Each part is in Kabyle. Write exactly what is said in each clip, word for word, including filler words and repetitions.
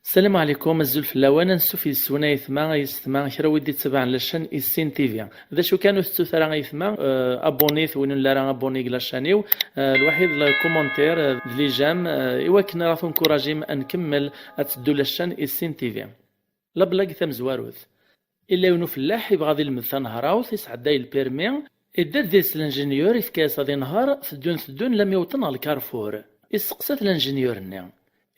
Salam ɛlikum, azul fell-awen, ansuf yes-wen a yetma, a yessetma, kra wid d-ittabaɛen la chaîne Issin T V. D acu kan, ur tettut ara a yetma, euh, abonnit win ur nelli ara abonné deg la chaîne-iw, euh, lwaḥid le commentaire, euh, d les j'aime, euh, i wakken ara tunkurajim ad nkemmel ad teddu la chaîne Issin T V. La blague tamezwarut. Illa yiwen ufellaḥ ibɣa ad ilmed tanehrawt, isɛedday lpirmi, idda-d deg-s lenjenyur, ifka-yas ad inehher, teddun teddun lammi wwḍen ɣer lkarfur. Isteqsa-t lenjenyur-nni.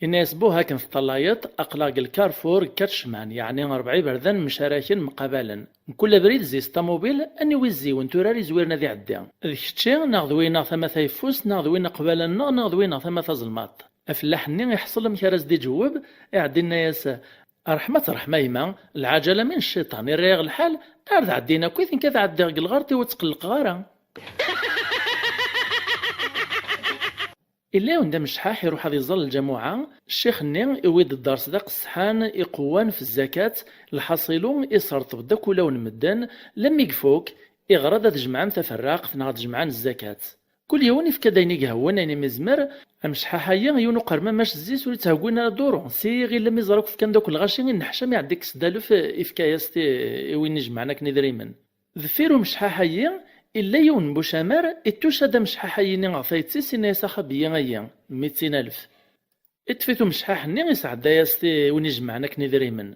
Inna-yas: "Buh, akken teṭṭalayeḍ, aql-aɣ deg lkarfur deg quatre chemins, yeɛni rebɛa iberdan mcaraken mqabalen. Mkul abrid zzi-s ṭamubil, aniwi zzi-wen tura ara izwiren ad iɛeddi? D kečči, neɣ d wineɣ tama tayeffust, neɣ d win qbala-nneɣ, neɣ d wineɣ tama tazelmaḍt?" Afellaḥ-nni iḥṣel amek ara s-d-iǧewweb, iɛeddi inna-yas: "Ṛṛeḥma ṛṛeḥma a yemma, lɛaǧala min cciṭan, irra-yaɣ lḥal, ar d ɛeddin akkit, nekk ad ɛeddiɣ deg lɣerṭ-iw ur ttqelliqeɣ ara." Illa yiwen d amecḥaḥ iruḥ ad iẓer lǧamuɛa, ccix-nni iwwi-d dderṣ d aqesḥan, iqewwan f zzakat, lḥaṣilu iserṭeb-d akk ulawen n medden, lammi ifuk, iɣra-d ad jemɛen taferraqt neɣ ad jemɛen zzakat. Kul yiwen ifka-d ayen i ihewwen, ayen i m-izmer. Amecḥaḥ-ayi, yiwen uqermam mac zzi-s ur itthegwin ara duru, si iɣil am iẓra akk fkan-d akk lɣaci, inneḥcam iɛeddi kkes-d alef, ifka-yas-t i, i win ijemɛen akken idrimen. Deffir umecḥaḥ-ayi, illa yiwen n bucamar, ittuca-d amecḥaḥ-ayi-nni ɣef tayet-is, inna-yas: "Axabeyyi-ayi, mitin alef." Iṭṭef-it umecḥaḥ-nni, isɛedda-yas-t i win ijemɛen akken idrimen.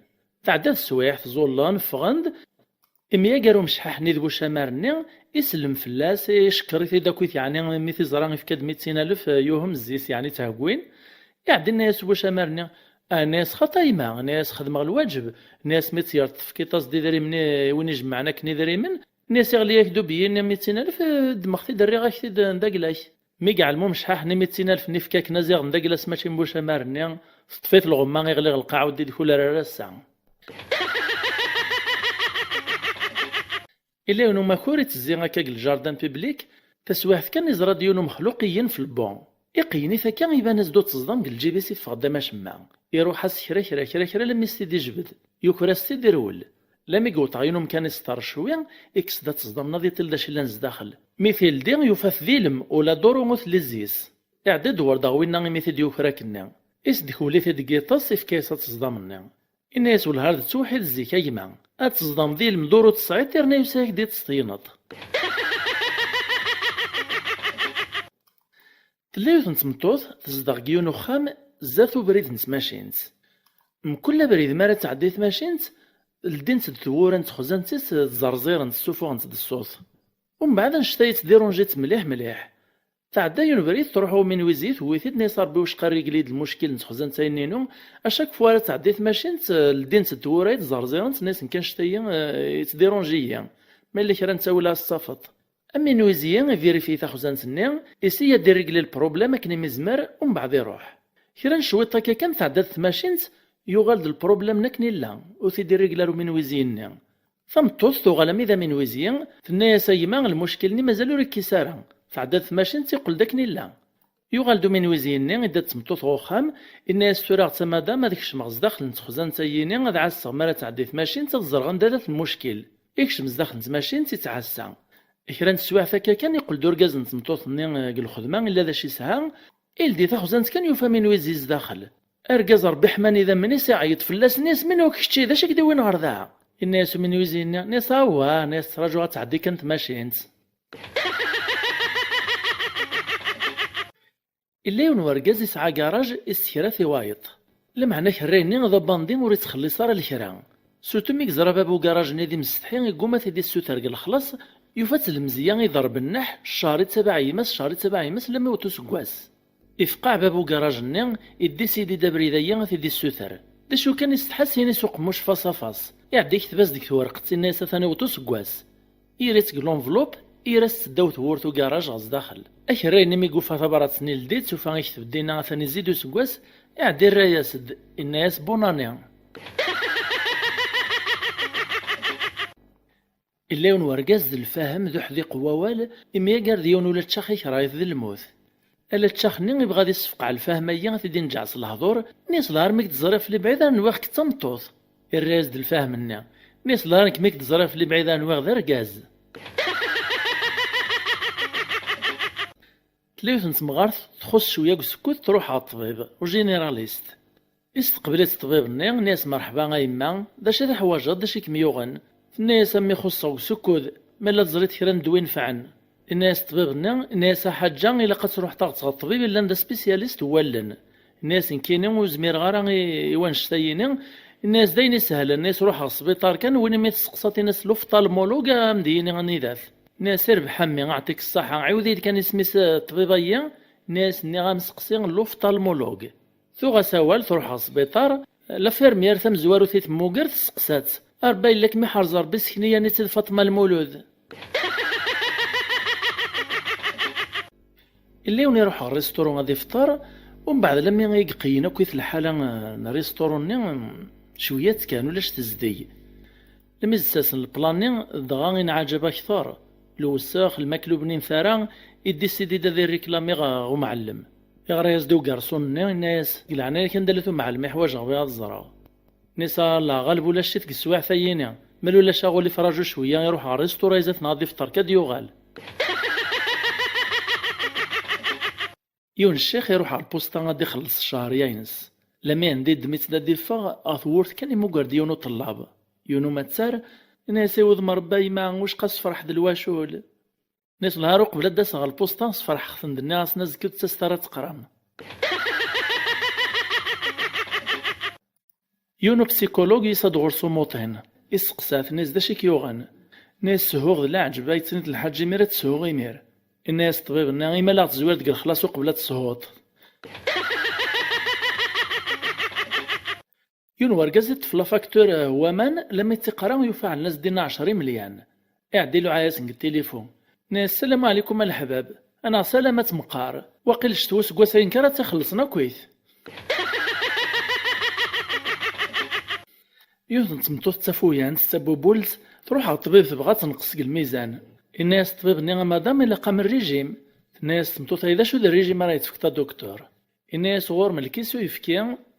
Tɛedda teswiɛt, ẓẓullen, ffɣen-d. Imyager umecḥaḥ-nni d bucamar-nni, isellem fell-as, icekker-it-id akkit, yeɛni mi t-iẓra ifka-d mitin alef, yuhem zzi-s, yeɛni ttehggwin. Iɛeddi inna-yas bucamar-nni: "Ah," inna-yas, "xaṭi a yemma," inna-yas, "xedmeɣ lwaǧeb," inna-yas, "mi tt-yerr tefkiḍ-as-d idrimen i win ijemɛen akken idrimen," inna-yas, "iɣli-yak-d ubeyyi-nni mitin alef, eh, ddmeɣ-t-id rriɣ-ak-t-id d agla-k." Mi yeɛlem umecḥaḥ-nni mitin alef-nni fkan-asen-d d agla-s mačči n bucamar-nni, teṭṭef-it lɣemma, iɣli ɣelqaɛ ur d-idkul ara ar ass-a. Illa yiwen umakur ittezzi akka deg ljardin public, taswiɛt kan iẓra-d yiwen umexluq iyen f lbon. Iqeyyen-it akka, iban-as-d uteẓdam deg lǧib-is, iffeɣ-d am acemma. Iruḥ-as kra, kra, kra, kra, lammi s-t-id-ijbed. Yuker-as-t-id, irwel. Lammi yewweḍ ɣer yiwen umkan iseṭṭer cwi, ikkes-d ateẓdam-nni ad iṭil d acu yellan zdaxel. Mi t-ildi, yufa-t d ilem, ula d uru ur telli zzi-s. Iɛedda-d werdaɣ winna imi t-id-yuker akkenni. Isdekkel-it-id deg yiṭes, ifka-yas ateẓdam-nni. Inna-yas: "Wellah ar d ttewḥid zik a gma. Ad teẓdam d ilem d uru tesɛiḍ, yerna yusa-yak-d iṭes teyneḍ." Tella yiwet n tmeṭṭut tezdeɣ deg yiwen uxxam zdat ubrid n tmacint. Mkul abrid mi ara tɛeddi tmacint, ldint-d tewwura n texzant-is, ttẓerẓirent, ssufuɣent-d ṣṣut. Umbeɛd anect-a yettdirunjit mliḥ mliḥ. Tɛedda yiwen ubrid, truḥ umi n wizi, tewwi-t-id, nna-yas: "Rebbi, wicqa rrigli-d lmuckil n texzant-a-yinni-inu." Acak fwa ara tɛeddi tmacint, ldint-d tewwura-yi, ttẓerẓirent, nna-yas: "Nekk annect-ayi, eh, yettdirunj-iyi. Ma yella kra n ttawil a s-tafeḍ." Am inwizi, ivirifi taxzant-nni, isi ad irrigli lproblem akken imi izmer, umbeɛd iruḥ. Kra n cwiṭ akka kan tɛedda-d tmacint, yuɣal-d lproblem-nni akken illa, ur t-id-irrigli ara uminwizi-nni. Tameṭṭut tuɣal ami d aminwizi, tenna-yas: "A gma, lmuckil-nni mazal ur ikkis ara." Tɛedda-d tmacint, iqqel-d akken illa. Yuɣal-d uminwizi-nni, idda-d d tmeṭṭut ɣer uxxam, inna-yas: "Tura a tamadam, ad kecmeɣ zdaxel n texzant-ayi-nni, ad ɛasseɣ mi ara tɛeddi tmacint, ad ẓreɣ anda-t lmuckil." Ikcem zdaxel n tmacint, ittɛassa. Kra n teswiɛt akka kan, iqqel-d urgaz n tmeṭṭut-nni, eh, deg lxedma, illa d acu yesɛa, ildi taxzant kan, yufa aminwizi zdaxel. Argaz Rebbi ḥman idammen-is, iɛeyyeḍ fell-as, nna-yas: "Menwa-k kečči? D acu i k-d-iwin ɣer da?" Inna-yas uminwizi-nni, nna-yas: "Awah," nna-yas, "ttraǧuɣ ad tɛeddi kan tmacint." Illa yiwen wergaz isɛa agaraj, issekra-t i wayeḍ. Lameɛna akerray-nni d abandi, ur ittxelliṣ ara lekra. Surtout mi yeẓra baba ugaraj-nni d imsetḥi, igguma ad t-id-issuter deg lexlaṣ, yufa-tt lemzeyya, iḍerreb nneḥ, ccer ittabaɛ yemma-s, ccer ittabaɛ yemma-s, lammi iwweḍ useggas. Ifqeɛ baba ugaraj-nni, iddisidi-d abrid-ayi ad t-id-issuter. D acu kan, isetḥa s yini-s uqemmuc face à face. Iɛedda ikteb-as deg twerqet, inna-yas: "Atan iwweḍ useggas." Ira-tt deg l'enveloppe, ira-tt ddaw tewwurt ugaraj ɣer zdaxel. Akerray-nni mi yufa tabrat-nni, ldi-tt, ufa ikteb dinna: "Atan izzi-d useggas." Iɛedda irra-yas-d, inna-yas: "Bonne année." Illa yiwen wergaz d lfahem, d uḥdiq n wawal, imyagar d yiwen ula d ččax ikreh-it d lmut. Ala ččax-nni ibɣa ad issefqeɛ lfahem-ayi, ad t-id-inǧeɛ s lehdur, nna-yas: "Lhar mi k-d-ẓriɣ f lebɛid ara nwiɣ-k d tameṭṭut." Irra-yas-d lfahem-nni, nna-yas: "Lhar nekk mi k-d-ẓriɣ f lebɛid ara nwiɣ d argaz." Tella yiwet n temɣart txuṣṣ cwiya deg usekkud, truḥ ɣer ṭṭbib, u généraliste. Isteqbel-itt ṭṭbib-nni, inna-yas: "Merḥba a yemma, d acu i teḥwaǧeḍ, d acu i kem-yuɣen?" Tenna-yas: "A mmi, xuṣṣeɣ deg usekkud, ma yella teẓriḍ kra n ddwa inefɛen." Inna-yas ṭṭbib-nni, inna-yas: "A ḥaǧa, ilaq ad truḥeḍ ad ɣ-teẓreḍ ṭṭbib yellan d aspisyalist n wallen." Inna-yas: "Nekkini ur zmireɣ ara i, i wannect-a-yini." Inna-yas: "D ayen isehlen." Inna-yas: "Ruḥ ɣer sbiṭar kan, win imi testeqsaḍ, in-as l'ophtalmologue, a m-d-yini anida-t." Inna-yas: "Irbeḥ a mmi, aɛṭik ṣṣaḥa, ɛiwed-iyi-d kan isem-is, eh, ṭṭbib-ayi." Inna-yas: "Nniɣ-am seqsi l'ophtalmologue." Tuɣ-as awal, truḥ ɣer sbiṭar. Lafirmyir tamezwarut i temmuger, testeqsa-tt: "A Rebbi, yella kem-iḥrez Rebbi, sken-iyi-d Faṭma Lmulud." Illa yiwen iruḥ ɣer restaurant ad ifṭer, umbeɛd lammi i iqeyyen akkit lḥala, eh, n restaurant-nni, mm, cwiya-tt kan, ulac tezdeg. Lemmi d-ssersen leplan-nni, dɣa inɛaǧeb akter. Lewsex, lmakla ur bnin ara, idisidi-d ad irriklami ɣer umɛellem. Iɣra-yas-d i ugarṣun-nni, inna-yas: "Deg leɛnaya-k, anda-t umɛellem i ḥwaǧeɣ, bɣiɣ ad ẓreɣ." Inna-yas: "A Allah, ɣaleb ulac-it deg teswiɛt-ayi-ni. Ma ulac aɣilif, raǧu cwiya, iruḥ ɣer restaurant, izat neɣ ad ifṭer, kad yuɣal." Yiwen ccix iruḥ ɣer lpusṭa ad ixelleṣ ccehriya-ines. Lammi anda yeddem-itt d ad iffeɣ, ɣer tewwurt kan imuger-d yiwen uṭellab. Yiwen umattar, inna-yas: "I wudem Rebbi a yemma, wicqa sefreḥ d lwacul." Inna-yas: "Lhar uqbel ad d-aseɣ ɣer lpusṭa, sefreḥeɣ-ten-d, nniɣ-asen azekka ur d-ttaset ara ad teqrem." Yiwen upsikulug yusa-d ɣur-s umuṭin, isteqsa-t, inna-yas: "D acu i k-yuɣen?" Inna-yas: "Shuɣ d leɛǧeb, a yettini-d lḥaǧ imir ad teshuɣ imir." Inna-yas ṭṭbib-nni: "Ima la ɣ-tezwir deg lexlaṣ uqbel ad teshuḍ." Yiwen wergaz iṭṭef la facture, eh, n waman, lammi tt-iqra yufa ɛellan-as dinna ɛecra imelyan. Iɛedda iluɛa-yasen deg tilifu. Inna-yas: "Ssalamu ɛlikum a leḥbab." "Anaɣ salam a tt-meqqar. Waqil ccetwa useggas-a yenker ad tt-ixellṣen akkit." Yiwet n tmeṭṭut d tafuyant, d tabubult, truḥ ɣer ṭṭbib tebɣa ad tenqes deg lmizan. Inna-yas ṭṭbib-nni: "A madam, ilaq-am rrijim." Tenna-yas tmeṭṭut-ayi: "D acu d rrijim ara yi-tefkeḍ a docteur?" Inna-yas: "Ɣur-m lkis uyefki,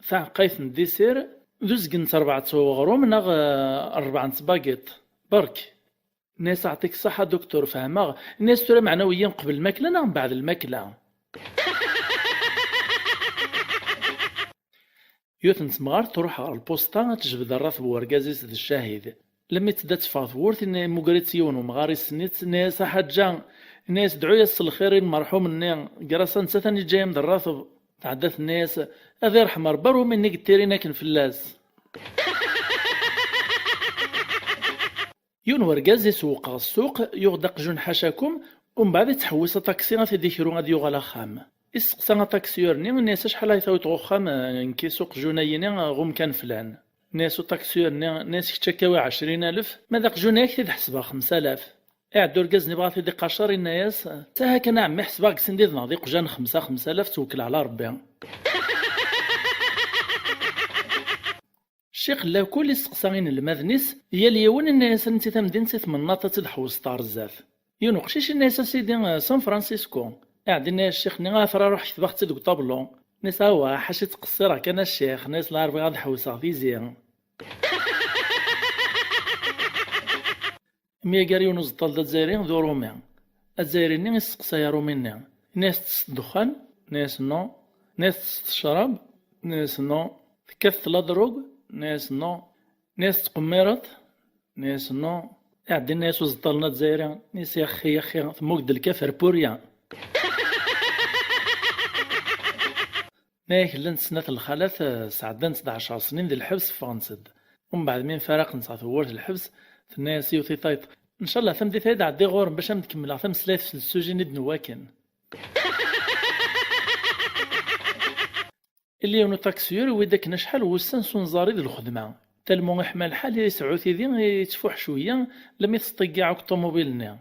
taɛeqqayt n ddisir, d uzgen n terbaɛt n uɣrum neɣ, eh, rebɛa n tbagiṭ. Berk." Inna-yas: "Aɛṭik ṣṣaḥa a docteur, fehmeɣ." Inna-yas: "Tura meɛna wiyi qbel lmakla neɣ mbeɛd lmakla?" Yiwet n temɣart truḥ ɣer lpusṭa ad tejbed rrateb n urgaz-is d ccahid. Lammi tedda ad teffeɣ tewwurt, inna yemmuger-itt yiwen umɣar, issen-itt, inna-yas: "A ḥaǧa," inna-yas, "dɛu-yas s lxir i lmerḥum-nni, ger-as netta ad niǧǧa-yam-d rrateb." Tɛedda tenna-yas: "Ad irḥem Rebbi ar wumi-nni yettirin akken fell-as." Yiwen wergaz isewweq ɣer ssuq, yuɣ-d aqjun ḥacakum, umbeɛd ittḥewwis aṭaksi ad t-id-ikru ad yuɣal axxam. Isteqsa aṭaksiyur-nni, inna-yas: "Acḥal ay tawiḍ ɣer uxxam, eh, n kis uqjun-ayini, eh, ɣ umkan flan?" Inna-yas uṭaksiyur-nni, inna-yas: "Kečč akka awi ɛecrin alef, ma d aqjun-a ad k-t-id-ḥesbeɣ xemsa alaf." Iɛedda urgaz-nni bɣa ad t-id-iqacer, inna-yas: "Saha kan a ɛemmi, ḥesbeɣ deg sin-nni-nneɣ d iqjan xemsa, xemsa alaf, ttwekkel ɛla Rebbi." Ccix n lakul isteqsa inelmaden-is, yal yiwen inna-yas ansi tamdint i tmennaḍt ad tt-id-ḥewwseḍ ɣer zdat. Yiwen uqcic inna-yas: "A sidi, eh, San Francisco." Iɛedda inna-yas ccix-nni: "A tara ruḥ ketbeɣ-tt-id deg uṭablu." Inna-yas: "Awah, ḥaca ttqeṣṣireɣ kan a ccix, inna-yas, la bɣiɣ ad ḥewwseɣ tizi." Mi yagar yiwen uẓeṭṭal d azzayri d urumi. Azzayri-nni isteqsay arumi-nni. Inna-yas: "Tettesseḍ ddexxan?" Inna-yas: "Non." Inna-yas: "Tettesseḍ ccrab?" Inna-yas: "Non." "Tekkateḍ la drogue?" Inna-yas: "Non." Inna-yas: "Tettqemmireḍ?" Inna-yas: "Non." Iɛedda inna-yas uẓeṭṭal-nni azzayri, inna-yas: "Yaxxi, yaxxi, temmug-d lkaf ar purya." Nna-yak llant snat n lxalat, eh, sɛeddant-d ɛecṛ snin di lḥebs, ffɣent-d. Umbeɛd mi mfaraqent ɣer tewwurt n lḥebs, tenna-yas yiwet i tayeḍ: "Ncallah tameddit-a ad ɛeddiɣ ɣur-m bac ad m-d-kemmleɣ tameslayt s lsuji-nni d-newwi akken." Illi yiwen uṭaksiyur yewwi-d akken acḥal wussan s unẓar i d lxedma. Talmu iḥma lḥal, yesɛu tidi yettfuḥ cwiya, lammi tesṭiggiɛ akk ṭumubil-nni.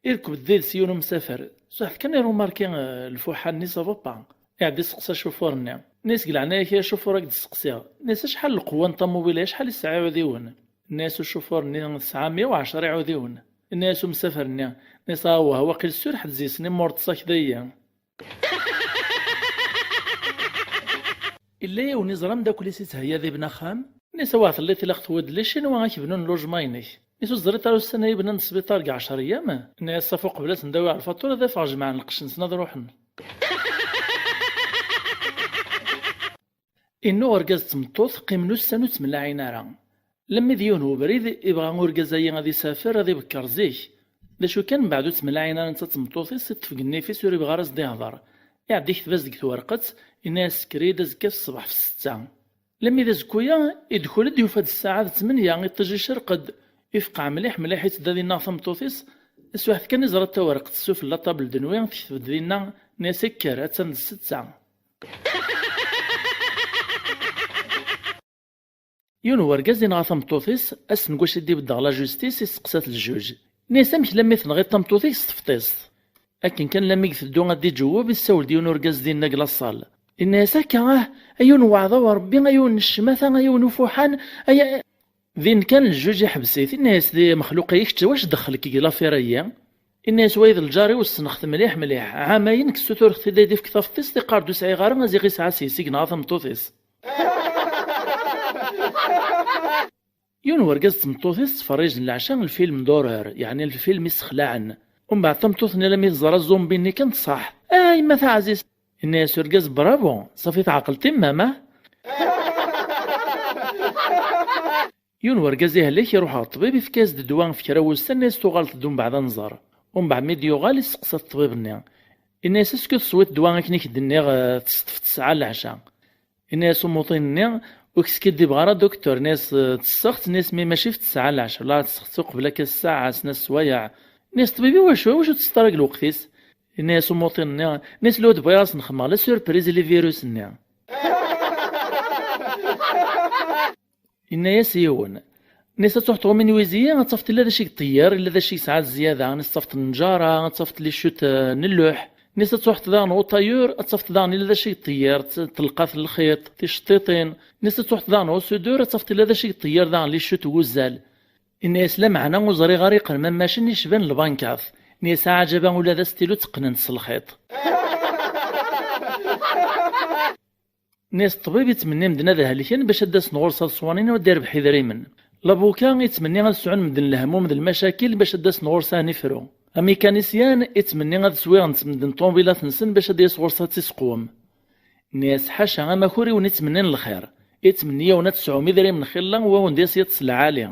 Irkeb-d did-s yiwen umsafer. Suḥet kan irumarki, eh, lfuḥa-nni, ça va pas. Iɛedda isteqsa acufur-nni. Inna-yas: "Deg leɛnaya-k a acufur, ad k-d-steqsiɣ." Inna-yas: "Acḥal leqwa n ṭumubil-a, acḥal i tesɛa iɛudiwen?" Inna-yas ucufur-nni: "Tesɛa meyya u ɛecṛa iɛudiwen." Inna-yas umsafer-nni, inna-yas: "Awah, waqil sûr ḥedd deg-sen immurṭes akk dayi." Illa yiwen iẓra ameddakel-is ittheyya ad ibna axxam. Inna-yas: "Awah, telliḍ ilaq tewwiḍ-d les Chinois ad k-bnun logement-inek." Inna-yas: "Ur teẓriḍ ara ussan-a i bnan sbiṭar deg ɛecṛ eyyam?" Inna-yas: "Ṣafi uqbel ad sen-d-awiɣ lfaṭura ad afeɣ jemɛen lqecc-nsen ad ruḥen." Inna urgaz d tmeṭṭut qqimen ussan ur ttmellaɛin ara. Lemmi d yiwen ubrid, ibɣa urgaz-ayi ad isafer, ad ibekker zik. D acu kan, mbeɛd ur ttmellaɛin ara netta d tmeṭṭut-is, iṭṭef deg nnif-is, ur ibɣi ara ad s-d-ihder. Iɛedda ikteb-as deg twerqet, inna-yas: "Kker-iyi-d azekka s ṣṣbeḥ f ssetta." Lemmi d azekku-ya, idkul-d, yufa-d ssaɛa d tmenya, iṭij icerq-d, ifqeɛ mliḥ mliḥ, ittedda dinna ɣer tmeṭṭut-is. Taswiɛt kan, iẓra tawreqt tessufella ṭabel d nwi, tekteb-d dinna, inna-yas: "Kker, attan d ssetta." Yiwen wergaz yenɣa tameṭṭut-is, ass n wacu i d-ibedd ɣer la justice, isteqsa-t ljuj. Inna-yas: "Amek lammi tenɣiḍ tameṭṭut-ik s tefṭist?" Akken kan lammi i iteddu ad d-iǧewweb, issawel-d yiwen urgaz dinna deg laṣal. Inna-yas: "Akka ah, a yiwen weɛdaw n Rebbi, a yiwen n ccmata, a yiwen ufuḥan, a ya-" Din kan ljuj iḥbes-it, inna-yas: "Di mexluq-ayi kečč, wacu dxel-k deg lafir-ayi?" Inna-yas: "Wayi d lǧar-iw, ssneɣ-t mliḥ mliḥ, ɛamayen ksutreɣ-t-id ad d-ifk tafeṭṭist, iqqar-d ur sɛiɣ ara, a ziɣ isɛa-s yessi yenɣa tameṭṭut-is." Yiwen wergaz d tmeṭṭut-is ttferrijen leɛca lfilm d'horreur, yeɛni lfilm issexlaɛen. Umbeɛd tameṭṭut-nni, almi teẓra zumbi-nni kan, tṣaḥ: "Ay, ma taɛzizt!" Inna-yas urgaz: "Bravo, ṣafi tɛeqleḍ-t i mama." Yiwen wergaz ihlek, iruḥ ɣer ṭṭbib, ifka-yas-d ddwa f kra wussan, inna-yas: "Tuɣaleḍ-d umbeɛd ad nẓer." Umbeɛd mi d-yuɣal, isteqsa ṭṭbib-nni. Inna-yas: "Est-ce que teswiḍ ddwa akken i k-d-nniɣ, eh, tesṭef tesɛa leɛca?" Inna-yas umuṭin-nni: "Ur k-skiddibeɣ ara, docteur." Inna-yas: "Eh, ttesseɣ-tt." Inna-yas: "Mi mačči f tesɛa leɛca, la ttesseɣ-tt uqbel akka ssaɛa, snat swayeɛ." Inna-yas ṭṭbib: "I wacu, i wacu ur tettesseḍ ara deg lweqt-is?" Inna-yas umuṭin-nni, inna-yas: "Lwad bɣiɣ ad s-nxedmeɣ la surprise, les virus-nni." Inna-yas yiwen. Inna-yas: "Ad truḥeḍ ɣur Menuisier, ad tafeḍ illa d acu i yeṭṭeyyer, illa d acu i yesɛa zzyada." Inna-yas: "Ad tafeḍ nnǧara, ad tafeḍ les chutes, eh, n lluḥ." Inna-yas: "Ad truḥeḍ daɣen au tailleur, ad tafeḍ daɣen illa d acu i yeṭṭeyyer, t-, telqat n lxiṭ, ticeṭṭiṭin." Inna-yas: "Ad truḥeḍ daɣen au soudeur, ad tafeḍ illa d acu i yeṭṭeyyer daɣen, les chutes n wuzzal." Inna-yas: "Lameɛna ur ẓriɣ ara iqermamacen icban lbankat." Inna-yas: "Aɛǧaba, ula d astilu tteqqnen-t s lxiṭ." Inna-yas ṭṭbib: "Ittmenni medden ad helken bac ad d-asen ɣur-s ad ṣwanin u ad d-irbeḥ idrimen. Labuka ittmenni ad sɛun medden lehmum d lmacakil bac ad d-asen ɣur-s ad ifru. Amikanisyan ittmenni ad swiɣen medden ṭṭumubilat-nsen bac ad d-yas ɣur-s ad tt-isqwem." Inna-yas: "Ḥaca, amakur i wen-ittmennin lxir. Ittmenni-yawen ad tesɛum idrimen xilla, u ad wen-d-yas yiṭes lɛali."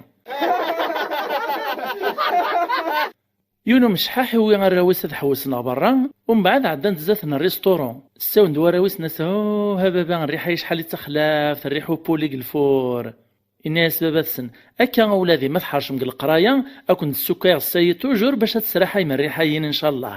Yiwen umecḥaḥ iwwi arraw-is ad ḥewsen ɣer berra, umbeɛd ɛeddan-d zdat n rristuru. Ssawen-d warraw-is, nnan-as: "Oh, a baba, rriḥa-yi acḥal i d taxlaft, rriḥa upuli deg lfur." Inna-yas baba-tsen: "Akka a wladi, ma tḥercem deg leqraya, ad ken-d-ssukkayeɣ ssayi tujur bac ad tesraḥayem rriḥa-yin, ncallah."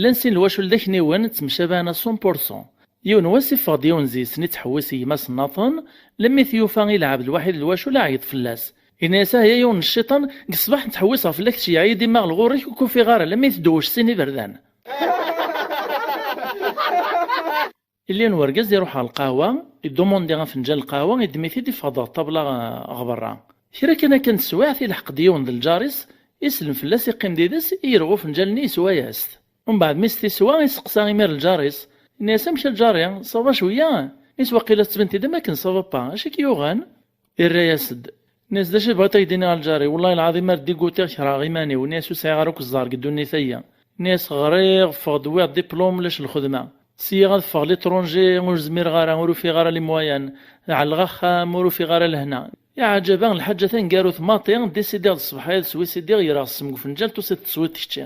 Llan sin lwacul d akniwen, ttemcabahen à cent pour cent. Yiwen wass, iffeɣ-d yiwen zi-sen ittḥewwis i gma-s nnaṭen, lemmi t-yufa ilɛeb d lwaḥid lwacul, iɛeyyeḍ fell-as. Inna-yas: "Ah ya yiwen n cciṭan, deg ṣṣbeḥ nettḥewwiseɣ fell-ak, tceyyeɛ-iyi-d imma ɣer ɣur-k, ur k-ufiɣ ara, lemmi tdewwec sin iberdan." Illi n wergaz iruḥ ɣer lqahwa, idumundi afenǧal n lqahwa, iddem-it-id, iffeɣ-d ɣer ṭṭabla, eh, ɣer berra. Kra kan akka n teswiɛt, ilḥeq-d yiwen d lǧar-is, islem fell-as, iqqim did-s, i yerɣa ufenǧal-nni, yeswa-yas-t. Umbeɛd mi s-t-iswa, iseqsa imir lǧar-is, inna-yas: "Amek a lǧar-i, ça va cwiya?" Is waqila tettbin-t-id am akken ça va pas, acu i k-yuɣen? Irra-yas-d. Inna-yas: "D acu i bɣiḍ ad k-d-iniɣ a lǧar-iw? Wellah lɛaḍim ar d-iguṭiɣ, kerheɣ iman-iw." Inna-yas: "Ur sɛiɣ ara akk ẓẓher deg ddunit-aya." Inna-yas: "Ɣriɣ, ffeɣ-d, wwiɣ diplum, ulac lxedma. Syiɣ ad ffeɣ l'étranger, ur zmireɣ ara, ur ufiɣ ara les moyens. Ɛelleɣ axxam, ur ufiɣ ara lehna. Iɛǧaba, lḥaǧa taneggarut maṭi, disidiɣ d ṣṣbeḥ-a ad swissidiɣ, greɣ ssem deg ufenǧal, tusiḍ teswiḍ kečči."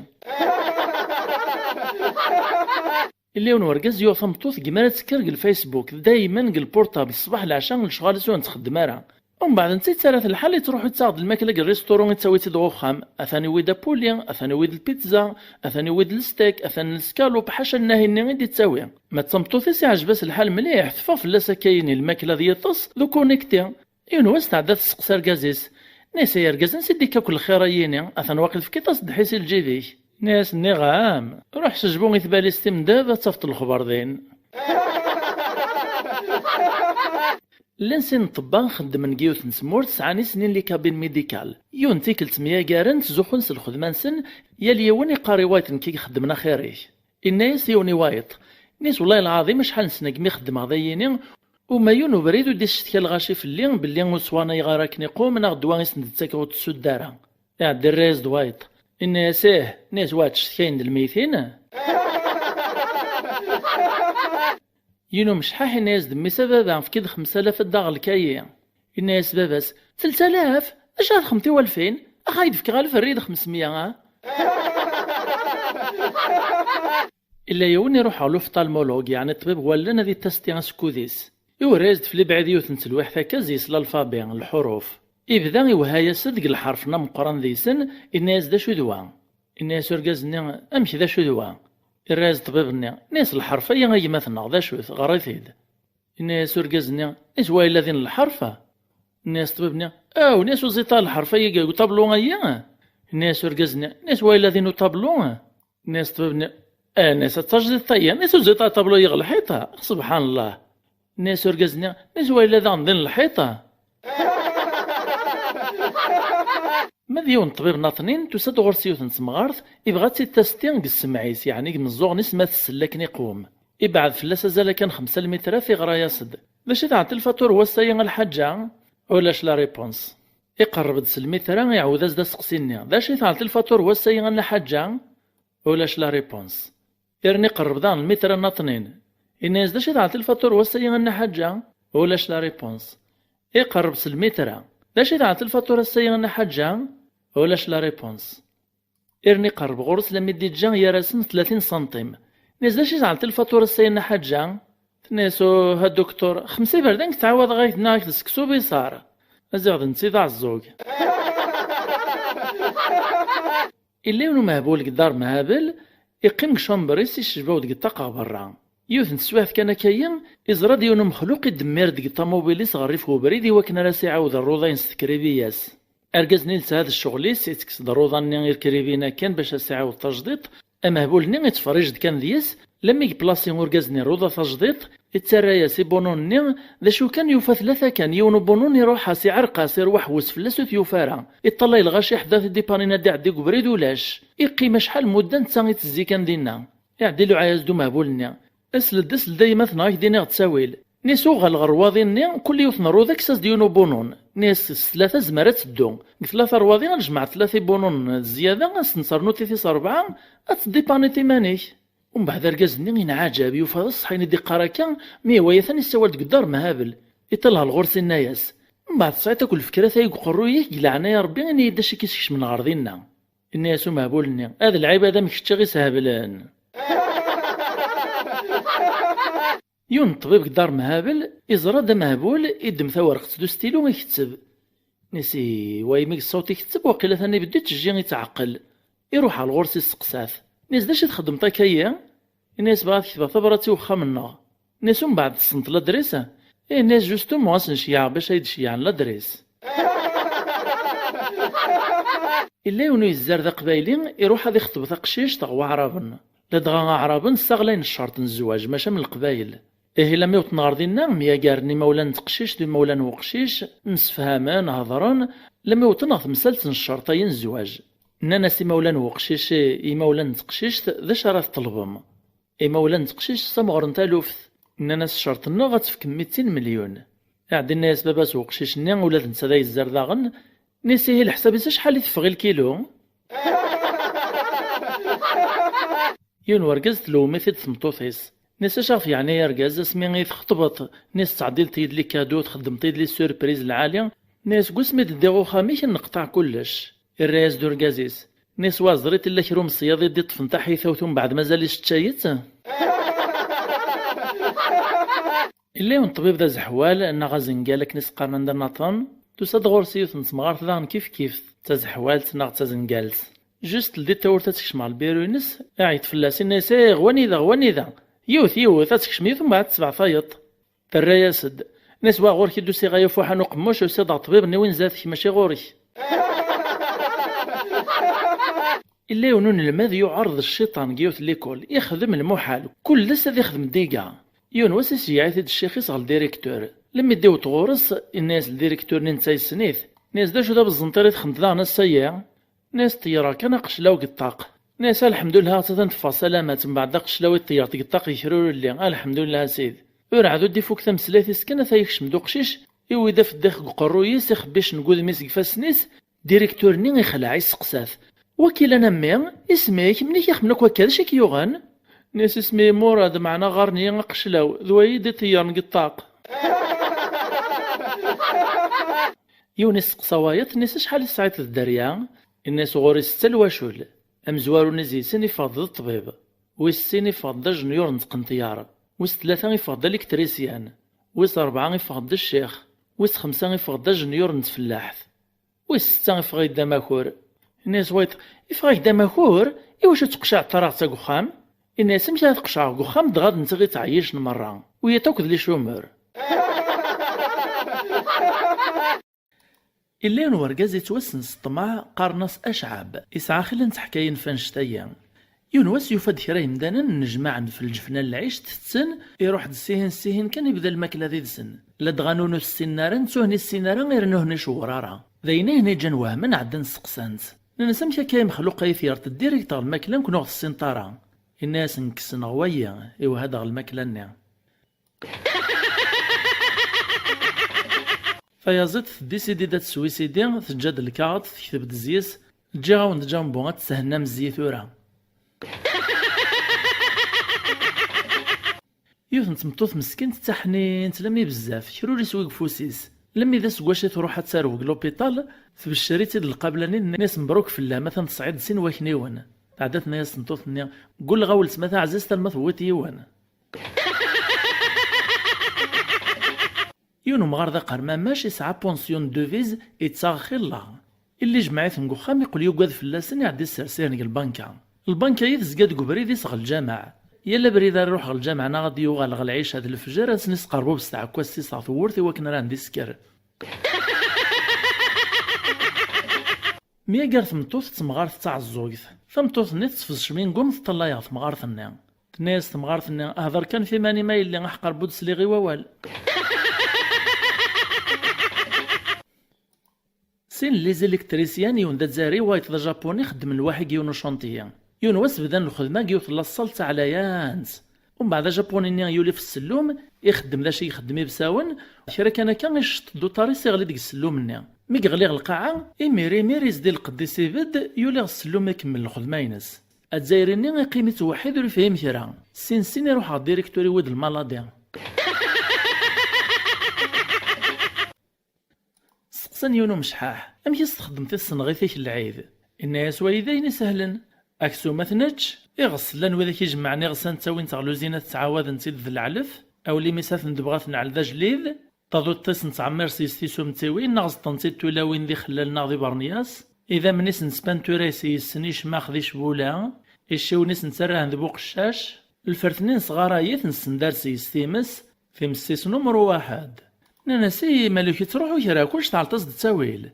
Illi yiwen wergaz yuɣ tameṭṭut, gma ara tekker deg lFacebook, daymen deg lpurṭabl, ṣṣbeḥ leɛca, lecɣal-is ur nettxeddem ara. Umbeɛd netta yettarra-t lḥal, ittruḥu yettaɣ-d lmakla deg rristuru, ittawi-tt-id ɣer uxxam. Atan iwwi-d apuli, atan iwwi-d lpizza, atan iwwi-d lstek, atan lskalup, ḥaca nnahi-nni i d-ittawi. Ma d tameṭṭut-is iɛjeb-as lḥal mliḥ, teffeɣ fell-as akka-yini lmakla d yiṭes, d ukunekti. Yiwen wass tɛedda tesseqsa argaz-is. Nna-yas: "Ay argaz, ansi d-ikka akk lxir-ayini? Atan waqil tefkiḍ-as ddḥis i lǧib-ik." Nna-yas: "Nniɣ-am, ruḥ sejbu i tbalizt timdad, ad tafeḍ lexbar din." Llan sin n ṭṭebba xeddmen deg yiwet n tmurt, sɛan i snin les cabines médicales. Yiwen tikkelt myagaren, ttzuxxun s lxedma-nsen, yal yiwen iqqar i wayeḍ: "Nekk i ixeddmen axir-ik." Inna-yas yiwen i wayeḍ, inna-yas: "Wellah lɛaḍim, acḥal n ssna deg mi xeddmeɣ dayini, uma yiwen ubrid ur d-iscetka lɣaci fell-i belli ur ttwanayeɣ ara akken iqum, neɣ ddwa i sen-d-ttakeɣ ur t-tsudd ara." Iɛedda irra-yas-d wayeḍ: Inna-yas: "Ih." Inna-yas: "Wa ttcetkayen d lmeytin?" Yiwen umecḥaḥ inna-yas-d: "Mmi-s a baba, efk-id xemsa alaf ad d-aɣeɣ lkayi." Inna-yas baba-s: "Telt alaf? D acu ara texmeḍ i walfin? Ax, ad k-d-fkeɣ alef, err-iyi-d xemsemya, a?" Illa yiwen iruḥ ɣer l'ophtalmologue, yeɛni ṭṭbib wallen, ad itasti asekkud-is. Iwerra-yas-d fell-i bɛid yiwet n telwiḥt akka, zzi-s l'alfabi, lḥuruf. Ibda iwehha-yas-d deg lḥerf-nni ameqqran deg-sen, inna-yas: "D acu d wa?" Inna-yas urgaz-nni: "Amek d acu d wa?" Irra-yas ṭṭbib-nni, inna-yas: "Lḥerf-aya a gma-tneɣ, d acu-t? Ɣer-it-id." Inna-yas urgaz-nni: "Is wa yella din lḥerf?" Inna-yas ṭṭbib-nni: "Aw," inna-yas, "uẓiṭ-a lḥerf-aya deg uṭablu-aya?" Inna-yas urgaz-nni: "Is wa yella din uṭablu?" Inna-yas ṭṭbib-nni: "Ah," inna-yas, "ad tajdiṭ-aya." Inna-yas: "Uẓiṭ-a ṭablu-ya ɣer lḥiṭ?" Subḥan Allah. Inna-yas urgaz-nni: "Is wa yella daɣen din lḥiṭ?" Ma d yiwen n ṭṭbib naṭnin, tusa-d ɣur-s yiwet n temɣart, ibɣa ad tt-id-tasti deg ssmeɛ-is, yeɛni deg imeẓẓuɣen-is, ma tsell akken iqwem. Ibɛed fell-as azal akka n xemsa lmitrat, iɣra-yas-d: "D acu i tɛeṭṭi lfaṭur n wass-agi a lḥaǧa?" Ulac la réponse. Iqerreb-d s lmitra, iɛawed-as-d aseqsi-nni: "D acu i tɛeṭṭi lfaṭur n wass-agi a lḥaǧa?" Ulac la réponse. Irni iqerreb daɣen lmitra naṭnin. Inna-yas: "D acu i tɛeṭṭi lfaṭur n wass-agi a lḥaǧa?" Ulac la réponse. Iqerreb s lmitra: "D acu i tɛeṭṭi lfaṭur ass-agi a lḥaǧa?" Ulac la réponse. Irni iqerreb ɣur-s lammi d-iǧǧa gar-asen tlatin santim. Inna-yas: "D acu i tɛeṭṭi lfaṭur ass-agi a lḥaǧa?" Tenna-yas: "Uh, a duktur, xemsa iberdan i k-ttɛawadeɣ ak-d-nniɣ-ak-d seksu biṣar. Aziɣ d netta i d aɛeẓẓug." Illa yiwen umehbul deg Dar Mhabel, iqqim deg chambre-is, icejbaw deg ṭṭaq ɣer berra. Yiwet n teswiɛt kan akka-yi, iẓra-d yiwen umexluq idemmir-d deg ṭamubil-is ɣer rrif n ubrid i wakken ara s-iɛawed rruḍa-ines tekrib-iyi-as. Argaz-nni yelsa-d ccɣel-is, ittekkes-d rruḍa-nni irkribin akken bac a s-iɛawed tajdiṭ. Amehbul-nni ittferrij-d kan deg-s, lammi yeplasi urgaz-nni rruḍa tajdiṭ, ittarra-yas ibunun-nni. D acu kan, yufa tlata kan, yiwen ubunun iruḥ-as, iɛerq-as, irwa aḥewwes fell-as, ur t-yufi ara. Iṭṭalay lɣaci ḥda tidipanin ad d-iɛeddi deg ubrid, ulac. Iqqim acḥal n mudda netta itezzi kan dinna. Iɛeddi iluɛa-yas-d umehbul-nni: "Asled, asled a yemma-tneɣ, ad k-d-iniɣ ttawil." Inna-yas: "Uɣal ɣer rwaḍi-nni, kul yiwet n rruḍa kkes-as-d yiwen ubunun." Inna-yas: "S tlata zemmer ad teddu. Deg tlata rwaḍi ad nejmeɛ tlata ibunun d zzyada, ad sen-ternuḍ titis rebɛa, ad teddipaniḍ iman-ik." Umbeɛd argaz-nni inɛaǧab, yufa d ṣṣeḥ ayen i d-iqqar akka, mi iwaya atan yessawal-d deg Dar Mhabel. Iṭṭalay ɣur-s, inna-yas: "Mbeɛd tesɛiḍ akk lfekrat-agi deg uqerruy-ik, deg leɛnaya Rebbi, ini-yi-d d acu i k-iskecmen ɣer dinna." Inna-yas umehbul-nni: "A d lɛibad, amek kečč i ɣ-isheblen." Yiwen n ṭṭbib deg Dar Mhabel iẓra-d amehbul, iddem tawerqet d ustilu, iketteb. Inna-yas: "Wa imi yessaweḍ iketteb, waqila atan ibeddu ittejji, ittɛeqqel." Iruḥ ɣer ɣur-s, isteqsa-t. Inna-yas: "D acu i txeddmeḍ akka-yi?" Inna-yas: "Bɣiɣ ad ketbeɣ tabrat i uxxam-nneɣ." Inna-yas: "Umbeɛd tessneḍ ladris?" Inna-yas: "Justement, ad s-n-ceyyɛeɣ bac ay d-ceyyɛen ladris." Illa yiwen uyezzar d aqbayli, iruḥ ad ixeṭeb taqcict ɣer waɛraben. Ladɣa aɛraben ssaɣlayen ccerṭ n zzwaǧ, maca am leqbayel. Ihi, lammi wwḍen ɣer dinna, myagaren imawlan n teqcict d imawlan n uqcic, msefhamen, hedren, lammi wwḍen ɣer temsalt n ccerṭ-ayi n zzwaǧ. Nnan-as imawlan n uqcic i imawlan n teqcict: "D acu ara tṭelbem?" Imawlan n teqcict ssamɣren taluft. Nnan-as: "Ccerṭ-nneɣ ad tefkem mitin melyun." Iɛeddi inna-yas baba-s uqcic-nni, ula d netta d ayezzar daɣen, inna-yas: "Ihi leḥsab-is acḥal i teffeɣ i lkilu?" Yiwen wergaz tlewwem-it-id tmeṭṭut-is. Inna-yas: "Acu ɣef yeɛni ay argaz, asmi i txeṭbeḍ, inna-yas, tettɛeddileḍ-iyi-d les cadeaux, txeddmeḍ-iyi-d les surprises lɛali, inna-yas, seg wasmi d-ddiɣ uxxam-ik neqṭeɛ kullec." Irra-yas-d urgaz-is. Inna-yas: "Wa ẓriḍ illa kra umeṣyaḍ i d-iṭṭfen taḥitawt umbeɛd mazal iceččay-itt?" Illa yiwen ṭṭbib d azeḥwal neɣ azengal akken i s-qqaren anda naṭen, tusa-d ɣur-s yiwet n temɣart daɣen kif kif, d tazeḥwalt neɣ d tazengalt. Just teldi tawwurt ad tekcem ɣer lbiru-ines, iɛeyyeḍ fell-as, inna-yas: "Ih, ɣwanida, ɣwanida! Yiwet, yiwet, ad tekcem yiwet, mbeɛd ad tesbeɛtayeḍ." Terra-yas-d. Inna-yas: "Wa ɣur-k i d-usiɣ ay afuḥan uqemmuc, usiɣ-d ɣer ṭṭbib-nni wi nezdat kemm, mačči ɣur-k." Illa yiwen unelmad yuɛer d cciṭan deg yiwet n likul, ixdem lmuḥal, kullec ad ixdem deg-a. Yiwen wass iceyyeɛ-it-id ccix-is ɣer ldirektur. Lemmi d-iwweḍ ɣur-s, inna-yas ldirektur-nni netta yessen-it. Inna-yas: "D acu d abeẓẓenṭir i txedmeḍ daɣen ass-agi?" Inna-yas: "Ṭeyyreɣ kan aqeclaw deg ṭṭaq." Inna-yas: "Alḥemdullah, atan teffeɣ salamat." Mbeɛd aqeclaw i ṭeyyreḍ deg ṭṭaq yekrurelli. "Alḥemdullah a sidi." Ur ɛad ur d-ifuk tameslayt-is kan, ata yekcem-d uqcic, iwi-d afeddix deg uqerruy-is, ixebbic deg wudem-is, deg ifassen-is. Direktur-nni ixleɛ, iseqsa-t: Wakilan a mmi, isem-ik, mni k-ixemmen akk akka, d acu i k-yuɣen? Nni-as isem-i Murad, meɛna ɣɣaren-iyi Aqeclaw, d wayi i d-iṭeyyren deg ṭṭaq. Yiwen isteqsa wayeḍ, nni-as acḥal i tesɛiḍ d dderya? Inna-as ɣur-i setta lwacul. Amezwaru-nni zi-sen iffeɣ-d d ṭṭbib. Wis sin iffeɣ-d d ajenyur n tqenṭyar. Wis tlata iffeɣ-d d aliktrisyan. Wis rebɛa iffeɣ-d d ccix. Wis xemsa iffeɣ-d d ajenyur n tfellaḥt. Wis setta iffeɣ-d d amakur. Inna-yas wayeḍ, iffeɣ-ak-d amakur? Iwacu ur teqciɛeḍ ara ɣer-s deg uxxam? Inna-yas amek ara t-qecɛeɣ deg uxxam, dɣa d netta i ɣ-ittɛeyyicen merra. Wiyaḍ akk d licumur. Illa yiwen wergaz yettwassen s ṭṭmeɛ, qqaren-as Acɛab, yesɛa xilla n teḥkayin f annect-agi. Yiwen wass yufa-d kra yemdanen nnejmaɛen f lǧefna n lɛic, tetten, iruḥ-d sihin sihin kan ibda lmakla did-sen. Ladɣa nunu ur ssinen ara, nettuhen ur ssinen ara, irennuhen icewwer ara. D ayen ihen iǧǧan wehmen, ɛeddan steqsan-t. Nnan-as amek akka ay mexluq ay t-yerṭ direct ɣer lmakla nekni ur ɣ-tessineḍ ara? Inna-yasen kksen ɣer wayi, iwehha-d ɣer lmakla-nni. Tayaziḍt teddisidi-d ad teswisidi, teǧǧa-d lkaɣeḍ, tekteb-d zyes, ǧǧiɣ-awen-d Jumbo, ad tessehennam zzi tura. Yiwet n tmeṭṭut meskint d taḥnint lammi bezzaf, kra ur iswi deg ufus-is. Lammi d aseggas i truḥ ad tarew deg lupiṭal, tbeccer-itt-id lqabla-nni, tenna-as mebruk fell-am, atan tesɛiḍ sin wakniwen. Tɛedda tenna-as tmeṭṭut-nni, gulleɣ a weltma taɛzizt alma tewwiḍ yiwen. Yiwen umɣar d aqermamac, yesɛa pension de devise, yettaɣ xilla. Illi ijmeɛ-iten deg uxxam, iqqel yugad fell-asen, iɛedda issers-ihen deg lbanka. Lbanka-yi tezga deg ubrid-is ɣer lǧameɛ. Yal abrid ara iruḥ ɣer lǧameɛ neɣ ad d-yuɣal ɣer lɛica d lefjer, ad sen-isqerbub s tɛekkazt-is ɣer tewwurt i wakken ara ten-d-isker. Mi yeggar tmeṭṭut d temɣart d taɛeẓẓugt. Tameṭṭut-nni tettfeẓ cmingum, teṭṭalay ɣer temɣart-nni. Tenna-yas temɣart-nni, hder kan f iman-im a yelli, aḥeqq Rebbi ur d-sliɣ i wawal. Sin n les électriciens, yiwen d azzayri, wayeḍ d ajapuni, xeddmen lwaḥi deg yiwen ucantiyi. Yiwen wass bdan lxedma deg yiwet n laṣṣal d taɛlayant. Umbeɛd ajapuni-nni yuli f ssellum, ixeddem d acu i ixeddem ibsawen, kra kan akka icceṭ-d uṭar-is iɣli deg ssellum-nni. Mi yeɣli ɣer lqaɛa, imir imir izdi lqedd-is ibedd, yuli ɣer ssellum ikemmel lxedma-ines. Azzayri-nni iqqim ittweḥḥid ur ifhim kra. Sin sin iruḥ ɣer directeur iwwi-d lmaladi. Steqsan yiwen umecḥaḥ, amek i s-txeddmeḍ i tsenɣit-ik n lɛid? Inna-yas wayi d ayen isehlen. Aksum ad t-nečč, iɣes llan widak ijemɛen iɣsan ttawin-t ɣer luzin ad ttɛawaden-tt-id d leɛlef, awlim-is ad ten-debɣ ad t-neɛl d ajdid, taduṭ-is nettɛemmir s-yes tisumtiwin neɣ zeṭṭen-tt-id tulawin d ixellal neɣ d ibernyas, idammen-is nespanturay s-yes icmax d icbula, iciwen-is nettarrahen d buqeccac, lfert-nni nesɣaray-it nessendar s-yes times, times-is numru waḥed. Nnan-as, i maluk yettruḥu kra, kullec tɛelṭ-as-d ttawil.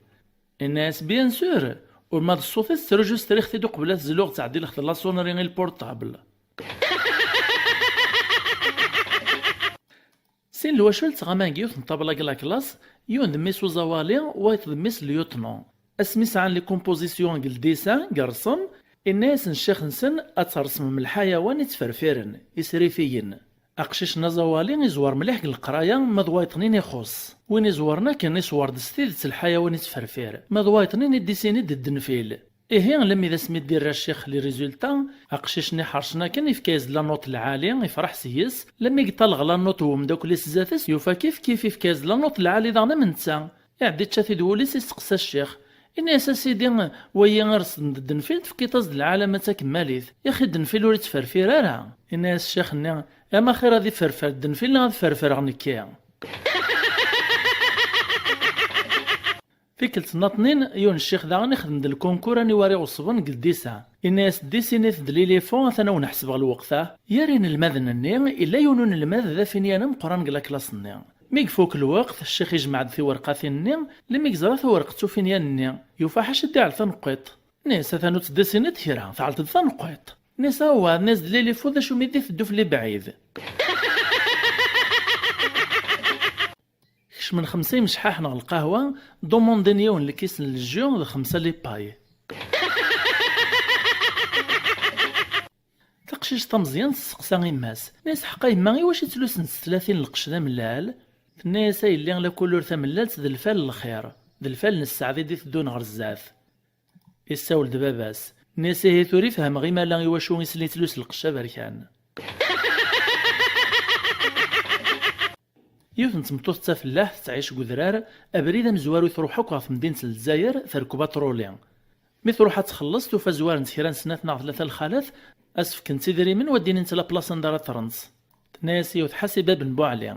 Inna-yas, bien sûr, ur ma d ṣṣut-is ttruǧu striɣ-t-id uqbel ad t-zluɣ ttɛeddileɣ-t la sonnerie i lpurṭabl. Sin lwacul ttɣaman deg yiwet n ṭṭabla deg la classe, yiwen d mmi-s uẓawali, wayeḍ d mmi-s lyutnu. Asmi sɛan les compositions deg ldisa, gersen, inna-yasen ccix-nsen ad tresmem lḥayawan ittferfiren, isrifiyen. Aqcic-nni aẓawali iẓwer mliḥ deg leqraya, ma d wayeḍ-nni ixuṣṣ. Win iẓewren akken iṣwer-d s tidet lḥayawan ittferfir, ma d wayeḍ-nni iddisini-d ddnfil. Ihi, lemmi d asmi d-irra ccix les résultats, aqcic-nni ḥercen akken, ifka-yas-d la note lɛali, ifreḥ s-yes, lemmi yeṭṭal ɣer la note n umeddakel-is zdat-s, yufa kif kif ifka-yas-d la note lɛali daɣen am netta. Iɛedda ičča-t-id wul-is, isteqsa ccix. Inna-yas, a sidi, wayi iresden-d ddnfil, tefkiḍ-as-d lɛalama d takemmalit. Yaxi ddnfil ur ittferfir ara. Inna-yas ccix-nni, ama xir ad iferfer ddnfil neɣ ad ferfreɣ nekki. Tikkelt nnaṭnin, yiwen ccix daɣen ixdem-d lkunkur aniwer iɣeṣben deg ldisa. Inna-yas, ddisinit-d lilifu, atan a wen-ḥesbeɣ lweqt-a. Yer inelmaden-nni, illa yiwen unelmad d afinyan ameqqran deg laklaṣ-nni. Mi ifuk lweqt, ccix ijmeɛ-d tiwerqatin-nni, lemmi yeẓra tawerqet ufinyan-nni, yufa ḥaca ddiɛel taneqqiṭ. Nni-as, atan ur teddisiniḍ kra, tɛelṭeḍ taneqqiṭ. Nni-as, awah, nni-as-d lilifu d acu mi d-iteddu f lebɛid. Kecmen xemsa imecḥaḥen ɣer lqahwa, dumundin yiwen lkis n lju d xemsa lipay. Taqcict tameẓyant tesseqsa yemma-s, tenna-yas, ḥqa yemma, iwacu i ttlusent s tlatin lqecc d amellal? Tenna-yas, a yelli, la couleur tamellalt d lfal n lxir, d lfal n sseɛd i d-iteddun ɣer zdat. Issawel-d baba-s. Nna-yas: "Ihi tura i fehmeɣ imala iwacu isli tlus lqecc aberkan." Yiwet n tmeṭṭut d tafellaḥt tettɛic deg udrar, abrid amezwaru i truḥ akk ɣer temdint n Lezzayer, terkeb aṭruli. Mi truḥ ad txelleṣ, tufa zwarent kra n snat neɣ tlata lxalat, ad s-fkent idrimen, wa d-inint la place anda ara terrent. Tenna-yas yiwet: "Ḥasib a Ben Buɛli."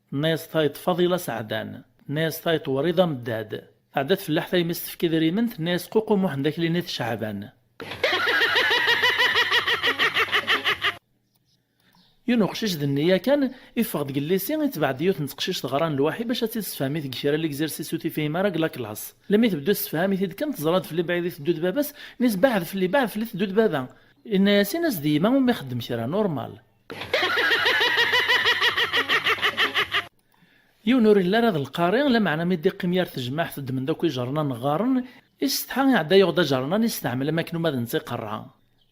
Tenna-yas tayeḍ: "Faḍila Seɛdan." Tenna-yas tayeḍ: "Wrida Meddad." Tɛedda tfellaḥt a yemma-s tefka idrimen, tenna-yas: "Ququ Muḥend Akli n At Ceɛban." Yiwen uqcic d nniya kan, iffeɣ-d deg llisi, itbeɛ-d yiwet n teqcict ɣran lwaḥi bac ad tt-id-tessefhem i teg kra n l'exercice ur tifhim ara deg la classe. Lemmi tebdu tessefham-it-id kan, teẓra-d fell-i bɛid i teddu-d baba-s, nis: "Beɛɛed fell-i, beɛɛed fell-i, teddu-d baba." Inna-yas: "In-as-d i yemma umi ixeddem kra, normal." Yiwen ur illi ara d lqari, lameɛna mi d-iqqim yar tejmaɛt ddmen-d akk ijernan ɣɣaren, isetḥa iɛedda yuɣ-d ajernan isteɛmel am akken uma d netta iqerra.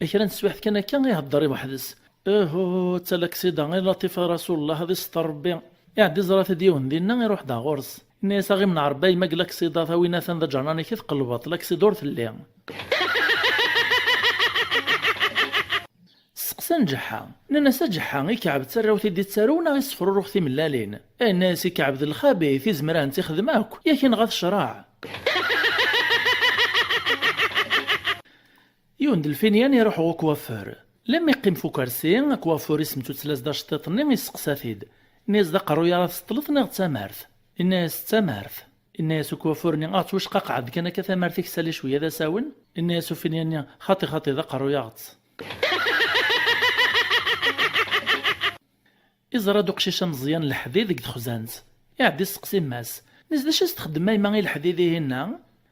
Kra n teswiɛt kan akka ihedder i weḥd-s: "Uhu, d talaksida, i laṭif a Rasulullah, ad iseṭṭer Rebbi." Iɛedda iẓra-t-id yiwen dinna, iruḥ-d ɣer ɣur-s. Inna-yas: "A ɣ-imneɛ Rebbi a yemma deg laksida, tawi atan d ajernan-ik i tqelbeḍ, laksida ur telli." Steqsan Ǧeḥḥa. Nnan-as: "A Ǧeḥḥa, ikɛeb d tarrawt i d-ittaru neɣ isefrurux timellalin?" Inna-yas ikɛeb d lxabi, tizemra n tixdem akk, yak inɣa-t ccreɛ. Yiwen d lfinyan iruḥ ɣer ukwafur. Lemmi yeqqim f ukersi, akwafur isem-tt uttlas d aceṭṭiḍ-nni, yesteqsa-t-id. Inna-yas: "D aqerruy ara tseṭṭleḍ neɣ d tamart?" Inna-yas: "D tamart." Inna-yas ukwafur-nni: "Ah, ttwacqaqɛed kan akka tamart-ik sali cwiya d asawen." Inna-yas ufinyan-nni: "Xaṭi, xaṭi, d aqerruy-aɣ-tt." Iẓra-d uqcic ameẓyan leḥdid deg texzant. Iɛedda isteqsi yemma-s. Nna-s: "D acu i s-txeddem a yemma i leḥdid-ihinna?"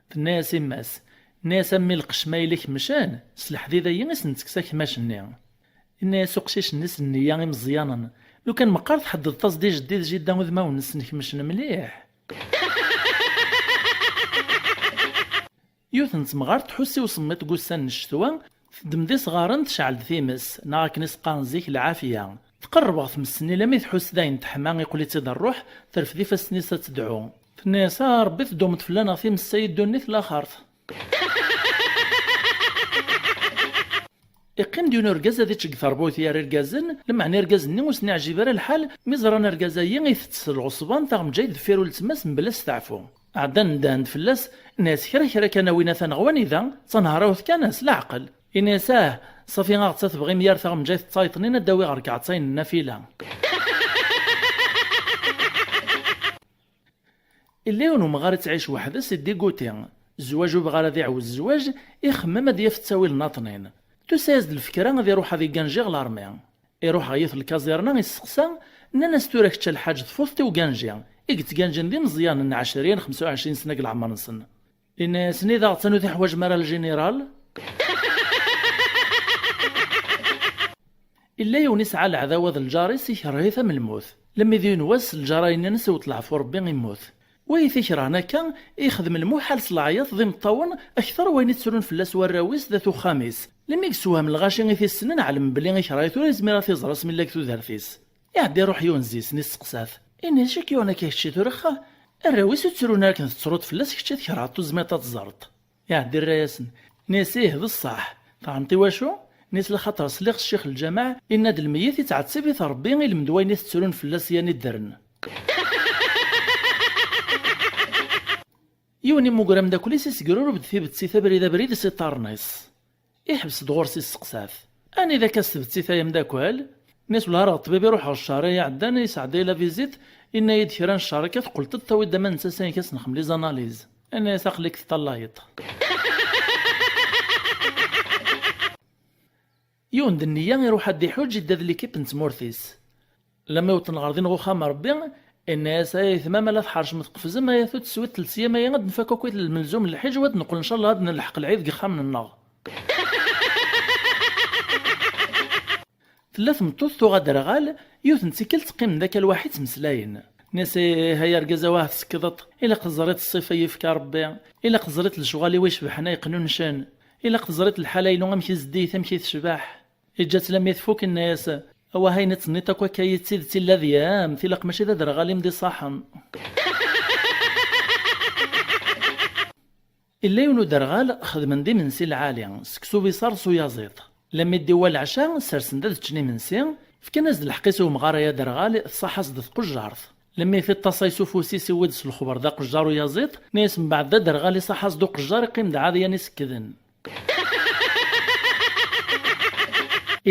Tenna-yas yemma-s. Nna-yas: "A mmi lqecc ma yella kemcen, s leḥdid-ayi i s-nettekkes akmac-nni." Inna-yas uqcic-nni s nniya imeẓyanen: "Lukan meqqar tḥeddeḍ-as-d i jeddi d jidda udmawen-nsen kemcen mliḥ." Yiwet n temɣart tḥus i usemmiḍ deg ussan n ccetwa, teddem-d isɣaren, tecɛel-d times, neɣ akken i s-qqaren zik lɛafiya. Tqerreb ɣer tmes-nni, lammi tḥus d ayen teḥma, iqqel-itt-id rruḥ, terfed ifassen-is ad tedɛu. Tenna-yas: "A Rebbi, teddumeḍ fell-aneɣ times-a i ddunit laxert." Iqqim-d yiwen urgaz ad iččeg terbuyt yar irgazen, lameɛna irgazen-nni ur sen-iɛjib ara lḥal mi ẓran argaz-ayi itett s lɣeṣban taɣemǧayt deffir uletma-s mebla asteɛfu. Ɛeddan ndehn-d fell-as, nnan-as: "Kra kra kan a win atan ɣer wanida, d tanehrawt kan, s leɛqel." Inna-yas: "Ah, ṣafi aɣ-tt a tebɣim yar taɣemǧayt d tayeḍnin ad d-awiɣ ɣer-k ɛeṭṭayen n nnafila." Illa yiwen umɣar ittɛic weḥd-s, iddiguti. Zzwaǧ ur yebɣi ara ad iɛawed zzwaǧ, ixemmem ad yaf ttawil n aṭnin. Tusa-yas-d lfekra ad iruḥ ad iganji ɣer larmi. Iruḥ ɣer yiwet lkaẓirna, isteqsa, nnan-as: "Tura kečč a lḥaǧ tfuḍ-t i uganji. I yettganjin d imeẓyanen n ɛecrin, xemsa u ɛecrin sna deg leɛmer-nsen." Inna-yasen: "I d aɣettan ur teḥwaǧem ara ljiniral?" Illa yiwen isɛa leɛdawa d lǧar-is, ikreh-it am lmut. Lemmi d yiwen wass, lǧar-a yenna-as: "Iwet leɛfu Rebbi, immut." Wa i t-ikerhen akka, ixdem lmuḥal s leɛyaḍ d imeṭṭawen, akter wayen i ttrun fell-as warraw-is d at uxxam-is. Lemmi yessewhem lɣaci i t-issnen, ɛelmen belli ikreh-it, ur yezmir ad t-iẓer asmi yella deg tudert-is. Iɛedda iruḥ yiwen zi-sen, isteqsa-t: "Ini, acu i k-yuɣen akka kečči tura, xa? Arraw-is ur ttrun ara akken tettruḍ fell-as, kečči tkerheḍ, ur tezmireḍ ad teẓreḍ." Iɛedda irra-yasen, nni-as: "Ih, d ṣṣeḥ. Tɛelmeḍ i wacu?" Nni-as: "Laxaṭer sliɣ ccix n lǧameɛ inna-d lmeyyet ittɛettib-it Rebbi i lmed wayen i tettrun fell-as yan iddren." Yiwen immuger ameddakel-is, issegrureb-d tibettit abrid abrid s iṭarren-is. Iḥbes-d ɣur-s, isteqsa-t: "Anida akka s tbettit ay ameddakel?" Nni-as: "Wellah ar ɣer ṭṭbib i ruḥeɣ ccher-a iɛeddan, yesɛedda-yi la visite, inna-yi-d kra n ccher akka teqqleḍ-d tawiḍ-d aman n tasa-inek ad s-nexdem les analyses." Inna-yas: "Aql-ik teṭṭalayeḍ." Yiwen d nniya iruḥ ad d-iḥuǧ, idda d l'équipe n tmurt-is. Lamma iwṭen ɣer din ɣer uxxam n Rebbi, inna-yas: "Ay aytma, ma la tḥercem tqefzem, ay atut teswiḍ telt yyam aya ad nfak akk lmelzum n lḥiǧ, u ad neqqel ncallah ad nelḥeq lɛid deg yixxamen-nneɣ." Tella tmeṭṭut tuɣ aderɣal, yiwet n tikkelt qqim-d akka lwaḥi ttmeslayen. Nni-as: "Ih, ay argaz, awah tsekkeḍeḍ, ilaq teẓriḍ ṣṣifa yefka Rebbi, ilaq teẓriḍ lecɣal-iw icebḥen ay qnuncen, ilaq teẓriḍ lḥala-inu amek i zeddiget, amek i tecbeḥ." Iǧǧa-tt lammi tfuk, inna-yas: "Awah, ayen i d-tenniḍ akk akka-yi d tidet illa d yam, tilaq mačči d aderɣal i m-d-iṣaḥen." Illa yiwen uderɣal xedmen-d imensi lɛali, seksu biṣar s uyaziḍ. Lammi d-iwwa leɛca, sersen-d ad ččen imensi, fkan-as-d lḥeqq-is i umɣar-a aderɣal, tṣaḥ-as-d tqejjart. Lammi tiṭ-as s ufus-is iwwi-d s lexber d aqejjar uyaziḍ, nni-as mbeɛd d aderɣal iṣaḥ-as-d uqejjar iqqim-d ɛad yan isekkden.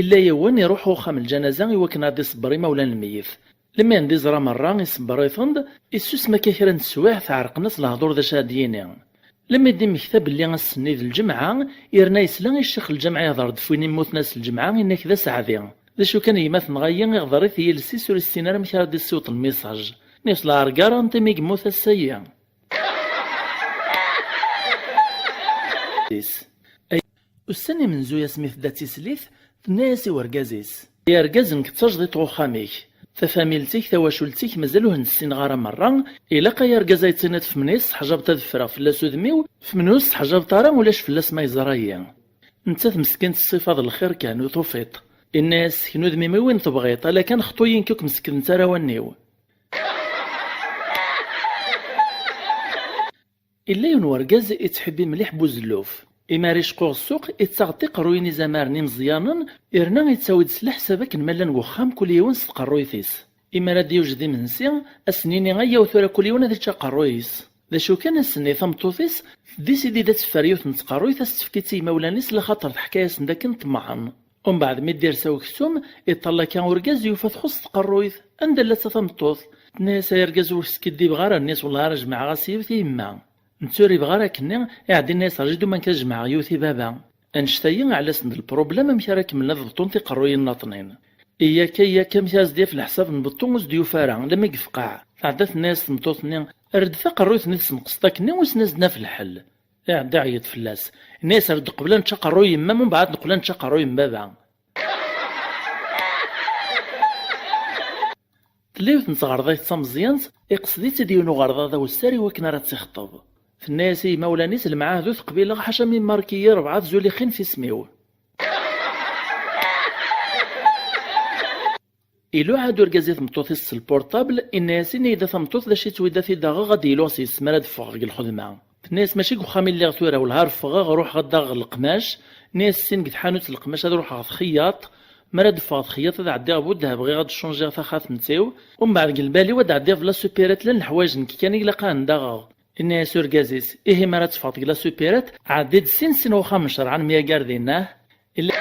Illa yiwen iruḥ uxxam lǧanaza i wakken ad iṣebber imawlan n lmeyyet. Lemmi d-iẓra merra, iṣebber-iten-d, issusem akka kra n teswiɛt, ɛerqen-as lehdur d acu ara d-yini. Lemmi d-immekta belli ass-nni d lǧemɛa, yerna yesla i ccix lǧamɛa ihder-d f win immuten ass lǧemɛa, inna-k d aseɛdi. D acu kan, gma tenɣa-yi, iɣder-it yiles-is, ur issin ara amek ara d-issiweḍ lmisaj. Nni-as lɛergar, anta mi yemmut ass-ayi? Ussan imenzuy asmi tedda d tislit, tenna-yas i urgaz-is: "Ay argaz, nekk d tajdiṭ n uxxam-ik. Tafamilt-ik, tawacult-ik, mazal ur ten-ssineɣ ara merra. Ilaq ay argaz ad yi-tiniḍ f menhu i tesseḥjabeḍ ad ffreɣ fell-as udem-iw, f menhu ur tesseḥjabeḍ ara ulac fell-as ma yeẓra-yi." Nettat meskint ṣṣifa d lxir kan, ur tufiḍ. Inna-yas: "Sken udem-im i win tebɣiḍ, ala kan xṭu-yi nekk ur kem-sekkdent ara wallen-iw." Illa yiwen wergaz ittḥibbi mliḥ buzelluf. Imi ara icqu ɣer ssuq, ittaɣ-d tiqerruyin izamaren imeẓyanen, yerna ittawi-d s leḥsab akken ma llan deg uxxam kul yiwen s tqerruyt-is. Imi ara d-yewjed imensi, ad sen-yini: "Ayyaw tura kul yiwen ad ičč aqerruy-is." D acu kan, ass-nni tameṭṭut-is teddisidi ad teffer yiwet n tqerruyt, ad s-tt-tefk i yimawlan-is, laxaṭer teḥka-yasen-d akken ṭemɛen. Umbeɛd mi d-irsa uksum, iṭṭal akka urgaz, yufa txuṣṣ tqerruyt. "Anda llatt a tameṭṭut?" Tenna-yas: "Ay argaz, ur skiddibeɣ ara." Nni-as: "Wellah ara jemɛeɣ-as yiwet i yemma." Netta ur ibɣi ara akkenni, iɛeddi inna-yas: "Rǧu-d uman kan ad jemɛeɣ yiwet i baba." Annect-ayi ɛla-sen-d lproblem, amek ara kemmlen ad beṭṭun tiqerruyin nniḍnin. Iyya akka, iyya akka, amek ara s-d-yaf leḥsab n beṭṭu ur s-d-yufi ara, lammi yefqeɛ. Tɛedda tenna-yas tmeṭṭut-nni: "Err-d taqerruyt-nni tesmeqseḍ akkenni, wissen ad s-d-naf lḥel." Iɛedda iɛeyyeḍ fell-as. Inna-yas: "Err-d qbel ad nečč aqerruy yemma-m, umbeɛd neqqel ad nečč aqerruy n baba." Tella yiwet n tɣerḍayt d tameẓyant, iqsed-itt-id yiwen uɣerda d awessar i wakken ara tt-ixeṭṭeb. Tenna-yas i yimawlan-is: "Lemɛahd ur t-qbileɣ, ḥaca mi mark-iyi rebɛa tezuli xin f isem-iw." Iluɛa-d urgaz i tmeṭṭut-is s lpurṭabl, inna-yas: "Ini-yi-d a tameṭṭut d acu i ttwida t-id-aɣeɣ ad d-iluɣ s yes-m ara d-ffɣeɣ deg lxedma." Tenna-yas: "Mačči deg uxxam i lliɣ tura, welha ar ffɣeɣ, ruḥeɣ ad d-aɣeɣ leqmac." Nni-as: "Ssin deg tḥanut n leqmac ad ruḥeɣ txeyyaṭ. Mi ara d-ffɣeɣ txeyyaṭ ad ɛeddiɣ buddeha, bɣiɣ ad d-cunjiɣ taxatemt-iw. Umbeɛd deg lbal-iw ad ɛeddiɣ deg la supérette, llan leḥwayeǧ nekk kan i ilaq ad ten-d-aɣeɣ." Inna-yas urgaz-is: "Ihi mi ara teffɣeḍ deg la supérette, ɛeddi-d ssin ssin uxxam n Cerɛan myagar dinna." Illa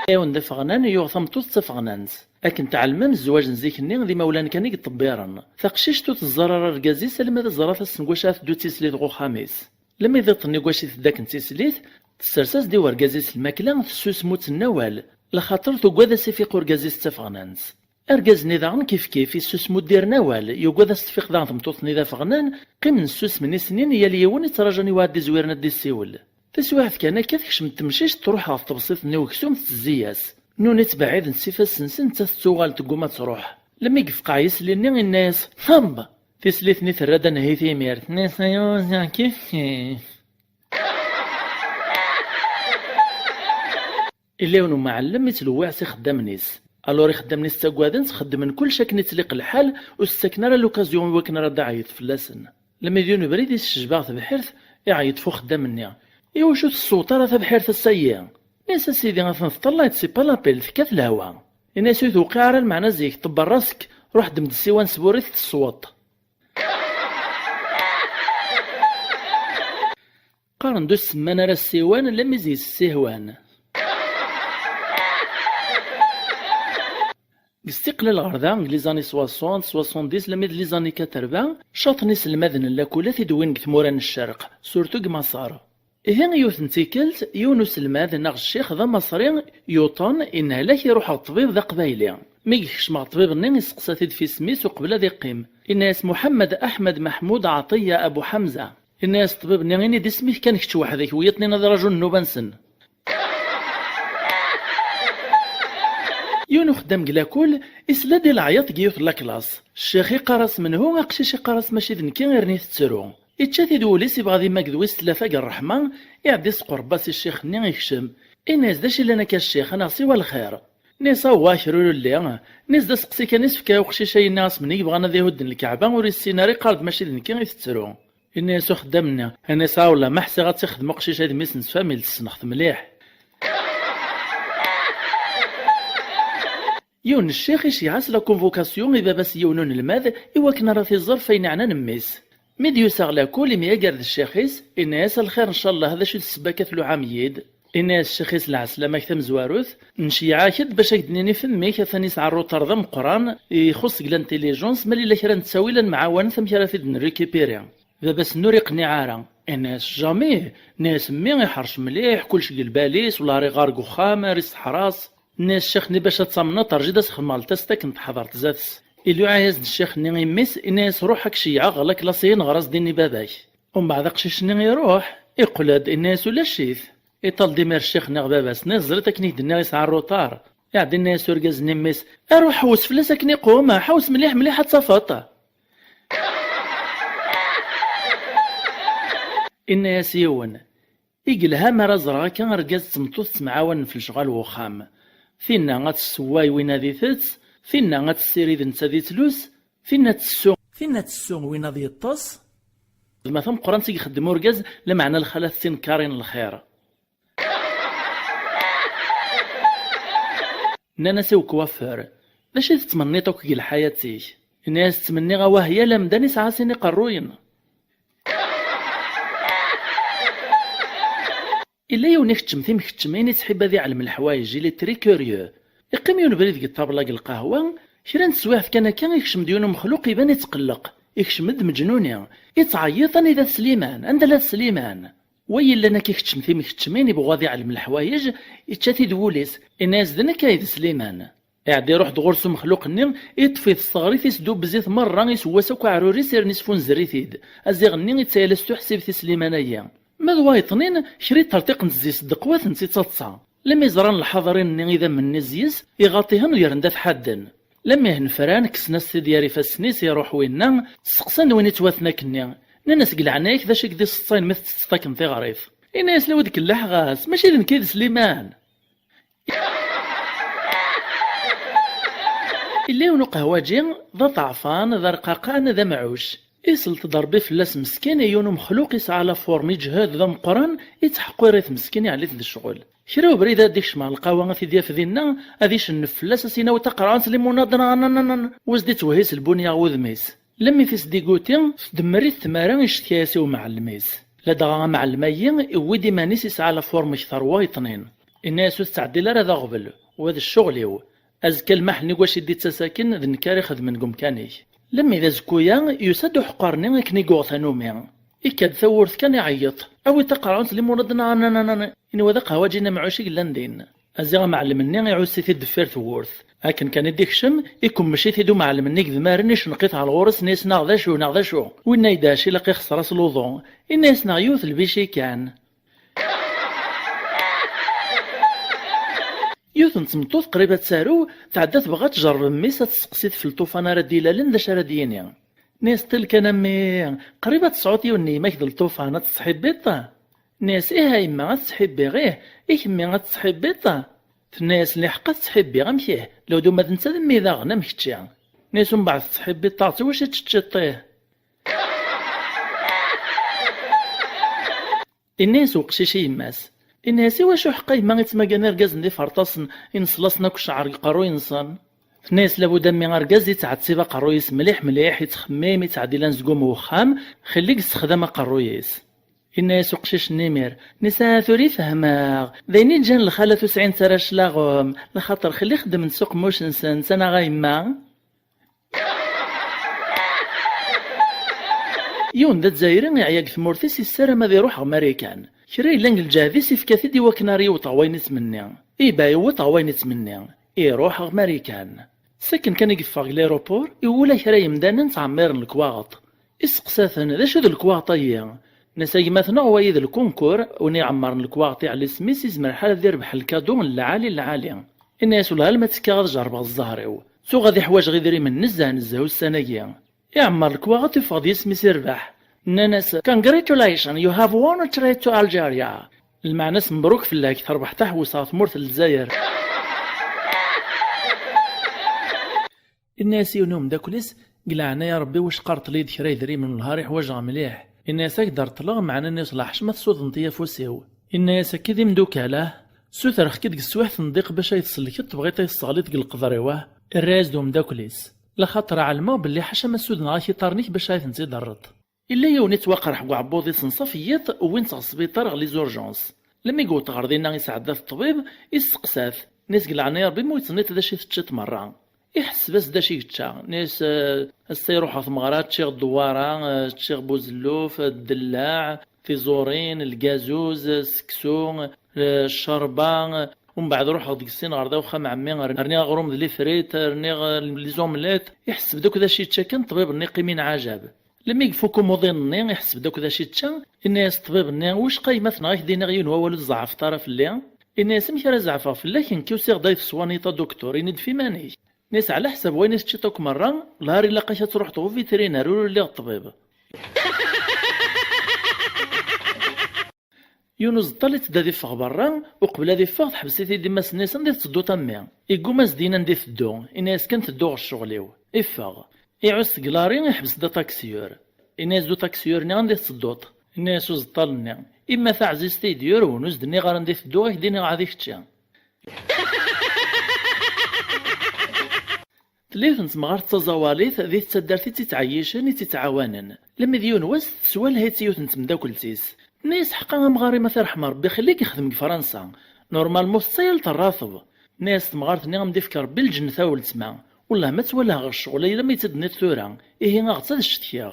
yiwen d afeɣnan yuɣ tameṭṭut d tafeɣnant. Akken tɛelmem, zzwaǧ n zik-nni d imawlan kan i yeṭṭebbiren. Taqcict ur teẓẓar ara argaz-is alma d teẓra tasengwac ara teddu d tislit ɣer uxxam-is. Lemmi d iḍ-nni deg wacu i tedda akken d tislit, tessers-as-d i urgaz-is lmakla, tessusem ur tenna awal, laxaṭer tugad ad s-ifiq urgaz-is d tafeɣnant. Argaz-nni daɣen kifkif, issusem ur d-irn awal, yugad ad s-tfiq daɣen tmeṭṭut-nni d afeɣnan, qqimen ssusmen i snin, yal yiwen ittraǧu aniwa ad d-izwiren ad d-issiwel. Taswiɛt kan akka, tekcem-d temcict, truḥ ɣef tebṣiḍt-nni uksum, tettezzi-yas. Nuni ttbeɛɛiden s ifassen-nsen, nettat tettuɣal tegguma ad truḥ. Lemmi yefqeɛ yisli-nni, inna-yas: "Ṭṭemb!" Tislit-nni terra-d anehhit imir, tenna-yas: "Ayu, ziɣ kifkif." Illa yiwen umɛellem ittlewwiɛ s ixeddamen-is. Alors ixeddamen-is ttaggaden-tt, xeddmen kullec akken i ttliq lḥal, ur s-ttaken ara l'occasion i wakken ara d-tɛeyyeḍ fell-asen. Lemmi d yiwen ubrid i s-tecba tebḥirt, iɛeyyeḍ f uxeddam-nni: "Iwacu ur tessewweḍ ara tabḥirt ass-ayi?" Inna-yas: "A sidi, atan teṭṭalay-d, c'est pas la peine, tekkat lehwa." Inna-yas: "Ur tewqiɛ ara lmeɛna zik, ṭebber ras-k, ruḥ ddem-d ssiwan sburrit tessewweḍ." Qqaren-d ur semman ara ssiwan, lemmi d yessihwan. Deg istiqlal ɣer da, deg les années soixante, soixante-dix, lemmi d les années quatre-vingts, caṭen iselmaden n lakul ad t-id-wwin deg tmura n ccerq, surtout deg Maṣer. Ihi, yiwet n tikkelt, yiwen uselmad neɣ ccix d amaṣri yuṭen, inna-k iruḥ ɣer ṭṭbib d aqbayli. Mi yekcem ɣer ṭṭbib-nni, iseqsa-t-id f isem-is uqbel ad iqqim. Inna-yas: "Muḥemmed Aḥmed Maḥmud Ɛeṭiya Abu Ḥamza." Inna-yas ṭṭbib-nni: "Ini-d isem-ik kan kečč weḥd-k, wiyaḍ-nni ad rajun nnuba-nsen." Yiwen uxeddam deg lakul isla-d i leɛyaḍ deg yiwet n laklas. Ccix iqqar-as: "Menhu?" Aqcic iqqar-as: "Mačči d nekki, irni tettru." Ičča-t-id wul-is, ibɣa ad immaged wis tlata deg ṛṛeḥma, iɛedda isqurb-as i ccix-nni, ikcem. Inna-yas: "D acu yellan akka a ccix, neɣ siwa lxir?" Inna-yas: "Awah, krurulli." Inna-yas: "D aseqsi kan i s-fkiɣ i uqcic-ayi-nni asmi i yebɣan ad ihudden lkaɛba, ur yessin ara, iqqar-d mačči d nekki i tettru." Inna-yas uxeddam-nni: "Inna-yas, a wellah, ma ḥsiɣ ad tt-ixdem uqcic-a d mmi-s n tfamilt, ssneɣ-t mliḥ." Yiwen n ccix iceyyeɛ-as la convocation i baba-s n yiwen unelmad i wakken ara t-iẓer f ayen iɛnan mmi-s. Mi d-yusa ɣer lakul, imyager d ccix-is, inna-yas: "A lxir, ncallah, d acu i d ssebba akka tluɛam-iyi-d?" Inna-yas ccix-is: "Lɛeslama-k tamezwarut, nceyyeɛ-ak-d bac ad k-d-nini f mmi-k, atan yesɛa rrutar d ameqqran, ixuṣṣ deg l'intelligence, ma yella kra n ttawil ad nemɛawanet amek ara t-id-nrikipiri." Baba-s-nni ur iqniɛ ara. Inna-yas: "Jamais!" Inna-yas: "Mmi iḥrec mliḥ, kullec deg lbal-is, ula ara iɣar deg uxxam, ara iseḥras." Inna-yas ccix-nni: "Bac ad tamneḍ, rǧu ad as-xedmeɣ ltest akken teḥḍert zdat-s." Iluɛa-yas-d ccix-nni i mmi-s, inna-yas: "Ruḥ ad k-ceyyɛeɣ ɣer laklasi-in, ɣer-as-d ini baba-k." Umbeɛd aqcic-nni iruḥ, iqqel-d, inna-yas: "Ulac-it." Iṭal-d imir ccix-nni ɣer baba-s-nni: "Teẓriḍ akken i k-d-nniɣ yesɛa rrutar?" Iɛedda inna-yas urgaz-nni i mmi-s: "Aruḥ ḥewwes fell-as akken iqum, ḥewwes mliḥ mliḥ ad tafeḍ." Inna-yas yiwen: "I yelha mi ara ẓreɣ akka argaz d tmeṭṭut ttemɛawanen f lecɣal n uxxam. Tinna ad tessewway, win ad itett, tinna ad tessirid, netta ad ittlus, tinna ad tessu, tinna ad tessu, win ad yeṭṭes." D ma tameqqrant i ixeddem urgaz, lameɛna lxalat ttinkarin lxir. Nnan-as i ukwafur: "D acu i tettmenniḍ akk deg lḥayat-ik?" Inna-yas: "Ttmenniɣ awah yal amdan isɛa sin iqerruyen." Illa yiwen ikeččem timkeččmin, ittḥibbi ad iɛlem leḥwayeǧ, il est très curieux. Iqqim yiwen ubrid deg ṭṭabla deg lqahwa, kra n teswiɛt kan akka, ikcem-d yiwen umexluq iban itqelleq, ikcem-d meǧnuni, ittɛeyyiḍ: "Anida d Sliman? Anda la d Sliman?" Wa yellan akka ikeččem timkeččmin, ibɣa ad iɛlem leḥwayeǧ, ičča-t-id wul-is, inna-yas: "D nekk ay d Sliman." Iɛedda iruḥ-d ɣur-s umexluq-nni, iṭṭef-it s teɣrit, isdubbez-it merra, iseww-as akk aɛrur-is, irna isfunzer-it-id. Aziɣ-nni ittayal-as tuḥsibt i Sliman-agi. Ma d wayeṭnin, kra iṭerṭiqen zzi-s ddeqwat n tittaḍsa. Lami ẓran lḥaḍrin-nni idammen-nni zzi-s, iɣaṭ-ihen, gren-d at ḥadden. Lami hen fran, kksen-as-t-id yar ifassen-is, iruḥ winna, steqsan-d win ittwaten akkenni. Nnan-as: "Deg leɛnaya-k, d acu i k-d-iseṭṭayen mi tettetteḍ akken tiɣrit?" Inna-yas: "La wi d-kellaḥ ɣas, mačči d nekk i d Sliman." Illa yiwen uqehwaǧi, d aṭeɛfan, d arqaqan, d amɛuc. Isleṭ-d Ṛebbi fell-as meskin, i yiwen umexluq isɛa la forme, iǧhed, d ameqqran, ittḥeqqiṛ-it meskin, iɛelli-t d ccɣel. Kra ubrid ad d-ikcem ɣer lqahwa, ad t-id-yaf dinna, ad icennef fell-as, ad s-yini: "Awi taqerɛunt limunad, nananana." U ad s-d-ittwehhi s lbuni ɣer wudem-is. Lami t-isdiguti, tdemmer-it tmara, icetki-as i umɛellem-is. Ladɣa amɛellem-agi iwwi-d iman-is, isɛa la forme kter wayeṭnin. Inna-yas: "Ur tettɛeddil ara d aɣbel, wa d ccɣel-iw. Azekka lmaḥ-nni gwac i d-ittas akken, d nekk ara ixedmen deg umkan-ik." Lami d azekku-ya, yusa-d uḥeqqar-nni akken i yuɣ tanumi. Ikka-d tawwurt kan iɛeyyeḍ: "Awi taqerɛunt limunad, nananana." Inwa d aqehwaǧi n amɛuc i yellan din. Aziɣ amɛellem-nni iɛuss-it-id deffir tewwurt. Akken kan i d-ikcem, ikemmec-it-id umɛellem-nni deg idmaren, icenq-it ɣer ɣur-s, inna-yas: "Neɣ d acu, neɣ d acu?" Winna yedhec, ilaq ixṣer-as luḍu. Inna-yas: "Neɣ yiwet lbici kan." Yiwet n tmeṭṭut qrib ad tarew, tɛedda tebɣa ad tjerreb mmi-s, ad testeqsi-t f lṭufan ara d-ilalen d acu ara d-yini. Nni-as: "Ṭṭil kan a mmi, qrib ad tesɛuḍ yiwen n yemma-k d lṭufan, ad tettḥibbiḍ-t?" Nni-as: "Ih a yemma, ad t-ttḥibbiɣ, ih, i kemmi ad tettḥibbiḍ-t?" Tenna-yas: "Liḥeqq ad t-ttḥibbiɣ, amek ih, lewd uma d netta d mmi daɣen am kečči." Nni-as: "Umbeɛd tettḥibbiḍ-t-aɣ, ttwac ad teččiḍ-t ih?" Inna-yas uqcic i yemma-s, inna-yas: "Iwacu ḥeqqa yemma ittmagan irgazen d iferṭasen, ineṣlasen akk ccɛer deg uqerruy-nsen?" Tenna-yas: "Labud a mmi argaz ittɛettib aqerruy-is mliḥ mliḥ, ittxemmim, ittɛeddi anezgum n wexxam, xilli yessexdam aqerruy-is." Inna-yas uqcic-nni imir: "Nisa tura i fehmeɣ, d ayen i ǧǧan lxalat ur sɛint ara cclaɣem, lxaṭer xilli xeddment s uqemmuc-nsent, anaɣ a yemma?" Yiwen d Azzayri iɛya deg tmurt-is, yessaram ad iruḥ ɣer Marikan. Kra yellan deg lǧehd-is ifka-t-id i wakken ara yewweḍ ɣer wayen ittmenni. Iba yewweḍ ɣer wayen ittmenni. Iruḥ ɣer Marikan. Sakken kan i yeffeɣ deg l'aéroport, iwula kra yemdanen ttɛemmiren lekwaɣeḍ. Isteqsa-ten: "D acu d lekwaɣeḍ-ayi?" Nnan-as: "A gma-tneɣ, wayi d lkunkur, win iɛemmren lekwaɣeḍ iɛelli isem-is, izmer ḥal ad irbeḥ lkadu n lɛali lɛali." Inna-yas: "Wellah alma ttekkaɣ ad jerrbeɣ zzher-iw. Tuɣ ad iḥwaǧeɣ idrimen nezzeh nezzeh ussan-agi." Iɛemmer lekwaɣeḍ, iffeɣ-d yisem-is irbeḥ. Nnan-as: "Congratulations, you have won a trip to Algeria." Lmeɛna-s: "Mebruk fell-ak, terbeḥ taḥewwest ɣer tmurt n Lezzayer." Inna-yas yiwen umeddakel-is: "Deg leɛnaya Rebbi, wacqa rṭel-iyi-d kra yedrimen, lhar i ḥwaǧeɣ mliḥ." Inna-yas: "Ad k-d-rṭleɣ, meɛna inna-yas leḥcma tessuḍneḍ-iyi afus-iw." Inna-yas: "Akka i d imdukal-ah? Ssutreɣ-k-id deg teswiɛt n ddiq bac ay tsellkeḍ, tebɣiḍ ay tesseɣliḍ deg leqder-iw, ah?" Irra-yas-d umeddakel-is: "Laxaṭer ɛelmeɣ belli ḥaca ma ssudneɣ-ak i ṭarn-ik bac ay tent-id-terriḍ." Illa yiwen ittwaqerḥ deg uɛebbuḍ-is n ṣaf n yiḍ, wwin-t ɣer sbiṭar ɣer les urgences. Lmi yewweḍ ɣer dinna, isɛedda-t ṭṭbib, isteqsa-t, inna-yas: "Deg leɛnaya Rebbi, ma ur tenniḍ d acu i teččiḍ merra?" Iḥesseb-as-d acu i yečča. Inna-yas: "Eh, ass-a i ruḥeɣ tmeɣra, ččiɣ ddewwara, eh, ččiɣ buzelluf, eh, ddellaɛ, tiẓurin, lgazuz, eh, seksu, eh, ccerba, eh, umbeɛd ruḥeɣ deg sin ɣer da uxxam ɛemmi, rniɣ aɣrum d lifrit, rniɣ, eh, les omelettes." Iḥesseb-d akk d acu yečča kan ṭṭbib-nni, qqim inɛajab. Lmi ifuk umuḍin-nni, iḥseb-d akk d acu yečča, inna-yas ṭṭbib-nni: "Wicqa yemma tenɣa ak-d-iniɣ yiwen wawal ur tzeɛfeḍ ara fell-i?" Inna-yas: "Amek ara zeɛfeɣ fell-ak, nekk usiɣ-d ad yi-teswaniyeḍ a duktur, ini-d f iman-ik." Inna-yas: "Ɛla ḥsab wayen i teččiḍ akk merra, lhar ilaq-ak ad truḥeḍ ɣer uvitrinar, ur lliɣ ṭṭbib." Yiwen uẓeṭṭal itteddu ad iffeɣ berra, uqbel ad iffeɣ teḥbes-it-id yemma-s-nni: "Anda i tettedduḍ a mmi?" Igguma ad s-d-yini anda i teddu, inna-yas: "Kan tedduɣ ɣer ccɣel-iw." Iffeɣ. Iɛuss deg lari, iḥbes-d ataksiyur. Inna-yas-d utaksiyur-nni: "Anda i tettedduḍ?" Inna-yas uẓeṭṭal-nni: "Imma taɛzizt i yi-d-yurwen, ur s-d-nniɣ ara anda i tedduɣ, ad k-d-iniɣ ɛad i kečči." Tella yiwet n temɣart d taẓawalit di taddart i tt-ittɛeyyicen, i tt-ittɛawanen. Lemmi d yiwen wass, teswalha-itt yiwet n temdakelt-is. Tenna-yas: "Ḥqa amɣar-im, ad t-irḥem Rebbi, xli-k ixdem deg Fransa. Normalement tettayal terrateb." Tenna-yas temɣart-nni: "Am d-ifk Rebbi lǧennet a weltma. Wellah ma ttwalaheɣ ccɣel alamma i tt-id-tenniḍ tura, ihi aɣet ad ccetkiɣ."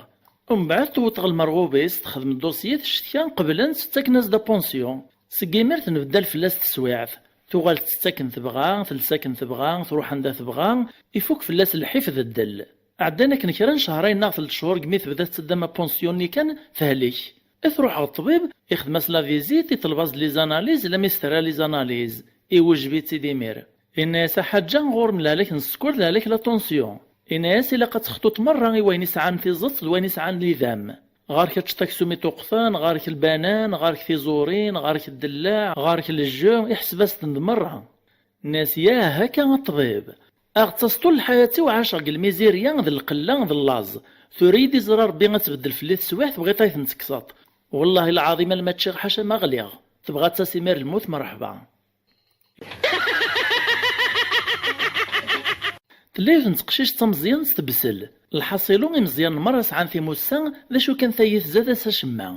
Umbeɛd tewweḍ ɣer lmerɣub-is, texdem ddusyi, teccetka, qeblen-tt, ttaken-as-d apensyon. Seg imir tenbeddal fell-as teswiɛt. Tuɣal tettaken tebɣa, telsa-ken tebɣa, truḥ anda tebɣa, ifuk fell-as lḥif d ddel. Ɛeddan akken kra n cehrayen neɣ telt cchur, deg mi tebda tettaddam apensyon-nni kan, tehlek. I truḥ ɣer ṭṭbib, ixdem-as la visite, iṭleb-as-d les analyses, lammi s-terra les analyses, iwejjeb-itt-id imir. Inna-yas: "A ḥaǧa, ɣur-m lehlak n sskeṛ, d lehlak la tension." Inna-yas: "Ilaq ad textuḍ merra i wayen isɛan tiẓeṭ d wayen isɛan lidam. Ɣer-k ad teččeḍ aksum iṭuqten, ɣer-k lbanan, ɣer-k tiẓurin, ɣer-k ddellaɛ, ɣer-k lejju, iḥseb-as-ten d merra." Inna-yas: "Yah, akka a ṭṭbib. Aɣ-ttaseḍ ṭul lḥayat-iw ɛaceɣ deg lmizirya, d lqella, d llaẓ. Tura i d-iẓra Rebbi ad tbeddel fell-i teswiɛt, tebɣiḍ ad yi-ten-tekkseḍ. Wellah lɛaḍim, alma ččiɣ ḥaca ma ɣliɣ. Tebɣa ad tas imir lmut, merḥba." Tella yiwet n teqcict d tameẓyant tebsel. Lḥaṣilu, imeẓyanen merra sɛan timussa, d acu kan tayi tzad-as acemma.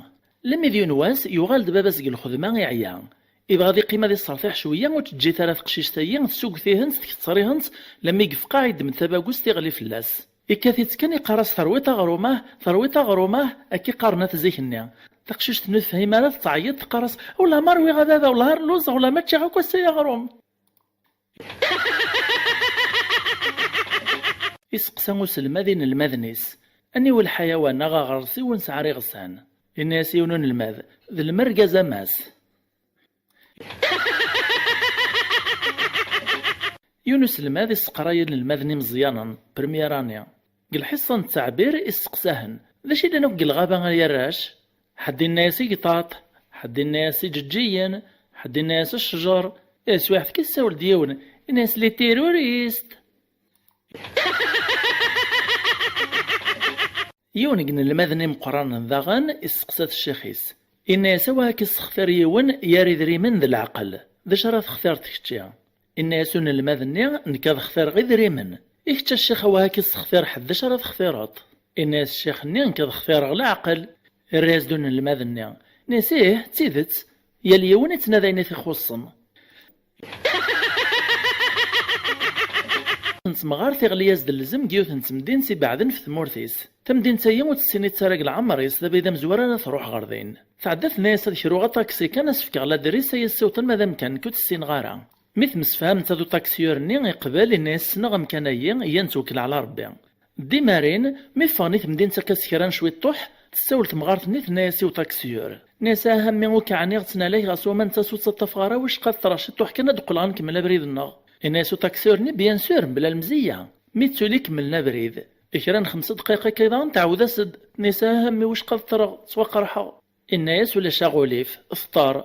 Lemmi d yiwen wass, yuɣal-d baba-s deg lxedma, iɛya. Ibɣa ad iqqim ad iṣertiḥ cwiya, ur tt-ǧǧit ara teqcict-ayi, tessugget-ihent, tketter-ihent, lemmi yefqeɛ, iddem-d tabagust, iɣli fell-as. Ikkat-itt kan, iqqar-as: "Terwiḍ aɣrum-ah, terwiḍ aɣrum-ah", akka i qqaren at zik-nni. Taqcict-nni ur tefhim ara, tettɛeyyiḍ, teqqar-as: "Wellah ma rwiɣ a baba, wellah ar lluẓeɣ, wellah ma ččiɣ akk ass-a aɣrum." Iseqsa uselmad inelmaden-is: "Aniw lḥayawan neɣ aɣersiw ur nesɛi ara iɣsan?" Inna-yas yiwen unelmad: "D lmergaz a mass." Yiwen uselmad isseqray inelmaden imeẓyanen, première année. Deg lḥiṣṣa n ttaɛbir, isteqsa-hen: "D acu yellan akk deg lɣaba, ay arrac?" Ḥedd inna-yas: "Igṭaṭ", ḥedd inna-yas: "Iǧeǧǧigen", ḥedd inna-yas: "Ccjer." Taswiɛt kan, issawel-d yiwen, inna-yas: "Les terroristes." Yiwen deg inelmaden imeqqranen daɣen isteqsa-t ccix-is, inna-yas: "Awa ad k-issextir yiwen, yer idrimen d leɛqel, d acu ara textireḍ kečči?" Inna-yas unelmad-nni: "Nekk ad xtireɣ idrimen. I kečč a ccix, awa ad k-issextir ḥedd, d acu ara textireḍ?" Inna-yas ccix-nni: "Nekk ad xtireɣ leɛqel." Irra-yas-d unelmad-nni, inna-yas: "Ih, d tidet, yal yiwen ittnadi ayen i t-ixuṣṣen." N temɣart iɣli-yas-d lzem deg yiwet n temdint ibeɛden f tmurt-is. Tamdint-ayi ur tt-tessinit ara deg leɛmer-is, d abrid amezwaru ara truḥ ɣer din. Tɛedda tenna-yas: "Ad kruɣ aṭaksi kan, ad s-fkeɣ ladris, ad yi-ssiwḍen ma d amkan, nekk ur tt-ssineɣ ara." Mi temsefhamemt d utaksiyur-nni, iqbel, inna-yas: "Ssneɣ amkan-ayi, iyya ad nettwekkil ɛla Rebbi." Ddimarin, mi ffɣen i temdint akka s kra n cwiṭṭuḥ, tessawel temɣart-nni, tenna-yas i utaksiyur. Tenna-yas: "Ah a mmi, ur k-ɛniɣ, ttnaleɣ ɣas waman d tasuta ur ṭṭafeɣ ara, wicqa ṭṭreɣ ciṭṭuḥ kan ad d-qqleɣ ad nkemmel abrid-nneɣ." Inna-yas utaksiyur-nni: "Bien sûr, mebla lemzeyya." Mi d-tuli kemmlen abrid. Kra n xemsa ddqayeq akka daɣen tɛawed-as-d, tenna-yas: "Ah a mmi, wicqa ṭṭreɣ, ttwaqerḥeɣ." Inna-yas: "Ulac aɣulif, fṭer."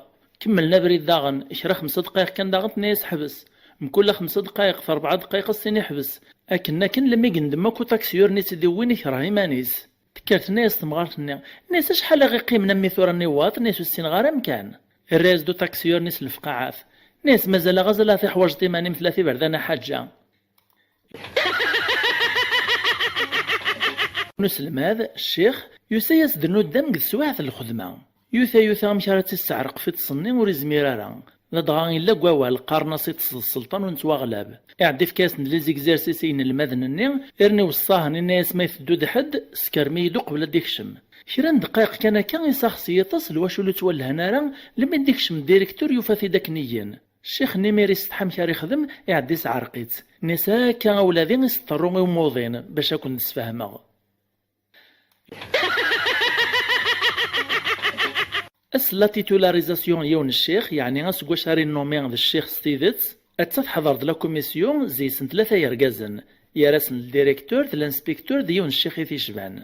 Kemmlen abrid daɣen, kra xemsa ddqayeq kan daɣen tenna-yas: "Ḥbes." Mkul xemsa ddqayeq, f rebɛa ddqayeq ad s-tini: "Ḥbes." Akken akken, lmi yendem akk utaksiyur-nni tt-id-iwwin, ikreh iman-is. Tekker tenna-yas temɣart-nni, tenna-yas: "Acḥal ara ɣ-iqqimen a mmi tura niwaḍ?" Tenna-yas: "Ur ssineɣ ara amkan." Irra-yas-d utaksiyur-nni s lefqaɛat. Tenna-yas: "Mazal-aɣ azal, a tiḥwaǧeḍ iman-im, tella tiberdan a ḥaǧa." Uselmad, ccix, yusa-yas-d nuddam deg teswiɛt n lxedma. Yuta, yuta amek ara tt-isseɛreq f iṭes-nni, ur izmir ara. Ladɣa illa deg wawal, qqaren-as iṭes d sselṭan ur nettwaɣlab. Iɛedda ifka-yas-d les exercices i yinelmaden-nni, irna iweṣṣa-hen, inna-yas: "Ma iteddu-d ḥedd, skerm-iyi-d uqbel ad d-ikcem." Kra n ddqayeq kan akka, isaxes yiṭes, lwacul ur ttwalhan ara, lmi d-ikcem ddirektur yufa-t-id akken igen. Ccix-nni mi ara isetḥa amek ara ixdem, iɛedda isɛerq-itt. Nni-as: "Akka a wladi, iseṭṭerru i umuḍin, bac ad ken-d-sfehmeɣ." Ass n la titularisation n yiwen ccix, yeɛni aseggas ara innumi d ccix s tidet, atta teḥḍer-d la commission, zeysen tlata yergazen, gar-asen ldirektur d linspektur d yiwen ccix i t-icban.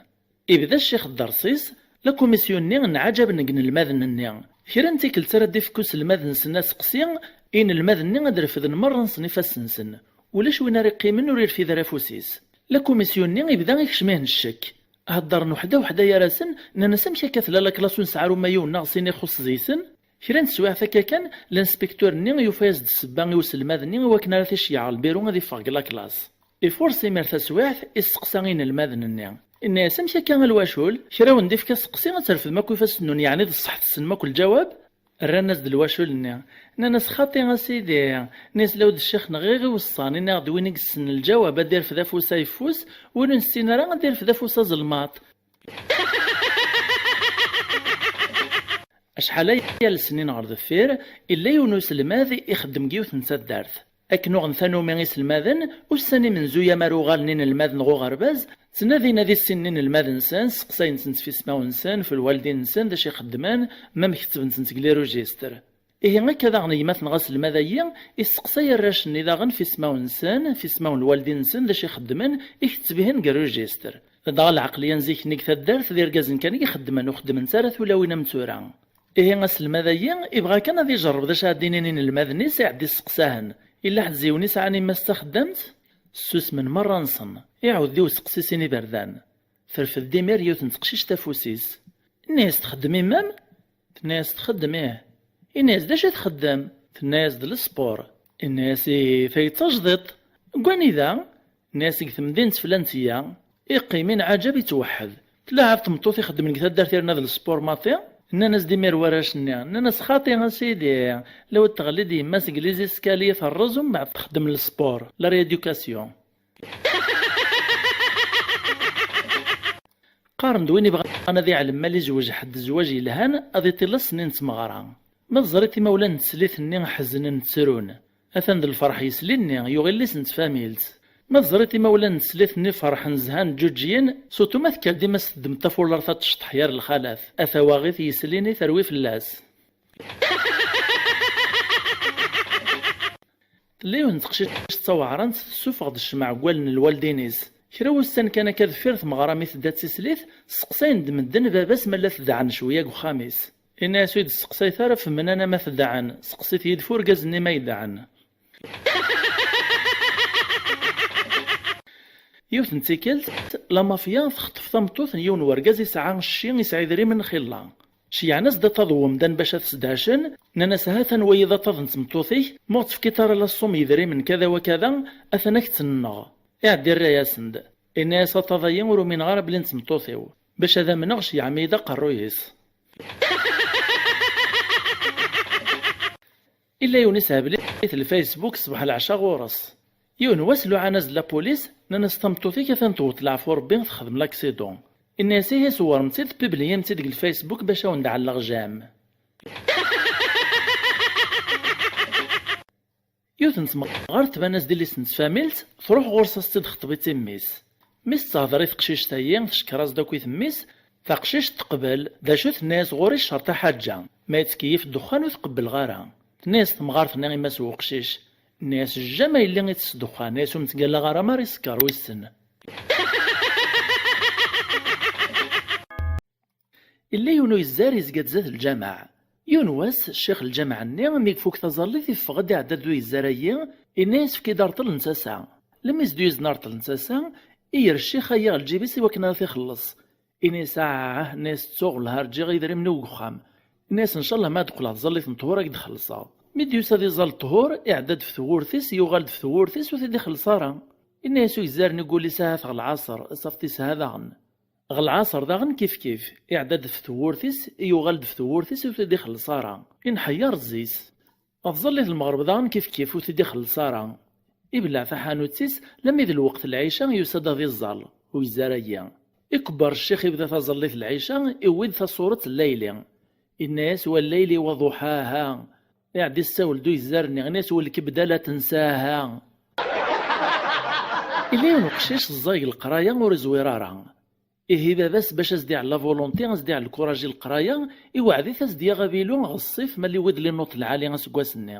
Ibda ccix dders-is, la commission-nni nɛaǧaben deg inelmaden-nni. Kra n tikkelt ara d-ifk uselmad-nsen aseqsi, inelmaden-nni ad refden merra-nsen ifassen-nsen. Ulac win ara iqqimen ur irfid ara afus-is. La commission-nni ibda ikcem-ihen ccek. Heddren weḥda weḥda gar-asen, nnan-as: "Amek akka tella la classe ur nesɛi ara uma yiwen neɣ sin ixuṣṣ zeysen?" Kra n teswiɛt akka kan, linspektur-nni yufa-yas-d ssebba i uselmad-nni i wakken ara t-iceyyeɛ ɣer lbiru ad iffeɣ deg la classe. Ifurṣ imir taswiɛt, isteqsa inelmaden-nni. Inna-yas: "Amek akka a lwacul? Kra wen-d-ifka aseqsi, ad trefdem akk ifassen-nwen, yeɛni d ṣṣeḥ tessnem akk lǧawab?" Rran-as-d lwacul-nni. Nnan-as: "Xaṭi a sidi." Nni-as: "Lawed ccix-nneɣ i ɣ-iweṣṣan, inna-aɣ-d win i yessnen lǧawab ad irfed afus ayeffus, win ur nessin ara ad irfed afus azelmaḍ." Acḥal aya n lesnin ɣer deffir, illa yiwen uselmad ixeddem deg yiwet n taddart. Akken uɣen tanumi iselmaden, ussan imenzuya mi ara uɣalen inelmaden ɣer uɣerbaz, ttnadin ad issinen inelmaden-nsen, sseqsayen-tent f ismawen-nsen, f lwaldin-nsen, d acu i xeddmen, ma mkettben-tent deg les registres. Ihi akka daɣen gma-tneɣ aselmad-agi isseqsay arrac-nni daɣen f ismawen-nsen, f ismawen n lwaldin-nsen, d acu i xeddmen, i kettbihin deg registre. Ladɣa lɛeqliya n zik-nni deg taddart d irgazen kan i ixeddmen, ur xeddment ara tulawin am tura. Ihi aselmad-agi ibɣa kan ad ijerreb d acu ara d-inin inelmaden-is, iɛedda isseqsa-hen. Yella ḥedd ziwen i sɛan imma-s d taxeddamt? Ssusmen merra-nsen. Iɛawed-d i useqsi sin iberdan. Terfed-d imir yiwet n teqcict afus-is. Inna-yas: "Txeddem imma-m?" Tenna-yas: "Txeddem, ih." Inna-yas: "D acu i txeddem?" Tenna-yas: "D lespur." Inna-yas: "Ihi, tayi d tajdiṭ. Deg wanida?" Tenna-yas: "Deg temdint flantiya." Iqqim inɛaǧab, itweḥḥed. Tella ɛad tmeṭṭut ixeddmen deg taddart yerna d lespur maḍi? Nnan-as-d imir warrac-nni, nnan-as: "Xaṭi a sidi, law teɣli-d yemma-s deg les escaliers terreẓ, umbeɛd texdem lespur, la rééducation." Qqaren-d win ibɣan ad iɛlem ma ad izweǧ ḥedd zzwaǧ yelhan, ad iṭiles snin n tmeɣra. Ma teẓriḍ imawlan n teslit-nni ḥeznen ttrun. Atan d lferḥ yesli-nni, yuɣ illi-s n tfamilt. Ma teẓriḍ imawlan n teslit-nni ferḥen zhan ǧǧuǧǧyen, surtout ma tekker dima s teddem tafulert ad tecṭeḥ gar lxalat. A tawaɣit yesli-nni terwi fell-as. Tella yiwet n teqcict d taweɛrant tessufeɣ-d ccemɛa deg wallen n lwaldin-is. Kra wussan kan akka deffir tmeɣra mi tedda d tislit, sseqsayen-d medden baba-s ma la tedɛen cwiya deg uxxam-is. Inna-yas: "Ur yi-d-sseqsayet ara f menana ma tedɛen, seqsit-iyi-d f urgaz-nni ma yedɛen." Yiwet n tikkelt, la mafia texṭef tameṭṭut n yiwen wergaz isɛa cci, isɛa idrimen xilla. Ceyyɛen-as-d aṭaḍ n wemdan bac ad t-sdehcen, nnan-as: "Ha-t-an wayi d aṭaḍ n tmeṭṭut-ik, ma ur ɣ-tefkiḍ ara la ṣṣum yedrimen kada wa kada, atan ad k-tt-nenneɣ." Iɛedda irra-yasen-d. Inna-yas: "Aṭaḍ-ayi ur umineɣ ara belli n tmeṭṭut-iw. Bac ad amneɣ, ceyyɛem-iyi-d aqerruy-is." Illa yiwen isehbel-it lfacebook ṣṣbeḥ leɛca ɣur-s. Yiwen wass luɛan-as-d lapulis, nnan-as: "Tameṭṭut-ik atan tewweḍ leɛfu Rebbi, texdem laksiḍun." Inna-yas: "Ihi ṣewwrem-tt-id, publiyem-tt-id deg lfacebook bac a wen-d-ɛelleɣ jam." Yiwet n temɣart tban-as-d yelli-s n tfamilt, truḥ ɣur-s ad s-tt-id-texṭeb i timmi-s. Mi s-tehder i teqcict-agi, teckeṛ-as-d akk i temmi-s, taqcict teqbel, d acu tenna-yas: "Ɣur-i ccerṭ a ḥaǧa, ma yettkeyyif ddexxan ur t-qebbleɣ ara." Tenna-yas temɣart-nni i mass n weqcic, tenna-yas: "Jjama yelli itess ddexxan, as ur m-ttgallaɣ ara ma ara isekker, wissen." Illa yiwen uyezzar yezga-d zdat lǧameɛ. Yiwen wass, ccix lǧameɛ-nni, mi ifuk taẓallit, iffeɣ-d iɛedda-d uyezzar-agi, inna-yas: "Efk-iyi-d arṭel n tasa." Lemmi s-d-yuzen ar ṭṭel n tasa, iyer ccix-agi ɣer lǧib-is i wakken ara t-ixelleṣ. Ini-as: "Ah, ah," nni-as, "ttuɣ lhar ǧǧiɣ idrimen-iw deg uxxam." Ini-as: "Ncallah ma ad qqleɣ tẓallit n ṭhur ad k-d-xellṣeɣ." Mi d-yusa ad iẓẓal ṭhur, iɛedda-d ɣef tewwurt-is, yuɣal-d ɣef tewwurt-is ur t-id-ixelleṣ ara. Ini-as ugezzar-nni deg wul-is: "Ahat ɣer lɛaṣer, ad tafeḍ yesha daɣen." Ɣer lɛaṣer daɣen kifkif, iɛedda-d ɣef tewwurt-is, yuɣal-d ɣef tewwurt-is ur t-id-ixelleṣ ara. Inḥeyyer zzi-s. Ɣer tẓallit n lmeɣreb daɣen kifkif ur t-id-ixelleṣ ara. Ibelleɛ taḥanut-is, lammi d lweqt n lɛica yusa-d ad iẓẓal, ugezzar-agi. Ikebber ccix ibda taẓallit n lɛica, iwwi-d taṣuret n Layli. Inna-yas: "Wa llayli wa duḥaha." Iɛedda issawel-d ugezzar-nni, inna-yas: "Wa lkebda la tensaha." Illa yiwen uqcic ẓẓay deg leqraya ur iẓwir ara. Ihi baba-s bac as-d-iɛell la volonté, as-d-iɛell lkuraj i leqraya, iweɛɛed-it as-d-yaɣ avilu ɣer ṣṣif ma yewwi-d les notes lɛali aseggas-nni.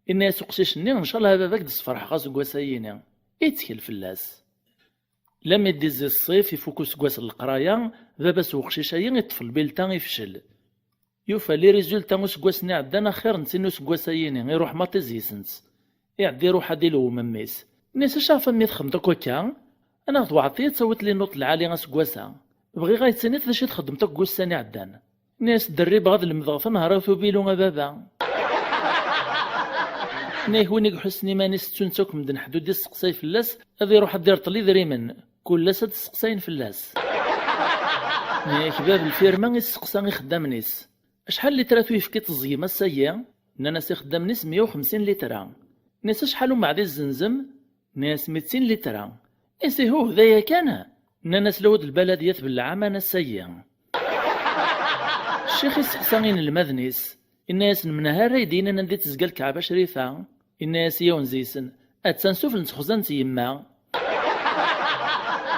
Inna-yas uqcic-nni: "Ncallah a baba ad k-d-sferḥeɣ aseggas-ayini." Ittkel fell-as. Lammi d-izzi ṣṣif, ifuk useggas n leqraya, baba-s n uqcic-ayi iṭṭef lbilta ifcel. Yufa les résultats useggas-nni iɛeddan axir n tin useggas-ayini, iruḥ maṭi zzi-sent. Iɛedda iruḥ ad ileww memmi-s. Inna-yas: "Acu ɣef a mmi txedmeḍ akk akka? Anaɣ tewɛeḍ-iyi ad tawiḍ les notes lɛali aseggas-a. Bɣiɣ ad yi-d-tiniḍ d acu i txeddmeḍ akk deg wussan iɛeddan." Inna-yas: "Derribeɣ ad lemdeɣ tanharaft ubilu a baba." Inna-yak win i iḥussen iman-is ttun-tt akk medden ḥdud isseqsay fell-as, ad iruḥ ad d-irṭel idrimen. Kul ass ad d-sseqsayen fell-as. Inna-yak bab lfirma isseqsa ixeddamen-is: "Acḥal litrat uyefki teẓẓgem ass-agi?" Nnan-as ixeddamen-is: "Meyya u xemsin litra." Inna-yas: "Acḥal umbeɛd i tzenzem?" Nnan-as: "Mittin litra." "Is ihuh, d aya kan?" Nnan-as: "Lawd lbaladiya tbelleɛ aman ass-agi." Ccix isteqsa inelmaden-is, inna-yasen: "Menha ara yi-d-yinin anda i tezga lkeɛba Crifa?" Inna-yas yiwen deg-sen: "Attan sufell n texza n tyemma."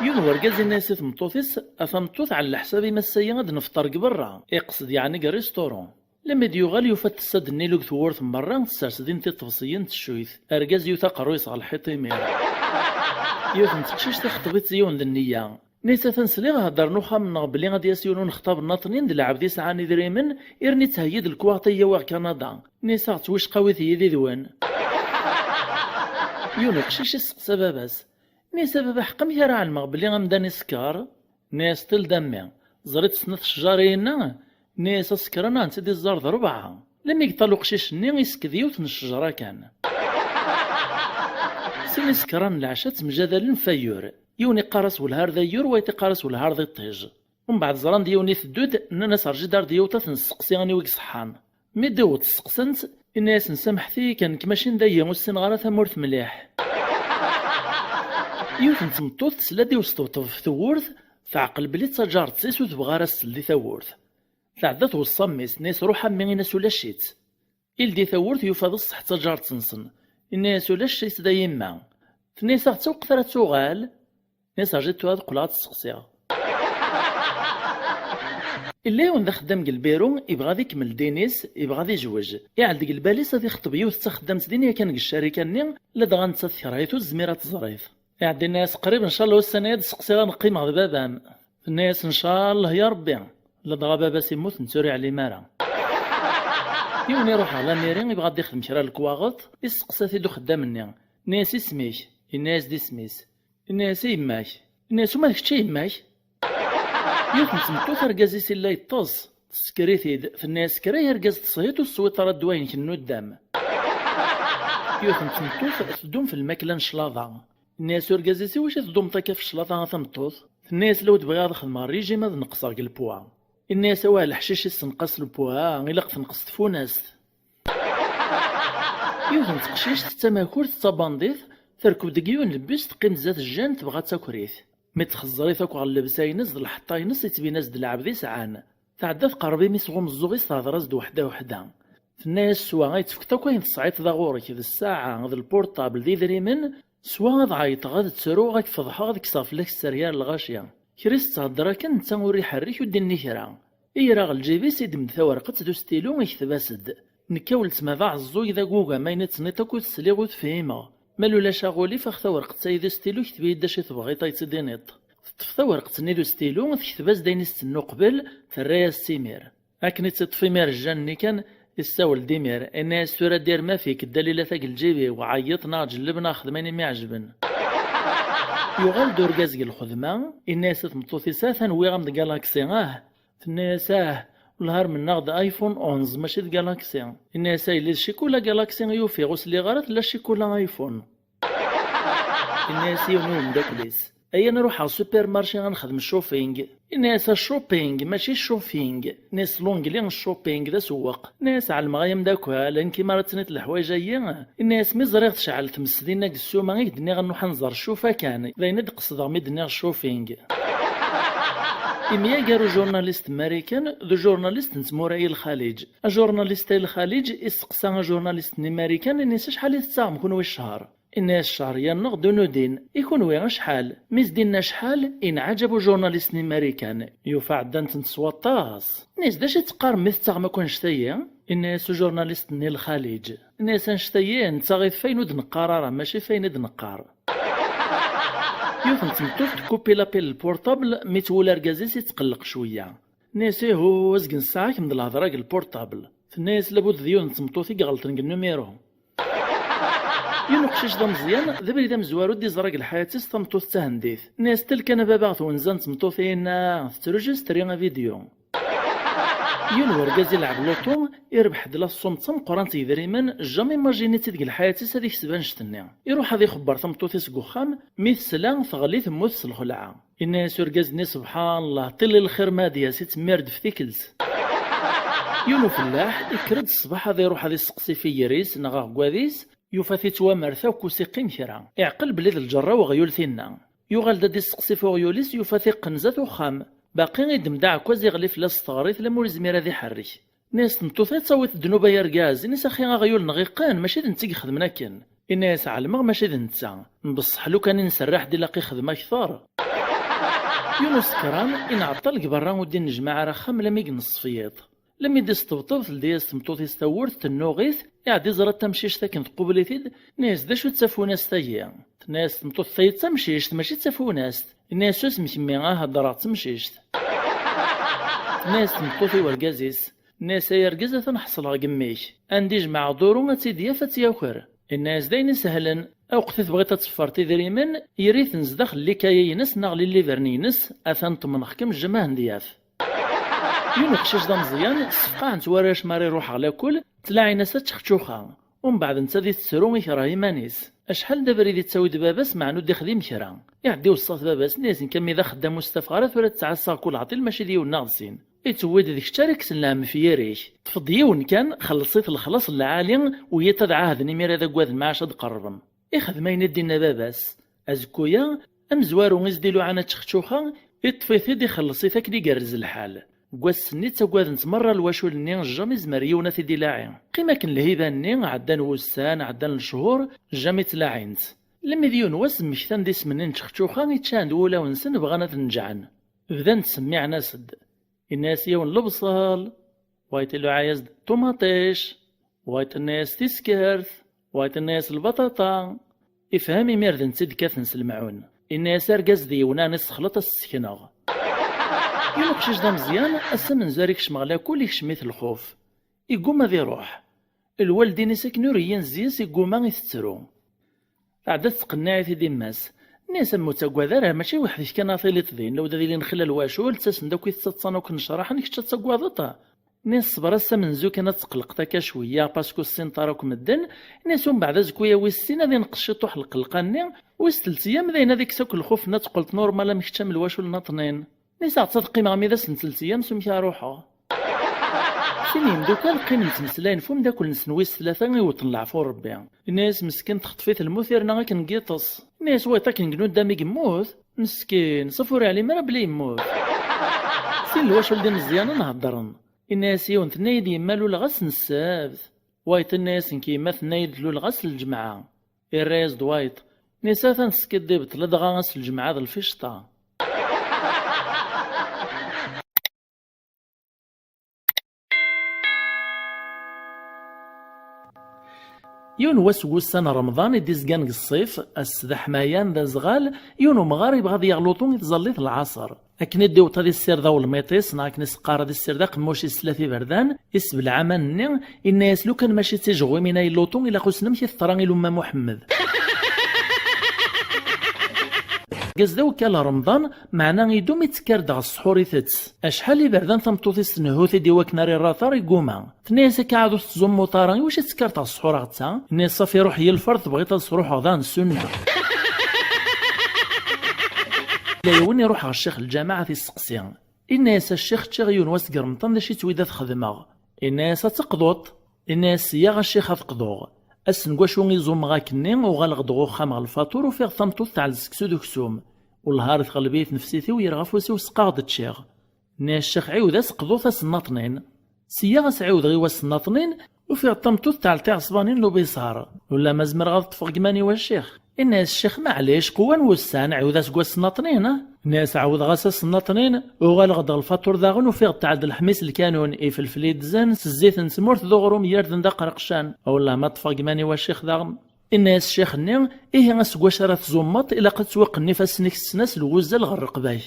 Yiwen wergaz inna-yas i tmeṭṭut-is: "A tameṭṭut, ɛell leḥsab-im ass-agi ad nefṭer deg berra." Iqsed yeɛni deg restaurant. Lammi d-yuɣal yufa-d tessa ddnilu deg tewwurt n berra, tessers din tiṭebsiyin n teccuyt. Argaz yewt aqerruy-is ɣer lḥiṭ imir. Yiwet n teqcict ixeṭeb-itt yiwen d nniya. Nittat atan sliɣ heddren uxxam-nneɣ belli ad d-yas yiwen unexṭab nnaṭnin d lɛebd yesɛan idrimen, irni ttheyyi-d lekwaɣt ad yi-yawi ɣer Kanada. Nittat ɣer twicqa awit-iyi yid-wen. Yiwen uqcic isteqsa baba-s. Nni-as: "A baba ḥeqq, amek ara ɛelmeɣ belli amdan isekker?" Nni-as: "Ṭil-d a mmi, ẓer-itt snat ccjar-ihinna." Nni-as: "Asekran ad tt-id-iẓẓar d rebɛa." Lammi yeṭṭal uqcic-nni, isekked yiwet n ccejra kan. Sin isekran n leɛca ttemjadalen f ayyur. Yiwen iqqar-as welhar d ayyur, wayeḍ iqqar-as welhar d iṭij. Umbeɛd ẓran-d yiwen iteddu-d, nnan-as: "Rǧi-d ar d-yaweḍ ad t-nesteqsi aniwi iṣeḥḥan." Mi d-iwweḍ steqsan-t, inna-yasen: "Samḥet-iyi kan, nekk mačči n dagi, ur ssineɣ ara tamurt mliḥ." Yiwet n tmeṭṭut tesla-d i usṭebṭeb ɣef tewwurt, teɛqel belli d taǧaret-is ur tebɣi ara ad s-teldi tawwurt. Tɛedda tweṣṣa mmi-s, tenna-yas: "Ruḥ a mmi, in-as ulac-itt." Ildi tawwurt, yufa d ṣṣeḥ d taǧaret-nsen. Inna-yas: "Ulac-itt da yemma." Tenna-yas: "Aɣ-tt-awqet ara tuɣal." Nni-as: "Rǧu tura ad qqleɣ ad tt-steqsiɣ." Illa yiwen d axeddam deg lbiru, ibɣa ad ikemmel ddin-is, ibɣa ad izweǧ. Iɛell deg lbal-is ad ixeṭṭeb yiwet d taxeddamt din yakan deg ccarika-nni, ladɣa nettat tekreh-it ur tezmir ad teẓr-it. Iɛedda inna-yas: "Qrib ncallah ussan-aya ad d-steqsiɣ ad qqimeɣ d baba-m." Tenna-yas: "Ncallah ya Rebbi." Ladɣa baba-s immut, netta ur iɛlim ara. Yiwen iruḥ ɣer lamiri, ibɣa ad d-ixdem kra n lekwaɣeḍ, isteqsa-t-id uxeddam-nni. Inna-yas: "Isem-ik?" Inna-yas-d isem-is. Inna-yas: "I yemma-k?" Inna-yas: "Uma d kečč a yemma-k?" Yiwet n tmeṭṭut, argaz-is illa yeṭṭes, tessker-it-id, tenna-yas: "Kra ay argaz, teshiḍ ur teswiḍ ara ddwa-inek n nuddam." Yiwet n tmeṭṭut teddum f lmakla n cclaḍa. Inna-yas urgaz-is: "Iwacu teddumeḍ akka f cclaḍa a tameṭṭut?" Tenna-yas: "Lawd bɣiɣ ad xedmeɣ rrijim, ad neqseɣ deg lpwa." Inna-yas: "Awah, leḥcic issenqas lpwa, ilaq tenqes tfunast." Yiwet n teqcict d tamakurt, d tabandit, terkeb deg yiwen n lbus, teqqim-d zdat Jane, tebɣa d takrit. Mi txezzer-it akk ɣer llebsa-ines d lḥeṭṭa-ines, ittbin-as-d lɛebd i sɛan. Tɛedda tqerreb imi-s ɣ umeẓẓuɣ-is, tehder-as-d weḥda weḥda. Tenna-yas: "Swa, ay tefkeḍ akk ayen tesɛiḍ d aɣur-k, d ssaɛa, d lpurṭabl, d idrimen, swa ad ɛeyṭeɣ, ad ttruɣ, ad k-feḍḥeɣ, ad kkseɣ fell-ak sser gar lɣaci." Kra i s-thedder akken, netta ur iḥerrik, ur d-inni kra. Iyra ɣer lǧib-is, idem-d tawerqet d ustilu, ikteb-as-d: "Nekk a weltma d aɛeẓẓug, d agugam, ayen i d-tenniḍ akk ur t-sliɣ, ur t-fhimeɣ. Ma ulac aɣulif, ax tawerqet-ayi d ustilu, kteb-iyi-d acu i tebɣiḍ ad yi-tt-id-tiniḍ." Teṭṭef tawerqet-nni d ustilu, tekteb-as-d ayen i s-tenna uqbel, terra-yas-tt imir. Akken i tt-iṭṭef imir Jane-nni kan, issawel-d imir, inna-yas: "Tura dir ma fik, dda lila tagi lǧib-iw, ɛeyyeḍ neɣ ǧelleb neɣ xdem ayen i m-iɛejben." Yuɣal-d urgaz deg lxedma, yenna-yas i tmeṭṭut-is: "Atan wwiɣ-am-d Galaxy, ah." Tenna-yas: "Ah, wellah ar mennaɣ-d iPhone onze, mačči d Galaxy." Yenna-yas: "A yelli, d ccikula Galaxy i ufiɣ, ur sliɣ ara tella ccikula iPhone." Yenna-yas yiwen i umeddakel-is: "Aya nruḥ ɣer supermarché ad nexdem shopping." Yenna-yas: "A shopping, mačči shopping." Yenna-yas s l'anglais shopping d asewweq. Yenna-yas: "Ɛelmeɣ ay ameddakel, nekk mi ara tiniḍ leḥwayeǧ-ayi." Yenna-yas: "Mi ẓriɣ tecɛel tmes dinna deg ssuma i k-d-nniɣ ad nruḥ ad nẓer ccufa kan, d ayen i d-qesdeɣ mi d-nniɣ shopping." Imyager ujurnalist marikan d ujurnalist n tmura i lxaliǧ. Ajurnalist i lxaliǧ isteqsa ajurnalist n imarikan, inna-yas: "Acḥal i tettaɣem kunwi ccher?" Inna-yas: "Ccher-yanneɣ d unudin, i kunwi acḥal?" Mi s-d-inna acḥal, inɛaǧab ujurnalist n imarikan. Yufa ɛeddan-tent s waṭas. Inna-yas: "D acu i teqqarem mi tettaɣem akk annect-agi?" Inna-yas ujurnalist-nni lxaliǧ. Inna-yas: "Annect-agi nettaɣ-it f ayen ur d-neqqar ara, mačči f ayen i d-neqqar." Yiwet n tmeṭṭut tkupi lapel n lpurṭabl, mi twula argaz-is itqelleq cwiyya. Tenna-yas: "Ihu, azgen ssaɛa kemm d lhedra deg lpurṭabl." Tenna-yas: "Labud d yiwet n tmeṭṭut i iɣelṭen deg nnumiru." Yiwen uqcic d ameẓyan, d abrid amezwaru d-iẓra deg lḥayat-is tameṭṭut d tahendit. Tenna-yas: "Tel kan a baba ɣer twenza n tmeṭṭut-inna, tettruǧu s tri avidyu." Yiwen wergaz ilɛeb luṭu, irbeḥ-d la somme d tameqqrant n yedrimen, jamais imagini-tt-id deg lḥayat-is ad ikseb annect-nni. Iruḥ ad ixebber tameṭṭut-is deg uxxam, mi tesla, teɣli temmut s lxelɛa. Inna-yas urgaz-nni: "Subḥan Allah, ṭilli lxir ma ad yas, ittemmir-d f tikkelt." Yiwen ufellaḥ ikker-d ṣṣbeḥ ad iruḥ ad isteqsi f iger-is neɣ aɣeggad-is, yufa-t ittwamer akk, ur s-iqqim kra. Iɛqel belli d lǧerra uɣyul tinna. Yuɣal-d ad isteqsi f uɣyul-is, yufa-t iqqen zdat uxxam. Baqi iddem-d aɛekkaz iɣli fell-as s teɣrit, lamur izmir ad iḥerrek. Inna-yas tmeṭṭut: "Ad tawiḍ ddnub ay argaz, ini-as axi aɣyul-nneɣ iqqen, mačči d netta i ixedmen akken." Inna-yas: "Ɛelmeɣ mačči d netta, mbeṣṣeḥ lukan i nserreḥ-d ilaq ixdem akter." Yiwen usekran inɛeṭṭel deg berra ur d-innejmaɛ ara axxam lammi yenneṣf yiḍ. Lammi d-isṭebṭeb teldi-yas tmeṭṭut-is tawwurt, tennuɣ-it, iɛedda iẓra tamcict akken tqubel-it-id, inna-yas: "D acu d tafunast-agi?" Tenna-yas tmeṭṭut: "Tayi d tamcict, mačči d tafunast." Inna-yas: "Susem kemmi, ah, heddreɣ d temcict." Tenna-yas tmeṭṭut i urgaz-is, inna-yas: "Ay argaz, atan ḥeṣleɣ deg mmi-k. Anda ijmeɛ ḍuru ad tt-id-yaf, ad tt-yaker." Inna-yas: "D ayen isehlen, aweqt i tebɣiḍ ad teffreḍ idrimen, yerr-iten zdaxel likayi-ines neɣ lilivern-ines, atan ṭemneɣ-kem jjem ad hen-d-yaf." Yiwen uqcic d ameẓyan, ssefqaɛen-t warrac mi ara iruḥ ɣer lakul, ttlaɛin-as aččexčuxa. Umbeɛd netta di tettru ikreh iman-is. Acḥal d abrid ittawi-d baba-s meɛna ur d-ixdim kra. Iɛedda iweṣṣa-t baba-s, inna-yas: "Nekk armi d axeddam ur stafeɣ ara, tura ttɛassaɣ kul ɛṭil mačči d yiwen neɣ d sin." Ittewwi-d d kečč ara yekksen lhemm f yiri-k. Ṭṭef-d yiwen kan, xelleṣ-it lexlaṣ n lɛali, wiyiḍ ad ɛahden imir ad agaden maɛac ad d-qerrben. Ixdem ayen i d-inna baba-s. Azekku-ya, amezwaru i s-d-iluɛan aččexčuxa, iṭṭef-it-id ixelleṣ-it akken igerrez lḥal. Deg wass-nni ttaggaden-t merra lwacul-nni, jjam izmer yiwen ad t-id-ilaɛi. Qqim akken lhiba-nni, ɛeddan wussan, ɛeddan lecɣur, jjam i ttlaɛin-t. Lemmi d yiwen wass mmektan-d isem-nni n ččexčuxa, iččan-d wulawen-nsen bɣan ad t-neǧɛen. Bdan ttsemmiɛen-as-d. Inna-yas yiwen lebṣel, wayeḍ iluɛa-yas-d ṭumaṭic, wayeḍ inna-yas tiskert, wayeḍ inna-yas lbaṭaṭa. Ifhem imir d netta i d-kkaten s lemɛun. Inna-yas argaz d yiwen ɛni sexleṭ ad s-sekneɣ. Yiwen uqcic d ameẓyan, ass amenzu ara ikcem ɣer lakul ikcem-it lxuf. Igguma ad iruḥ. Lwaldin-is akken ur yyin zzi-s igguma itettru. Tɛedda tettqenniɛ-it-id imma-s. Nni-as: "A mmi, ur ttaggad ara, mačči weḥd-k kan ara tiliḍ din, lawd ad ilin xilla lwacul, ttasen-d akk itettaḍsan akk nnecraḥen, kečč ad taggwadeḍ?" Nni-as: "Ṣber ass amenzu kan ad tqelqeḍ akka cwiyya, parce que ur ssinen ara akk medden." Nni-as: "Umbeɛd azekku-ya wis sin ad inqes ciṭuḥ lqelqa-nni, wis telt ayyam d ayen ad ikkes akk lxuf-nni ad teqqleḍ normal am kečč am lwacul nniḍnin." Nni-as: "Aɣ-tt ad qqimeɣ mi d ass n telt ayyam s umek ara ruḥeɣ." Sin yemdukal qqimen ttmeslayen f umeddakel-nsen wis tlata iweṭṭen leɛfu n Rebbi. Inna-yas: "Meskin, texṭef-it lmut yerna akken n yiṭes." Inna-yas wayeḍ: "Akken deg nuddam i yemmut?" "Meskin, ṣaf ur iɛlim ara belli yemmut." Sin lwacul d imeẓyanen heddren. Inna-yas yiwen: "Tenna-yi-d yemma luleɣ ass n ssebt." Wayeḍ inna-yas: "Nekk yemma tenna-yi-d luleɣ ass n lǧemɛa." Irra-yas-d wayeḍ: "Nisa atan teskiddibeḍ, ladɣa ass n lǧemɛa d lficṭa." Yiwen wass n wussan n Remḍan i d-izgan deg ṣṣif, ass d aḥmayan d azɣal, yiwen umɣar yebɣa ad yaɣ luṭu i tẓallit n lɛaṣer. Akken i d-iweṭ ad issired awelmiṭ-is, neɣ akken i s-qqar ad issired aqemmuc-is s tlata iberdan, isbelɛ aman-nni, inna-yas: "Lukan mačči d tijeɣwimin ay luṭu, ilaq ussen amek i teḍra i Lumma Muḥemmed." Argaz d awekka n Remḍan, meɛna idum ittekkar-d ɣer ṣṣḥur itett. Acḥal iberdan tameṭṭut-is tnehhu-t-id i wakken ara iṛater, iguma. Tenna-yas akka ɛad ur tettẓummuḍ ara, iwacu i tettkareḍ ɣer ṣṣḥur aɣetta? Yenna-yas ṣafi, ruḥ yya lferd, tebɣiḍ ad sruḥeɣ daɣen ssunna. Yella yiwen iruḥ ɣer ccix n lǧameɛ ad t-isteqsi. Inna-yas a ccix, ččiɣ yiwen wass deg Remḍan, d acu i ttwida ad t-xedmeɣ? Inna-yas ad teqḍuḍ. Inna-yas sya a ccix ad qḍuɣ. Ass n wacu i ẓummeɣ akkenni, uɣaleɣ-d ɣer uxxam ɣer lfaṭur, ufiɣ tameṭṭut teɛlez seksu d uksum. Wellah ar tɣelleb-iyi tnefsit-iw, yerɣa afus-iw, seqqaɣ-d ččiɣ. Nni-as ccix ɛiwed-as qḍu-t ass nnaṭnin. Sya as ɛiwdeɣ i wass nnaṭnin, ufiɣ-d tameṭṭut teɛleq tiɛesbanin n ubiṣar. Ulamma zemreɣ ad ṭṭfeɣ deg iman-iw a ccix. Inna-as ccix maɛlic, qwan wussan, ɛiwed-as deg wass nnaṭnin. Nni-as ɛawdeɣ-as ass nnaṭnin, uɣaleɣ-d ɣer lfaṭur daɣen, ufiɣ-d teɛled leḥmi s lkanun, ifelfel iddzen s zzit n tmurt d uɣrum yerden d aqreqcan. Ulamma ṭṭfeɣ deg iman-iw a ccix daɣen. Inna-yas ccix-nni, ihi aseggas ara tzummeḍ, ilaq ad twaqqen ifassen-ik s ssna s lwuzzal ɣer rreqba-k.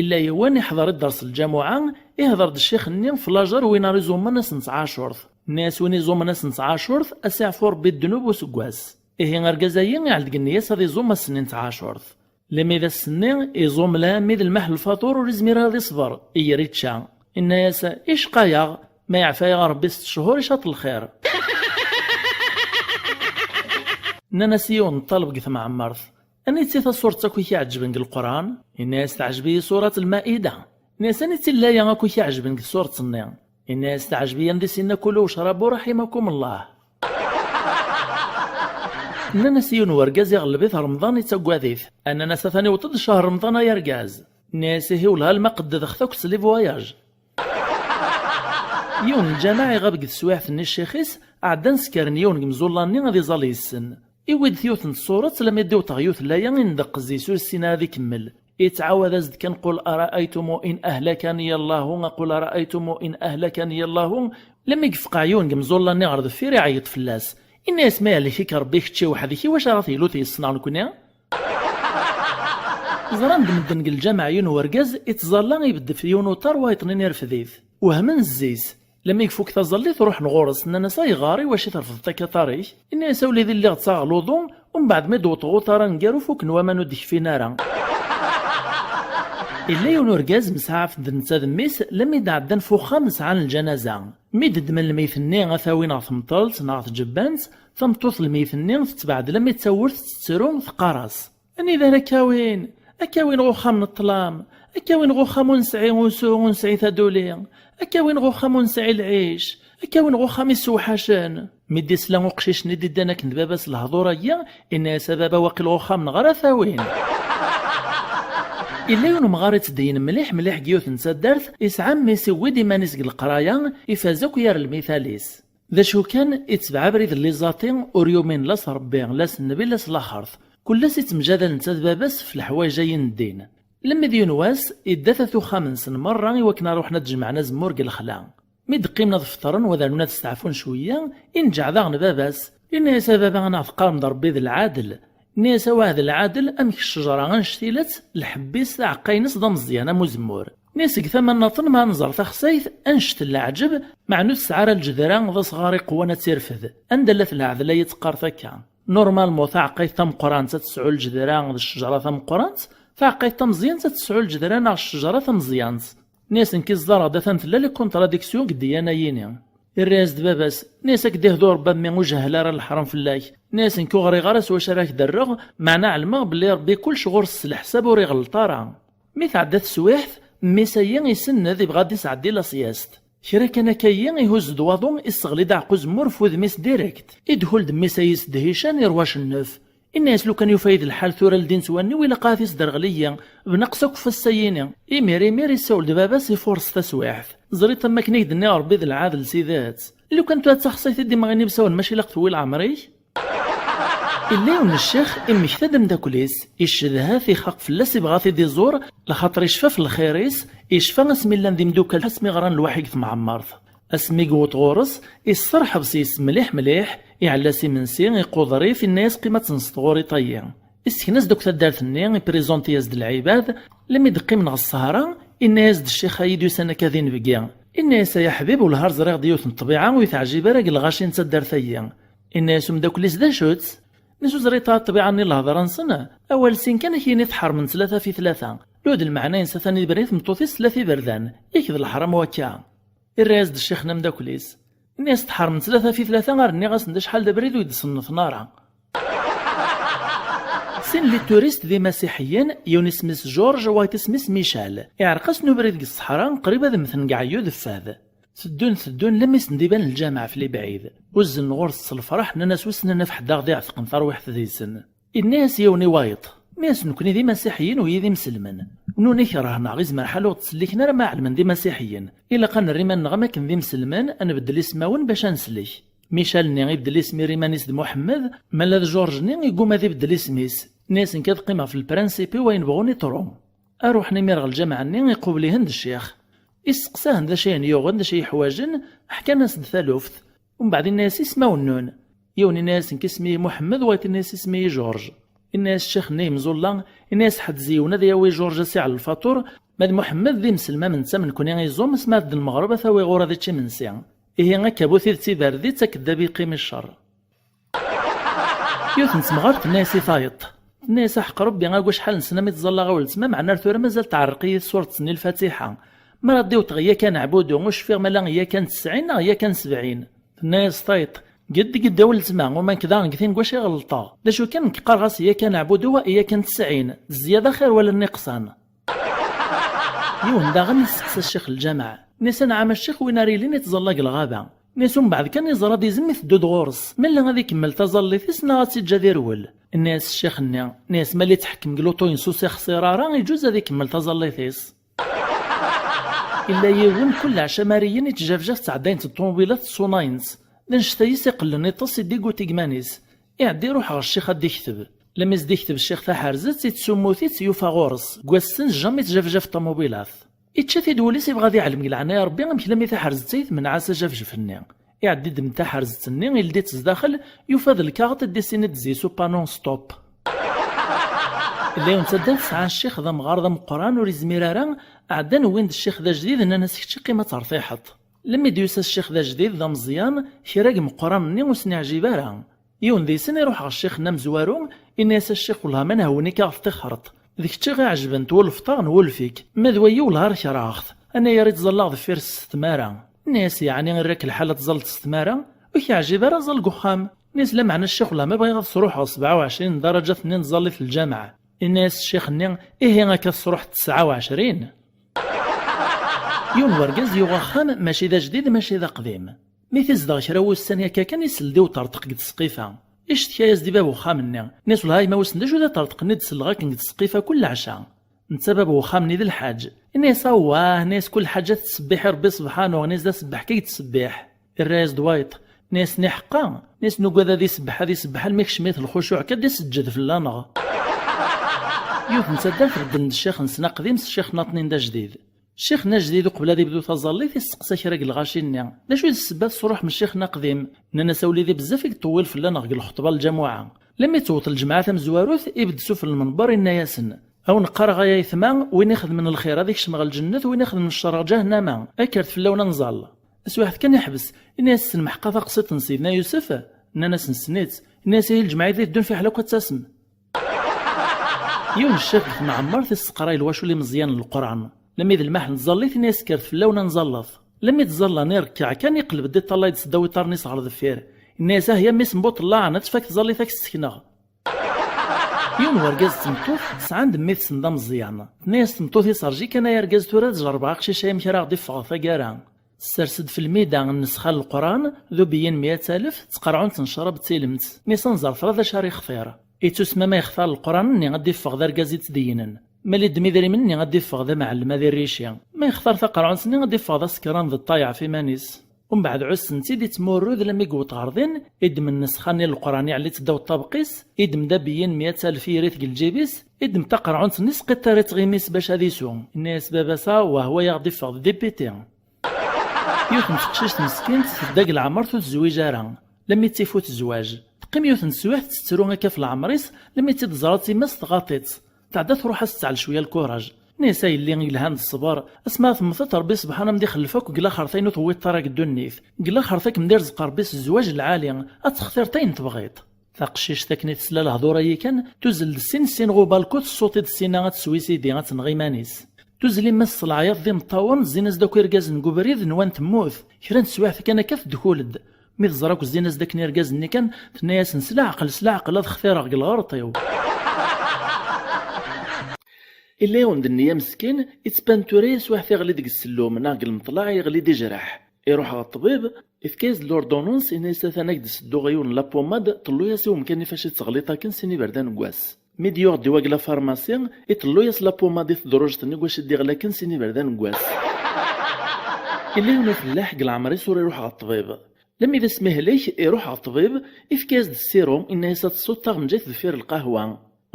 Illa yiwen iḥḍer i dders n lǧamuɛa, ihḍer-d ccix-nni f lajer win ara iẓummen ass n tɛacurt. Nna-yas win iẓummen ass n tɛacurt, a s-iɛfu Rebbi ddnub useggas. Ihi argaz-ayi iɛel deg nneyya-s ad iẓum ass-nni n tɛacurt. Limi d ass-nni, iẓum lɛammi d lmeḥ lfaṭur ur izmir ara ad iṣber, iyer ičča. Inna-yas, icqa-yaɣ, ma iɛfa-yaɣ Rebbi sett cchur icaṭ lxir. Nnan-as i yiwen n ṭṭaleb deg temɛemmert, aniti tasuret akk i k-iɛeǧben deg Leqran? Inna-yas teɛǧeb-iyi surat Lmaida. Inna-yas aniti llaya akk i k-iɛeǧben deg tsuret-nni? Inna-yas teɛǧeb-iyi anda i s-yenna kulu wecrabu raḥimakum llah. Nnan-as i yiwen wergaz iɣelleb-it Remḍan, ittaggad-it. Nnan-as atan iwweḍ-d ccehr Remḍan ay argaz. Nnan-as ihi wellah alma qeddedeɣ-t akk s les voyages. Yiwen n lǧameɛ iɣab deg teswiɛt-nni ccix-is, ɛeddan sekren yiwen deg imẓulla-nni ad iẓall yes-sen. Iwwi-d yiwet n tsuret, lammi d-iwweḍ ɣer yiwet llaya, indeqqez yes-s ur yessin ara ad ikemmel. Ittɛawad-as-d kan qul araaytum in ahlakani Allahu, qul araaytum in ahlakani Allahu. Lammi yefqeɛ yiwen deg imẓulla-nni ɣer deffir, iɛeyyeḍ fell-as. Inna-yas ma yehlek-ik Rebbi kečči weḥd-k, iwacu ara tegluḍ yes-neɣ nekni? Ẓran-d medden deg lǧameɛ yiwen wergaz ittẓalla, ibedd f yiwen uṭar, wayeḍ-nni irfed-it. Wehmen zzi-s. Lammi ifuk taẓallit, ruḥen ɣur-s, nnan-as ayɣer, iwacu i trefdeḍ akka aṭar-ik? Inna-yas a wlidi, lliɣ ttaɣeɣ luḍu, umbeɛd mi d-wwḍeɣ uṭar aneggaru fukken waman ur d-kfin ara. Illa yiwen urgaz msaɛafen-d netta d mmi-s, lammi d-ɛeddan f uxxam sɛan lǧanaza. Mi d-ddmen lmeyt-nni ad t-awin ɣer temṭelt neɣ ɣer tǧebbant, tameṭṭut n lmeyt-nni tetbeɛ-d lammi d tawwurt tettru, teqqar-as, anida ara k-awin? Ad k-awin ɣer uxxam n ṭṭlam, ad k-awin ɣer uxxam ur nesɛi usu, ur nesɛi taduli, ad k-awin ɣer uxxam ur nesɛi lɛic, ad k-awin ɣer uxxam issewḥacen. Mi d-isla uqcic-nni d-iddan akken d baba-s lehdur-agi, inna-yas a baba, waqil ɣer uxxam-nneɣ ara t-awin. Illa yiwen umɣar ittdeyyen mliḥ mliḥ deg yiwet n taddart, isɛa mmi-s iwwi-d iman-is deg leqraya, ifaz akk yar lmital-is. D acu kan, itbeɛ abrid n liẓaṭi, ur yumin la s Rebbi, la s nnbi, la s laxert. Kul ass ittemjadal netta d baba-s f leḥwayeǧ-ayi n ddin. Lemmi d yiwen wass, idda-t at uxxam-nsen merra i wakken ad ruḥen ad d-jemɛen azemmur deg lexla. Mi d-qqimen ad feṭren, wa ad rnun ad steɛfun cwiyya, inǧeɛ daɣen baba-s. Inna-yas a baba, anaɣ teqqarem-d Rebbi d lɛadel? Inna-yas a waɛd lɛadel, amek ccejra annect-ilat, lḥebb-is, aɛeqqa-ines d ameẓyan am uzemmur. Nni-as deg tama nnaṭen ma nẓer taxsayt, annect n leɛǧeb, meɛna ur tesɛi ara lǧedra d asɣar iqewwan ad tt-irfed. Anda llat lɛadel ay teqqart akka? Normalement taɛeqqayt tameqqrant ad tesɛu lǧedra d ccejra tameqqrant, taɛeqqayt tameẓyant ad tesɛu lǧedra neɣ ccejra tameẓyant. Nni-as nekk i ẓẓareɣ-d atan tella les contradictions deg ddiyana-yini. Irra-yas-d baba-s, nni-as ad k-d-ihdu Rebbi a mmi, ur jehhel ara leḥram fell-ak. Nni-as nekk ur ɣriɣ ara s wacu ara k-d-rreɣ, meɛna ɛelmeɣ belli Rebbi kullec ɣur-s s leḥsab ur iɣelleṭ ara. Mi tɛedda teswiɛt, mmi-s-ayi isenned, ibɣa ad d-isɛeddi la sieste. Kra kan akka-yi, ihuzz-d waḍu, isseɣli-d aɛeqqa uzemmur f wudem-is direct. Idhul-d mmi-s-ayi s ddhican, irwa acennef. Inna-yas lukan yufa-yi d lḥal tura ldin-tt wanni-w, ilaq ahat isderɣel-iyi, bnaqes akk f ass-ayini. Imir imir issawel-d baba-s, ifuṛes taswiɛt. Ẓriḍ am wakken i k-d-nniɣ Rebbi d lɛadel s tidet. Lukan tura d taxsayt i d-imɣin imsawen, mačči ilaq tewwi leɛmer-ik? Illa yiwen n ccix, immekta-d ameddakel-is, iccedha-t, ixaq fell-as, ibɣa ad t-id-iẓur, lxaṭer icfa f lxir-is, icfa asmi llan d imdukkal, asmi ɣran lwaḥi deg temɛemmert. Asmi yewweḍ ɣur-s, isserḥeb s yes mliḥ mliḥ, iɛella s imensi, iquder-it, inna-yas qim ad tenseḍ ɣur-i tayi. Isken-as-d akk taddart-nni, ipriẓunti-yas-d lɛibad, lammi d-qqimen ɣer ssehra, inna-yas-d ccix-ayi d-yusan akka d inebgi. Inna-yas ay aḥbib, wellah ar ẓriɣ-d yiwet n ṭṭbiɛa ur yi-teɛjib ara deg lɣaci n taddart-ayi. Inna-yas umeddakel-is d acu-tt? Nsuzer i ṭṭbiɛa-nni n lhedra-nsen, awal sin kan ad k-yini tḥermen tlata fi tlata. Lud lmeɛna-ines atan ibren i tmeṭṭut-is tlata iberdan, yak d leḥram wakka. Irra-yas-d ccix-nni ameddakel-is. Ini-as tḥermen tlata fi tlata ar nniɣ-asen d acḥal d abrid ur yi-d-sennfen ara. Sin les touristes d imasiḥiyen, yiwen isem-is George, wayeḍ isem-is Michel. Iɛreq-asen ubrid deg ṣṣeḥra, qrib ad mmten deg ɛeyyu d fad. Teddun, teddun, lammi sen-d-iban lǧameɛ f lebɛid. Uzzlen ɣur-s s lferḥ, nnan-as wissen ad naf ḥedd a ɣ-d-iɛetqen tarwiḥt deg-sen. Inna-yas yiwen i wayeḍ, nni-as nekni d imasiḥiyen u yid imselmen. Nuni kerhen-aɣ, izmer ḥal ur ɣ-d-ttselliken ara ma ɛelmen d imasiḥiyen. Ilaq ad nerr iman-nneɣ am akken d imselmen, ad nbeddel ismawen bac ad neslek. Michel-nni ibeddel isem-is iman-is d Muḥemmed, ma la d George-nni iguma ad ibeddel isem-is. Nni-as nekk ad qqimeɣ f lprinsipi, wayen bɣun iṭru. Ruḥen imir ɣer lǧameɛ-nni, iqubel-ihen-d ccix. Isteqsa-hen d acu i ten-yuɣen, d acu i ḥwajen, ḥkan-as-d taluft. Umbeɛd inna-yas isem-awen-nnun. Yiwen inna-yas nekk isem-i Muḥemmed, wayeḍ inna-yas isem-i George. Inna-yas ccix-nni imẓulla, inna-yas ḥeddez yiwen ad yawi George a s-iɛell lfaṭur, ma d Muḥemmed d imselmam netta am nekni iẓum, asmi ara d lmeɣreb a t-awi ɣur-i ad ičč imensi. Ihi akka bu tidet iberdi d takeddabi yeqqim i ccer. Yiwet n temɣart tenna-yas i tayeḍ. Tenna-yas aḥeqq Rebbi, agi acḥal n ssna mi tẓallaɣ a weltma, meɛna ar tura mazal tɛerreq-iyi tsuret-nni Lfatiḥa. Mi ara d-iwṭeɣ Iyyaka neɛbudu, ur cfiɣ ma la Iyyaka n tesɛin neɣ Iyyaka n sebɛin. Tenna-yas tayeḍ, gedd gedd a weltma, uma nekk daɣen deg tin n wacu i ɣelṭeɣ. D acu kan nekk qqareɣ-as Iyyaka neɛbudu wa Iyyaka n tesɛin, d zzyada xir wala nniqsan. Yiwen daɣen isteqsa ccix n lǧameɛ. Nni-as anɛam a ccix, win ara yilin ittẓalla deg lɣaba. Nni-as umbeɛd kan iẓra-d izem iteddu-d ɣur-s. Mella ad ikemmel taẓallit-is neɣ ad tt-iǧǧ ad irwel. Nni-as ccix-nni. Nni-as ma la ittḥekkem deg luṭu-ines ur s-ixṣir ara, iǧuz ad ikemmel taẓallit-is. Illa yiwen, kul leɛca mi ara yini ttjafjaf ttɛeddayent ṭṭumubilat ṣṣunayen-tt. D annect-a i s-iqellen iṭṭes i d-iguti deg iman-is. Iɛedda iruḥ ɣer ccix ad d-ikteb. Lammi s-d-ikteb ccix taḥerzet, ittsummu-t-id, yufa ɣur-s. Deg wass-n, jamais tjafjaf ṭṭamubilat. Ičča-t-id wul-is, ibɣa ad iɛlem deg leɛnaya Ṛebbi amek lammi taḥerzet-a i tmenɛa-s ajafjef-nni. Iɛedda iddem-d taḥerzet-nni, ildi-tt zdaxel, yufa d lkaɣeṭ i d-issin i d-zis upanu stop. Illa yiwen taddart tesɛa ccix d amɣar d ameqqran ur izmir ara, ɛeddan wwin-d ccix d ajdid, nnan-as kečč qqim ad tertiḥeḍ. Lammi d-yusa ccix d ajdid d ameẓyan, kra deg imeqqranen-nni ur sen-iɛjib ara. Yiwen deg-sen iruḥ ɣer ccix-nni amezwaru, inna-yas a ccix wellah ma nhewwen-ik a ɣ-teṭṭixreḍ. D kečč i ɣ-iɛejben twulfeḍ-aɣ nwulef-ik, ma d wayi wellah ar kerheɣ-t, anayer i ttẓallaɣ deffir-s s tmara. Inna-yas yeɛni irra-k lḥal ad tẓalleḍ s tmara? Ur k-iɛjib ara ẓẓal deg uxxam. Inna-yas lameɛna a ccix wellah ma bɣiɣ ad sruḥeɣ sebɛa u ɛecrin n daraǧat-nni n tẓallit n lǧameɛ. Inna-yas ccix-nni ihi akka tesruḥeḍ tesɛa u ɛecrin. Yiwen wergaz yuɣ axxam mačči d ajdid mačči d aqdim. Mi t-izdeɣ kra wussan yakka kan isell-d i uṭerṭeq deg tesqifa. Icettka-yas-d i bab uxxam-nni, nni-as wellah a gma wissen d acu d aṭerṭeq-nni d-selleɣ akken deg tesqifa kul leɛca. Netta bab uxxam-nni d lḥaǧ. Inna-yas awah, inna-yas kul ḥaǧa tettṣebbiḥ i Ṛebbi subḥanu, inna-yas d aṣebbeḥ kan i yettṣebbiḥ. Irra-yas-d wayeṭ, inna-yas niḥeqqa, inna-yas nugad ad isebbeḥ ad isebbeḥ almi kecmet lxucuɛ kan ad iseǧǧed fell-aneɣ. Yiwet n taddart beddlen-d ccix-nsen aqdim s ccix-nni ajdid. Ccix-nni ajdid uqbel ad ibdu taẓallit isteqsa kra deg lɣaci-nni d acu i d ssebba tesruḥem ccix-nni aqdim? Nnan-as a wlidi bezzaf i yeṭṭewwil fell-aneɣ deg lxeṭba n lǧamuɛa. Lammi tewweḍ lǧemɛa tamezwarut ibedd sufell n lmenber inna-yasen, a wen-qqareɣ ay aytma, win ixedmen lxir ad ikcem ɣer lǧennet, win ixedmen ccer ɣer ǧahennama. Kkret fell-awen ad nẓall. Taswiɛt kan iḥbes, inna-yas tessnem ḥeqqa taqsiṭ n Sidna Yusef? Nnan-as nessen-itt. Inna-yas ihi lǧemɛa i d-iteddun fiḥel akk ad tasem. Yiwen ccix deg tmeɛmert isseqray lwacul imeẓyanen n Leqran. Lammi d lmaḥ n tẓallit inna-yas kkret fell-awen ad nẓallet. Lammi d-ẓallan irekkeɛ kan iqleb-d iṭṭalay-d seddaw iṭarren-is ɣer deffir. Inna-yas ah ya mmi-s n buṭellaɛen ad tfak tẓallit ad k-ssekneɣ. Yiwen wergaz d tmeṭṭut sɛan-d mmi-tsen d ameẓyan. Tenna-yas tmeṭṭut-is rǧi kan ay argaz tura ad jerrbeɣ aqcic-a amek ara aɣ-d-iffeɣ taggara. Tessers-d f lmida n nnesxa n Leqran d ubeyyin meyya alef d tqerɛunt n ccrab d tilemt, nni-as ad nẓer tura d acu ara ixtir. Ittusemma ma yextar Leqran-nni ad d-iffeɣ d argaz i ttdeyyinen, ma iddem idrimen-nni ad d-iffeɣ d amɛellem ad irrici, ma yextar taqerɛunt-nni ad d-iffeɣ d asekran d ṭṭayeɛ f iman-is. Umbeɛd ɛussen-tt-id ittmurru d lammi yewweḍ ɣer din, iddem nnesxa-nni n Leqran iɛelli-tt ddaw ṭṭabq-is, iddem-d abeyyin meyya alef irra-t deg lǧib-is, iddem taqerɛunt-nni isqiṭṭir-itt ɣimi-s bac ad isu. Inna-yas baba-s awah wa aɣ-d-iffeɣ d dipiti. Yiwet n teqcict meskint tedda deg leɛmer ur tezwij ara. Lammi tifut zzwaǧ. Teqqim yiwet n teswiɛt tettru akka ɣef leɛmer-is, lammi tt-id-teẓra d timas tɣaḍ-itt. Tɛedda truḥ ad s-tesɛel cwiya lkuraj. Nni-as a yelli i yelhan d ṣṣber, asmi ara temmteḍ Ṛebbi sebḥan am d-ixellef akk deg laxert ayen ur tewwiḍeḍ ara deg ddunit. Deg laxert ad kem-d-irzeq Ṛebbi s zzwaǧ lɛali, ad textireḍ ayen tebɣiḍ. Taqcict akken i tesla lehdur-ayi kan, tuzzel-d sin sin ɣer ubalku, tessuṭ-id Sina ad teswisidi, ad tenɣ iman-is. Tuzzel yemma-s s leɛyaḍ d imeṭṭawen, zzin-as-d akk irgazen deg ubrid, nwan temmut. Kra n teswiɛt kan akka teddkul-d. Mi teẓra akk zzin-as-d akken irgazen-nni kan, tenna-yasen: "S leɛqel, s leɛqel, ad xtireɣ deg lɣerṭ-iw." Illa yiwen d nniya meskin, ittban tura yeswiɛt iɣli deg ssellum neɣ deg lmeṭlaɛ, iɣli d ijraḥ. Iruḥ ɣer ṭṭbib, ifka-yas-d l'ordonnance, inna-yas: "Atan ad k-d-sedduɣ yiwen n la pommade, ṭellu-yas i umkan ifac i teɣliḍ akken sin iberdan n wass." Mi d-yuɣ ddiwa deg la pharmacie, iṭellu-yas la pommade i tedrujt-nni deg wac i d-iɣli akken sin iberdan n wass. Illa yiwen ufellaḥ deg leɛmer-is ur iruḥ ɣer ṭṭbib. Lemmi d asmihlek, iruḥ ɣer ṭṭbib, ifka-yas-d ssirum, inna-yas ad tessuḍ taɣenǧayt deffir lqahwa.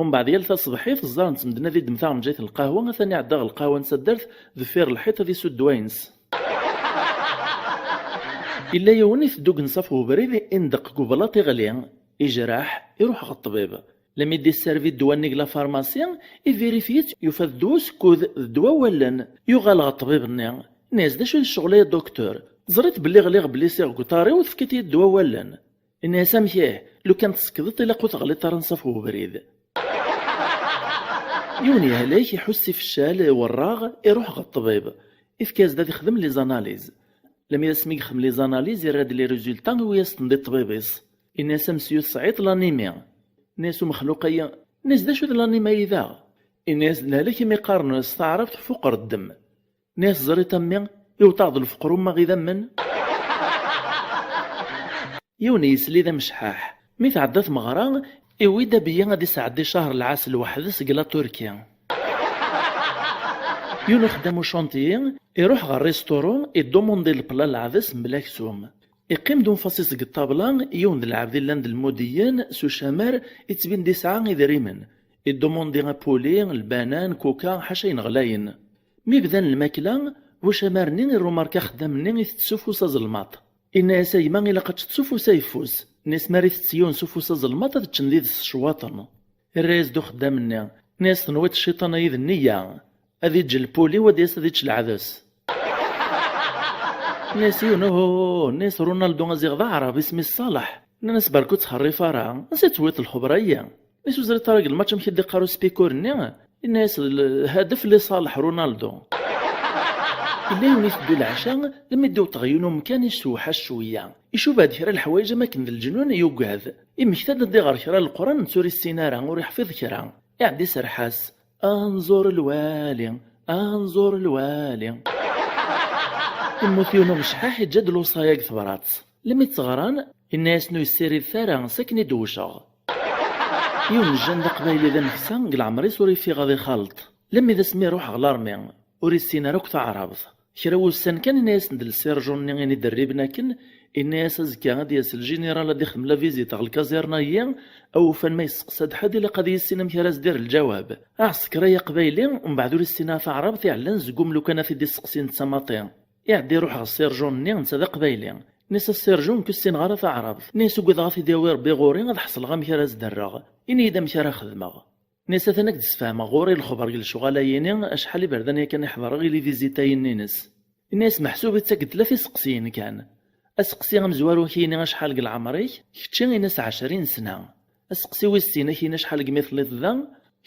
Umbeɛd yal taṣebḥit, ẓẓaren-tt medden ad iddem taɣenǧayt n lqahwa, atan iɛedda ɣer lqahwa n taddart, deffir lḥiṭ ad isudd ddwa-ines. Illa yiwen iteddu deg nnṣaf n ubrid, indeq deg ublaṭ, iɣli, ijraḥ, iruḥ ɣer ṭṭbib. Lemmi d-isservi ddwa-nni deg la pharmacie, ivirifi-tt, yufa-t ddwa usekkud, d ddwa wallen. Yuɣal ɣer ṭṭbib-nni, inna-yas: "D acu d ccɣel-a, a docteur? Teẓriḍ belli ɣliɣ belli siɣ deg uṭar-iw, tefkiḍ-iyi-d ddwa wallen." Inna-yas: "Amek ih? Lukan tsekdeḍ, ilaq ur teɣliḍ ara nnṣaf n ubrid." Yiwen yehlek, iḥuss ifeccal, werraɣ, iruḥ ɣer ṭṭbib. Ifka-yas-d ad ixdem les analyses. Lemmi d asmi yexdem les analyses, irra-d les résultats, iwi-yas-ten-id i ṭṭbib-is. Inna-yas: "A mesyu, tesɛiḍ l'anémie." Inna-yas umexluq-ayi: "Inna-yas, d acu d l'anémie-ayi daɣ?" Inna-yas: "D lehlak imi qqaren s taɛrabt fuqer ddem." Nni-as: "Ẓriḍ a mmi, iwet-aɣ-d lfeqr ummaɣ idammen." Yiwen yesli d amecḥaḥ. Mi tɛedda tmeɣra, iwwi-d abeyyi ad isɛeddi ccaher lɛasel weḥd-s deg la Turki. Yiwen uxeddam ucantiyi iruḥ ɣer rristuru, idumundi lepla n leɛdes mebla aksum. Iqqim-d unfas-is deg ṭṭabla, yiwen d lɛebd illan d lmudiyen, s ucamar, ittbin-d isɛa idrimen. Idumundi apuli, lbanan, kuka, ḥaca ayen ɣlayen. Mi bdan lmakla, bu ucamar-nni irumarka axeddam-nni itett s ufus azelmaḍ. Inna-yas: "A gma, ilaq ad teččeḍ s ufus ayeffus." Nni-as: "Mi ara itett yiwen s ufus azelmaḍ, ad ččen did-s ccwaṭen." Irra-yas-d uxeddam-nni, nni-as: "Tenwiḍ cciṭan-ayi d nniya, ad iǧǧ lpuli-w, ad yas ad ičč leɛdes." Nni-as yiwen: "Uhuh." Nni-as: "Ronaldo aziɣ d aɛrab, isem-is Ṣaleḥ." Nnan-as: "Berka ur ttxerrif ara, ansa i tewwiḍ lxebra-yi?" Nni-as: "Ur ẓriḍ ara deg lmač amek i d-iqqar uspikur-nni?" Inna-yas: "Lhadef li Ṣaleḥ Ronaldo." Yella yiwen iteddu leɛca, lemmi d-iwṭeɣ yiwen umkan icewḥac cwiya. Icuba-d kra leḥwayeǧ am akken d leǧnun, yugad. Immekta-d ad iɣer kra n Leqran, netta ur issin ara, ur iḥfiḍ kra. Iɛedda iserreḥ-as: "Anẓur lwali, anẓur lwali." Immut yiwen umecḥaḥ, iǧǧa-d lewṣaya deg tebrat. Lemmi tt-ɣran, inna-yasen: "Ur yessiridet ara, s akken i d-wceɣ." Yiwen n jjan d aqbayli d ameksa, deg leɛmer-is ur ifiɣ ad ixaleṭ. Lemmi d asmi iruḥ ɣer larmi, ur issin ara akk taɛrabt. Kra wussan kan, inna-yasen-d lsirjun-nni i d-rriben akken, inna-yas: "Azekka ad d-yas ljiniral ad d-ixdem la visite ɣer lkaẓirna-yi, awufan ma yesteqsa-d ḥedd ilaq ad yissin amek ara s-d-irr lǧawab. Aɛsekṛi aqbayli, umbeɛd ur issin ara taɛrabt, iɛellan zegum lukan ad t-id-isteqsi netta maṭi." Iɛedda iruḥ ɣer ssirjun-nni, netta d aqbayli. Nni-as: "A ssirjun, nekk ur ssineɣ ara taɛrabt." Nni-as: "Ugadeɣ ad t-id-yawi Rebbi ɣur-i, ad ḥeṣleɣ amek ara s-d-rreɣ. Ini-yi-d amek ara xedmeɣ." Nni-as: "Atan ad k-d-sfehmeɣ, ɣur-i lexber deg lecɣal-ayi-ni, acḥal iberdan yakan i ḥeḍreɣ i les visitayin-ines." Nni-as: "Meḥsub ittak-d tlata iseqsiyen kan. Aseqsi amezwaru ad k-yini acḥal deg leɛmer-ik, kečči ini-as ɛecrin sna. Aseqsi wis sin ad k-yini acḥal degmi telliḍ da,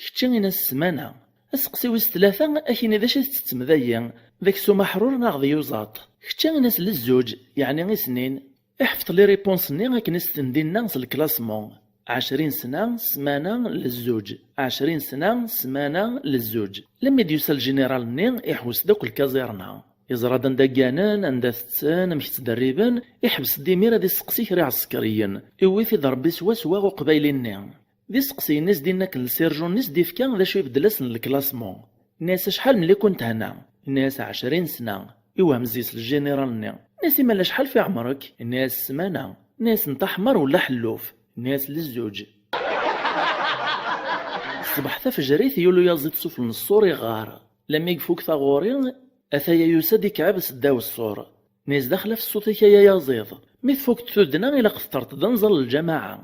kečči ini-as ssmana. Aseqsi wis tlata ad k-yini d acu i tettettem dayi, d aksum aḥrur neɣ d yuẓaṭ, kečči ini-as lezzuǧ, yeɛni i snin." Iḥfeḍ les réponses-nni akken i s-ten-d-inna s lklasmu: ɛecrin sna, ssmana, lezzuǧ, ɛecrin sna, ssmana, lezzuǧ. Lemmi d-yusa ljiniral-nni, iḥewwes-d akk lkaẓirna. Yeẓra-d anda gganen, anda tetten, amek ttderriben, iḥbes-d imir ad isteqsi kra iɛsekriyen. Iwwi-t-id Rebbi swaswa uqbayli-nni. D iseqsiyen i s-d-inna akken lsirjun i s-d-ifka d acu ibeddel-asen lklasmu. Nni-as: "Acḥal mli kunt hna?" Nni-as: "Ɛecrin sna." Iwhem zzi-s ljiniral-nni. Nni-as: "Imal acḥal fi ɛemr-ek?" Nni-as: "Ssmana." Nni-as: "Nta ḥmer wala ḥelluf?" Nni-as: "Lezzuǧ." Ṣṣbeḥ tafejrit, yuli uyaziḍ s ufel n ṣṣur iɣar. Lemmi ifuk taɣuri, ataya yusa-d ikɛeb s ddaw ṣṣur. Nni-as: "Daxel af ṣṣut-ik ay ayaziḍ. Mi tfukeḍ tuddna, ilaq teṭṭreḍ d anẓal n lǧamaɛa."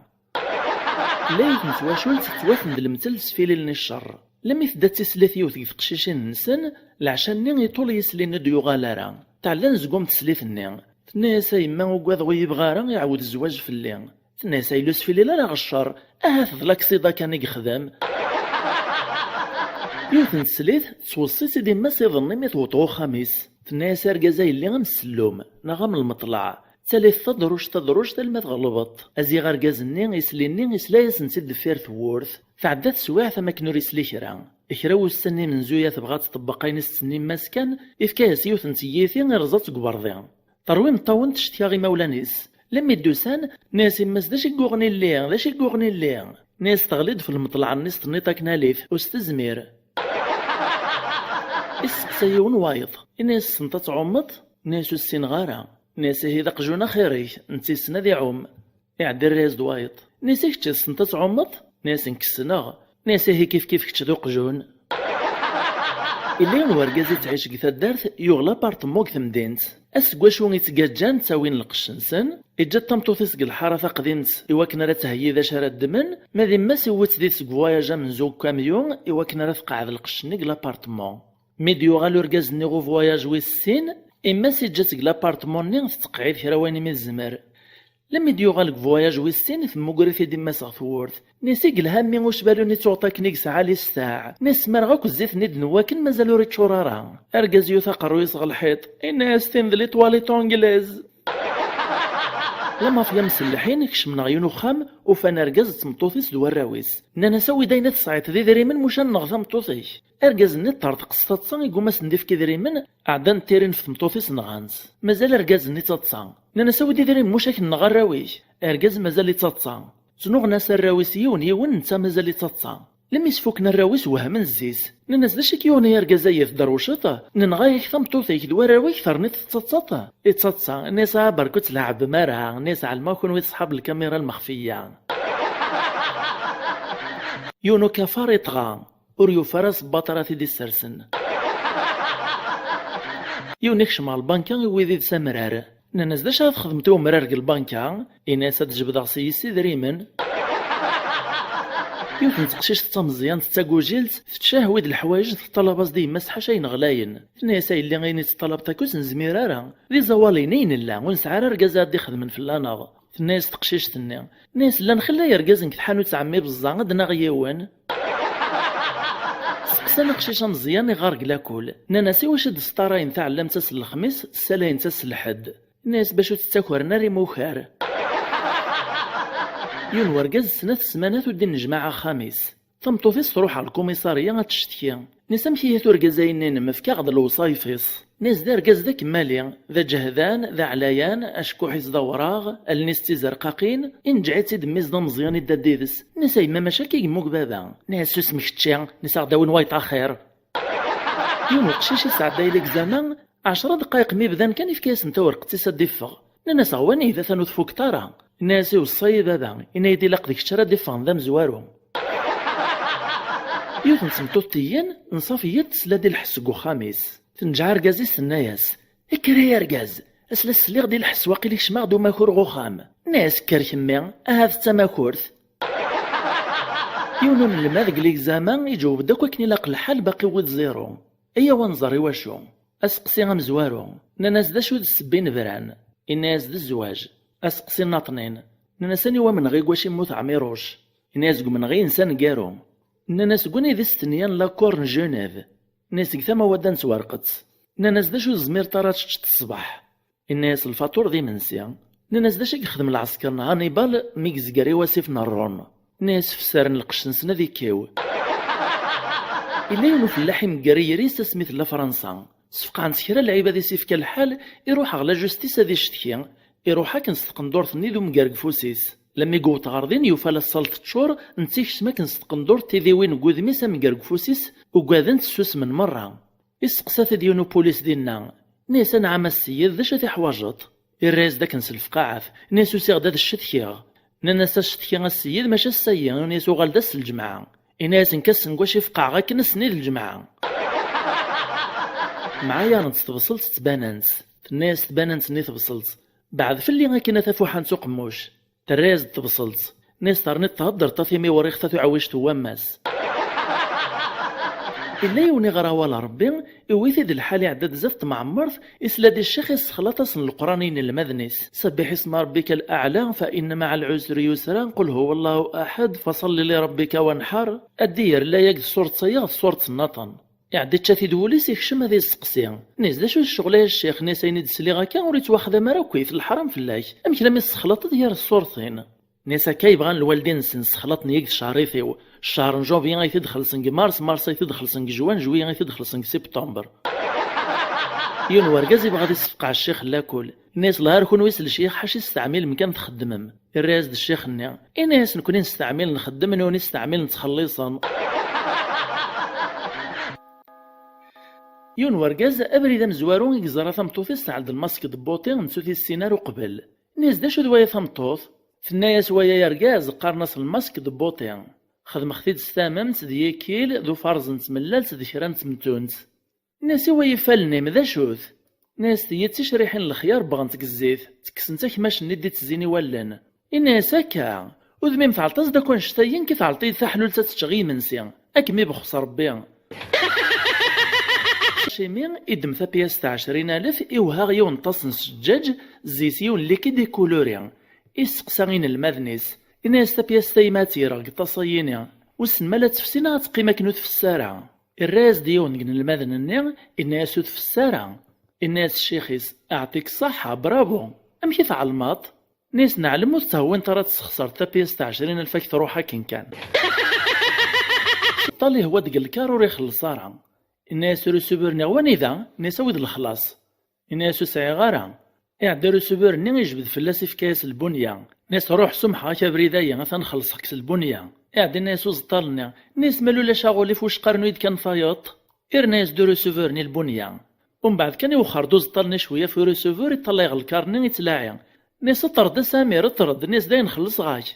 Tella yiwet n twacult tettwaten d lemtel s tfililin i ccer. Lemmi tedda d tislit yiwet deg teqcicin-nsen, leɛca-nni iṭul yisli-nni ur d-yuɣal ara. Tɛella anezgum teslit-nni. Tenna-yas: "A yemma, ugadeɣ ur yebɣi ara iɛawed zzwaǧ fell-i. Tenna-yas: "Ay ur sfilil ara ɣer ccer, ahat d laksida kan i yexdem." Yiwet n teslit tettweṣṣi-tt-id yemma-s iḍ-nni mi tewweḍ ɣer uxxam-is. Tenna-yas: "Argaz a yelli, am ssellum neɣ am lmeṭlaɛ, ttali-t tadruct tadruct alma tɣelbeḍ." Aziɣ argaz-nni isli-nni isla-yasen-tt-id deffir tewwurt. Tɛedda teswiɛt am akken ur isli kra. Kra wussan imenzuya tebɣa ad tṭebbeq ayen i s-d-tenna yemma-s kan, ifka-yas yiwet n teyyiti irẓa-tt deg uberḍi. Terwi imeṭṭawen tectki imawlan-is. Lemmi d-usan, nni-as yemma-s: "D acu i yuɣen illi? D acu i yuɣen illi?" Nni-as teɣli-d f lmeṭlaɛ-nni s tenniḍ akken alif, ur s-tezmir. Isseqsa yiwen wayeḍ, inna-as: "Tessneḍ ad tɛummeḍ?" Nni-as: "Ur ssineɣ ara." Nni-as: "Ihi d aqjun axir-ik, netta yessen ad iɛum." Iɛeddi irra-yas-d wayeḍ. Nni-as: "I kečč tessneḍ ad tɛummeḍ?" Nni-as: "Nekk ssneɣ." Nni-as: "Ihi kif kif kečč d uqjun." Illa yiwen wergaz ittɛic deg taddart, yuɣ lapartmu deg temdint. Ass deg wacu ittgaǧǧan ttawin lqecc-nsen, iǧǧa-d tameṭṭut-is deg lḥara taqdimt i wakken ara theyyi d acu ara ddmen, ma d yemma-s iwwi-tt di seg voyage amenzu deg ukamyun i wakken ara tqeɛɛed lqecc-nni deg lapartmu. Mi d-yuɣal urgaz-nni ɣer voyage wis sin, yemma-s iǧǧa-tt deg lapartmu-nni tettqeɛɛid kra wayen imi tezmer. Lemmi d-yuɣal deg voyage wis sin, temmuger-it-id yemma-s ɣer tewwurt. Nni-as: "I yelha mmi ucbalu-nni tuɣeḍ akken i yesɛa listaɛ." Nni-as: "Smareɣ akk zzit-nni d-newwa akken mazal ur iččur ara." Argaz yut aqerruy-is ɣer lḥiṭ, inna-as: "Tin d litwalit anglaise." Lamafya mselleḥin kecmen ɣer yiwen uxxam, ufan argaz d tmeṭṭut-is d warraw-is. Nnan-as: "Awi-d ayen i tesɛiḍ d idrimen, muc ad nneɣ tameṭṭut-ik." Argaz-nni ṭṭerḍeq s taḍsa, igumma ad sen-d-ifk idrimen, ɛeddan ttirin f tmeṭṭut-is nɣan-tt. Mazal argaz-nni d taḍsa. Nnan-as: "Awi-d idrimen, muc ad k-nneɣ arraw-ik." Argaz mazal-it d taḍsa. Ttnuɣen-as arraw-is yiwen yiwen, netta mazal-it d taḍsa. Lemmi sfuken arraw-is wehmen zzit. Nnan-as: "D acu i k-yuɣen ay argaz-ayi, tedderwceḍ? Nenɣa-yak tameṭṭut-ik d warraw-ik terniḍ tettaḍsaḍ?" Ittaḍsa, nni-as: "Ah, berku ur tleɛɛbem ara." Nni-as: "Ɛelmeɣ kunwi teṣḥab lkamira lmexfiya." Yiwen ukafar iṭɣa, ur yufi ara asebbaṭ ara t-id-issersen. Yiwen ikcem ɣer lbanka i wid i d samrar. Nnan-as: "D acu ara txedmeḍ i umrar deg lbanka?" Ini-as: "Ad d-jebdeɣ s-yes idrimen." Yiwet n teqcict d tameẓyant d tagujilt tettcahwi-d leḥwayeǧ, teṭṭalab-as-d i yemma-s ḥaca ayen ɣlayen. Tenna-as: "A yelli, ayen i teṭṭalabeḍ akk ur s-nezmir ara. D iẓawaliyen i nella, ur nesɛi ara argaz ara d-ixedmen fell-aneɣ." Tenna-as teqcict-nni. Nni-as: "Llan xilla yergazen deg tḥanut n ɛemmi Beẓẓa, ad d-naɣ yiwen." Seqsan aqcic ameẓyan iɣar deg lakul. Nnan-as: "Iwacu i d-tesṭarayen taɛellamt ass n lexmis, ssalayen-tt ass n lḥedd?" Nni-as: "Bac ur tettakren ara imukar." Yiwen wergaz snat ssmanat ur d-innejmaɛ axxam-is. Tameṭṭut-is truḥ ɣer lkumiṣarya ad tectki. Nni-as: "Amek ihi-t urgaz-ayi-nni-inem? Efk-aɣ-d lewṣayef-is." Nni-as: "D argaz d akemmali, d aǧehdan, d aɛlayan, acekkuḥ-is d awraɣ, allen-is d tizerqaqin, inǧeɛ-itt-id mmi-s d ameẓyan idda-d yid-s." Nni-as: "A yemma, mačči akka i yemmug baba." Nni-as: "Susem kečči." Nni-as: "Aɣ-d-awin wayeṭ axir." Yiwen uqcic isɛedday legzama, ɛecra dqayeq mi bdan kan, ifka-yasen tawerqet-is ad d-iffeɣ. Nnan-as: "Aɣ wanida, atan ur tfukeḍ ara." Nni-as: "Iweṣṣa-yi baba, yenna-yi-d ilaq d kečč ara d-iffɣen d amezwaru." Yiwet n tmeṭṭut tiyyen, nṣaf yiḍ tesla-d i lḥess deg uxxam-is. Tenǧeɛ argaz-is, tenna-yas: "Kker ay argaz, asla sliɣ-d i lḥess, waqil ikcem-aɣ-d umakur ɣer uxxam." Nni-as: "Kker kemmi, ahat d tamakurt." Yiwen unelmad deg ligzama iǧewweb-d akk akken ilaq lḥal, baqi wwid ziru. Ayaw ad nẓer iwacu. Aseqsi amezwaru. Nnan-as: "D acu i d ssebba i nebran?" Inna-as: "D zzwaǧ." Aseqsi nnaṭnin. Nnan-as: "Aniwa amenɣi deg wacu yemmut Ɛmiruc?" Inna-as: "Deg umenɣi yensa aneggaru." Nnan-as: "Deg wanida i s-tenyan l'accord n Genève?" Inna-as: "Deg tama wadda n twerqet." Nnan-as: "D acu ur tezmireḍ ara ad teččeḍ ṣṣbeḥ?" Inna-as: "Lfaṭur d imensi." Nnan-as: "D acu i yexdem lɛesker n Hannibal mi yezger i wasif n Rrum?" Inna-as: "Fessaren lqecc-nsen ad ikkiw." Yella yiwen ufellaḥ imegger iyri-s asmi tella Fransa. Sfeqɛen-t kra lɛibad i s-ifka lḥal, iruḥ ɣer la justice ad icetki. Iruḥ akken s tqendurt-nni d umger deg ufus-is. Lammi yewweḍ ɣer din, yufa la salle teččur, netta ikcem akken s tqendurt tidiwin deg wudem-is, amger deg ufus-is, ugadent, ssusmen merra. Isteqsa-t-id yiwen upulis dinna. Nni-as: "Anɛam a sseyyed, d acu i teḥwajeḍ?" Irra-yas-d akken s lefqaɛat. Nni-as: "Usiɣ-d ad ccetkiɣ." Nnan-as: "Acetki a sseyyed, mačči ass-ayi." Nni-as: "Uɣal-d ass n lǧemɛa." Inna-as: "Nekk ass n wacu i feqqɛeɣ akken ass-nni d lǧemɛa." Mɛayaren-tt tebṣelt d tbanant. Tenna-as tbanant-nni i tebṣelt: "Beɛɛed fell-i akken a tafuḥant uqemmuc." Terra-yas-d tebṣelt. Nni-as: "Terniḍ theddreḍ a timiwriɣt a tuɛwict n wammas." Yella yiwen iɣer awal Ṛebbi, iwwi-t-id lḥal iɛedda-d zdat tmeɛmert, isla-d i ccix issexlaṭ-asen Leqran i yinelmaden-is: سبح اسم ربك الأعلى، فإن مع العسر يسرا، قل هو الله أحد، فصل لربك وانحر. Ad d-yerr layag d ṣṣuṛt-aya ɣef ṣṣuṛt nnaṭen. Iɛedda ičča-t-id wul-is, ikcem ad isteqsi. Nni-as: "D acu d ccɣel-a, a ccix?" Nni-as: "Ayen i d-sliɣ akka ur ittwaxdam ara akkit, leḥram fell-ak. Amek lammi tessexlaṭeḍ gar ṣṣuṛtin?" Nni-as: "Akka i bɣan lwaldin-nsen, ssexlaṭen-iyi deg tecɛrit-iw. Ccehr n janvier ay t-id-xellṣen deg mars, mars ay t-id-xellṣen deg juin, juillet ay t-id-xellṣen deg septembre." Yiwen wergaz ibɣa ad issefqeɛ ccix n lakul. Nni-as: "Lhar kunwi s lecyax, ḥaca isteɛmil mkan txeddmem." Irra-yas-d ccix-nni: "Ini-as nekni nesteɛmil nxeddem, nuni steɛmil nettxelliṣen." Yiwen wergaz, abrid amezwaru i yeẓra tameṭṭut-is tɛeld lmask d buṭi, nettu tissin ar uqbel. Nni-as: "D acu d waya tameṭṭut?" Tenna-yas: "Waya argaz, qqaren-as lmask d buṭi. Xedmeɣ-t-id s tamemt d yikil d ufarẓ n tmellalt d kra n temtunt." Nni-as: "I way ifallen-im, d acu-t?" Nni-as: "Tiyi d ticriḥin n lexyar, bbɣent deg zzit, ttekksen-tt akmac-nni d-ittezzin i wallen." Inna-as: "Akka, udem-im tɛelṭ-as-d akk annect-ayi, nekk i tɛelṭ-iyi-d taḥlult ad tt-ččeɣ i yimensi. Ad kem-ibexs Ṛebbi." Acimi, iddem tapyast ɛecrin alef, iwehha yiwen n ṭas n sǧaǧ, zzit yiwen likid ikuluri. Isteqsa inelmaden-is, inna-as: "Tapyast-a yemma ad tt-yerreɣ deg ṭṭas-ayini, wissen ma la tefsi neɣ ad teqqim akken ur tfessi ara?" Irra-yas-d yiwen deg inelmaden-nni, inna-yas: "Ur tfessi ara." Inna-yas ccix-is: "Aɛṭik ṣṣaḥa, bravo! Amek i tɛelmeḍ?" Nni-as: "Neɛlem ur tettehwineḍ ara ad tessexṣreḍ tapyast ɛecrin alef ad k-truḥ akken kan." Ṭṭal ihwa-d deg lkar ur ixelleṣ ara. Inna-yas: "Receveur-nni wanida?" Nni-as: "Awi-d lexlaṣ." Inna-yas: "Ur sɛiɣ ara." Iɛedda receveur-nni, ijbed fell-as, ifka-yas lbunya. Nni-as: "Ruḥ, sumḥeɣ-ak abrid-ayi, atan xellṣeɣ-k s lbunya." Iɛedda inna-yas uẓeṭṭal-nni, nni-as: "Ma lula acu aɣulif, wacqa rnu-yi-d kan tayeḍ?" Irna-yas-d ureceveur-nni lbunya. Umbeɛd kan iwexxer-d uẓeṭṭal-nni cwiya ɣef ureceveur, iṭṭalay ɣer lkar-nni, ittlaɛi. Nni-as: "Ṭṭer-d a Samir, ṭṭer-d." Nni-as: "Dayen xellṣeɣ-ak."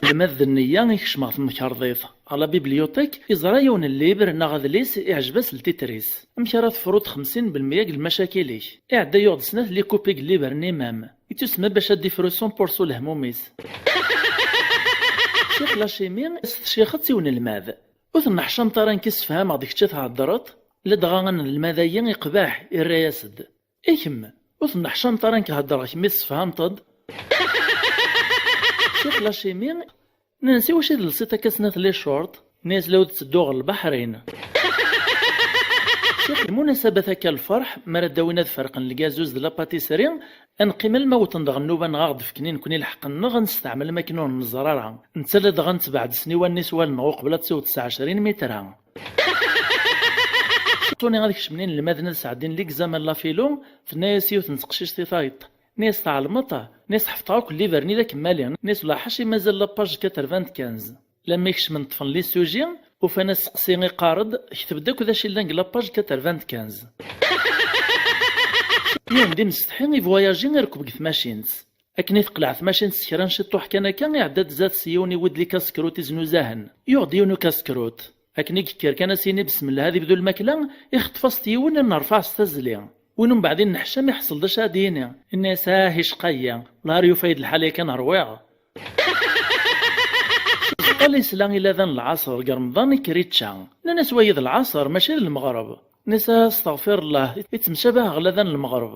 Lmad d nniya, ikcem ɣer temkerḍit, ɣer la bibliothèque, iẓra yiwen n libr neɣ adlis, iɛjeb-as ltitr-is. Amek ara tefruḍ xemsin belmeyya deg lmacakil-ik? Iɛedda yuɣ-d snat likupi deg libr-nni même. Ittusemma bac ad d-ifru cent pour cent lehmum-is. Ccix Lacimi, s tcixet i unelmad. Ur tenneḥcameḍ ara nekk i sefhameɣ-d kečč i theddreḍ? Ladɣa anelmad-ayi iqbeḥ, irra-yas-d: "I kemm, ur tenneḥcameḍ ara nekk heddreɣ, kemm i tessefhameḍ-d?" Ccix Lacimi, nnan-as: "I wacu i telsiḍ akka snat les shorts?" Nni-as: "La ur d-ttedduɣ ɣer lbaḥrin." Ccix, lmunasabat akka lferḥ, mi ara d-awin ad ferqen lgazuz d la pâtisserie, ad neqqim alma wten-d ɣer nnuba-nneɣ, ad aɣ-d-fken i nekni lḥeqq-nneɣ, ad nesteɛmel am akken ur nẓer ara. Netta ladɣa ad netbeɛ-d sniwa-nni s wallen-nneɣ uqbel ad tt-iwet s ɛecrin mitra. Tuni ad kecmen inelmaden ad sɛeddin l'examen la philo, tenna-yas yiwet n teqcict i tayeḍ. Nni-as: "Tɛelmeḍ?" Nni-as: "Ḥefḍeɣ akk liber-nni d akemmali." Nni-as: "Ulaḥac i mazal la page quatre-vingt-quinze." Lammi kecmen ṭṭfen les sujets, ufan asteqsi iqqar-d: "Ketb-d akk d acu yellan deg la page quatre-vingt-quinze." Yiwen d imsetḥi, ivoyaji, irekb deg tmacint. Akken i teqleɛ tmacint s kra n ciṭṭuḥ kan akka, iɛedda-d zdat-s yiwen iwwi-d likaskṛut iznuzahen. Yuɣ-d yiwen ukaskṛut. Akken i yekker kan a s-yini besmellah ad ibdu lmakla, ixeṭṭef-as-t yiwen, ad nerfeɛ s tazzli. Win umbeɛd inneḥcam iḥṣel d acu ad d-yini. Inna-yas: "Ah, icqa-yi, lhar yufa-yi-d lḥal yakan rwiɣ." Ṭṭal isla i ladan n lɛaṣer deg remḍan, ikker ičča. Nnan-as: "Wagi d lɛaṣer, mačči d lmeɣreb." Nni-as: "Ah, astaɣfirullah, ittemcabaheɣ ladan n lmeɣreb."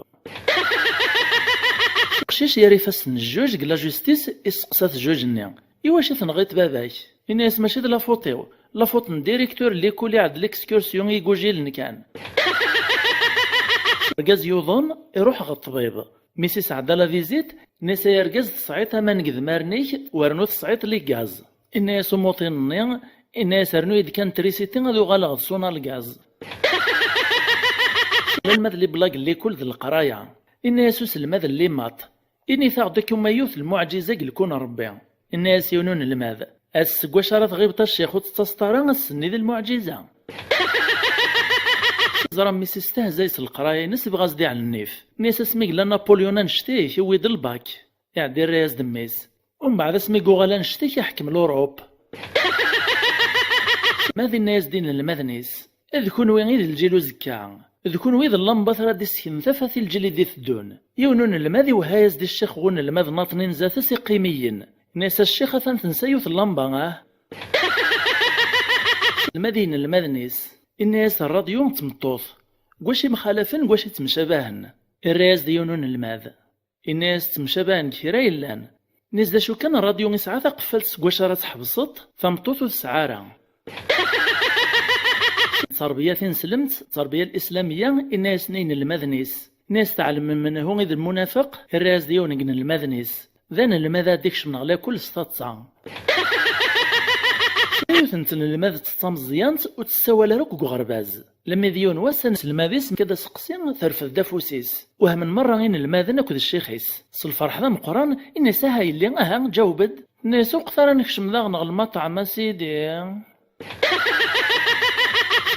Uqcic yerr ifassen n jjuj deg la justice, isteqsa-t jjuj-nni: "Iwacu tenɣiḍ baba-k?" Inna-yas: "Mačči d la faute-iw, la faute n directeur n l'école, iɛedda l'excursion i igujilen kan." Argaz yuḍen, iruḥ ɣer ṭṭbib. Mi s-isɛedda la visite, nni-as: "Ay argaz, tesɛiḍ aman deg idmaren-ik, wernu tesɛiḍ les gaz." Inna-yas umuṭin-nni, inna-yas: "Rnu-yi-d kan trisiti ad uɣaleɣ d suna lgaz." Lalma d les blagues n l'école d leqraya. Inna-yas uselmad n les maths: "Init-aɣ-d akk ma yiwet n lmuɛǧiza deg lkun n Ṛebbi." Inna-yas yiwen unelmad: "Ass seg wacu ara tɣibeḍ a ccix ur tettaseḍ ara, ass-nni d lmuɛǧiza." Ẓra mmi-s istehzay s leqraya-ines, ibɣa as-d-iɛel nnif. Nni-as: "Asmi yella Napoléon annect-ik, iwwi-d lbak." Iɛedda irra-yas-d mmi-s. Umbeɛd asmi yuɣal annect-ik, iḥkem l'Europe. Ma d inna-yas-d inelmaden-is: "D kunwi i d lǧil uzekka. D kunwi i d llamba ara d-isseknen tafat i lǧil i d-iteddun." Yiwen unelmad iwehha-yas-d i ccix n unelmad nnaṭnin zdat-s iqqimiyen. Inna-yas: "A ccix, atan tensa yiwet n llamba, ah?" Aselmad i yinelmaden-is, inna-yas: "Rradyu d tmeṭṭut, deg wacu i mxalafen, deg wacu i ttemcabahen?" Irra-yas-d yiwen unelmad, inna-yas: "Ttemcabahen deg kra yellan." Inna-yas: "D acu kan, rradyu isɛa taqeffalt seg wacu ara tḥebseḍ, tameṭṭut ur tesɛi ara." Tterbiya tineslemt, tterbiya l-islamiyya, inna-yasen i yinelmaden-is. Inna-yas: "Tɛelmem menhu i d lmunafeq?" Irra-yas-d yiwen deg inelmaden-is: "D anelmad ad d-ikecmen ɣer lakul s taḍsa." Yiwet n tnelmadt d tameẓyant ur tessawal ara akk deg uɣerbaz. Lemmi d yiwen wass, aselmad-is nekk ad aseqsi, terfed-d afus-is. Wehmen merra inelmaden akked ccix-is. S lferḥ d ameqqran, inna-yas: "Aha yelli, aha, ǧaweb-d." Inna-yas: "Ur qeḍ ara nekcem daɣen ɣer lmaṭɛem, a sidi."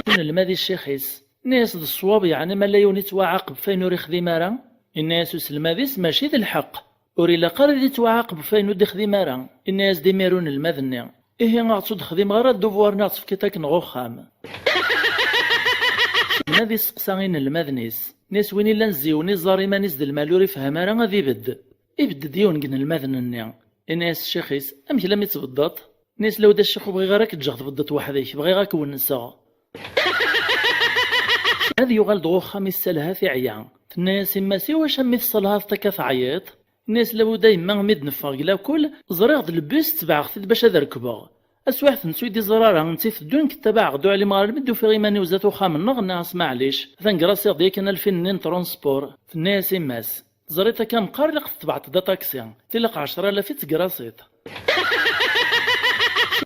Unelmad i ccix-is. Inna-yas: "D ṣṣwab, yeɛni ma la yiwen ittwaɛaqeb ɣef wayen ur ixdim ara?" Inna-yas uselmad-is: "Mačči d lḥeqq. Ur ilaq ara ad ittwaɛaqeb ɣef wayen ur d-ixdim ara." Inna-yas-d imir unelmad-nni: "Ihi, aɣ-tt ur d-xdimeɣ ara, ddubuar-nni ɣ-tt-fkiḍ akken ɣer uxxam." Unelmad isteqsa inelmaden-is. Inna-yas: "Win illan ziwen iẓẓar iman-is d lmal ur ifehhem ara, ad ibedd." Ibedd-d yiwen deg inelmaden-nni. Inna-yas ccix-is: "Amek lammi tbeddeḍ?" Inna-yas: "Lawd a ccix, ur bɣiɣ ara k-ǧǧeɣ tbeddeḍ weḥd-k, bɣiɣ ad k-wenseɣ." Ad yuɣal-d ɣer uxxam, issalha tiɛya. Tenna-yas yemma-s: "Iwacu a mmi tesselhaḍ akka teɛyiḍ?" Inna-yas: "Lawd a yemma, mi d-neffeɣ deg lakul, ẓriɣ-d lbus, tebɛeɣ-t-id bac ad rekbeɣ. Taswiɛt netta ur yi-d-iẓri ara, netta iteddun, yettabaɛ-aɣ-d, ur ɛlimeɣ ara almi d-ufiɣ iman-iw zdat uxxam-nneɣ." Nniɣ-as: "Maɛlic, atan grassiɣ-d yakan alfin-nni n transport." Tenna-yas yemma-s: "Teẓriḍ akka meqqar ilaq tetbeɛteḍ aṭaksi, tilaq ɛecra alaf i tegrasiḍ."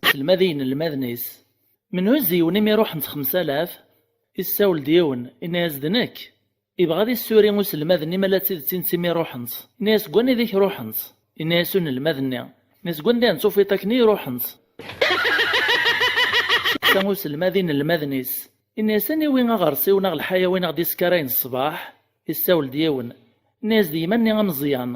Aselmad i yinelmaden-is. Menhu ziwen imi ruḥent xemsa alaf? Issawel-d yiwen, inna-yas: "D nekk." Ibɣa ad issuri uselmad-nni ma la d tidet i netta imi ruḥent. Inna-yas: "Seg wanida i k-ruḥent?" Inna-yas unelmad-nni. Inna-yas: "Seg wanda i tent-tufiḍ akken i ruḥent." Issa uselmad inelmaden-is. Inna-yas: "Aniwi aɣersiw neɣ lḥayawan i ɣ-d-iskarayen ṣṣbeḥ?" Issawel-d yiwen. Inna-yas: "D yemma-nni ameẓyan."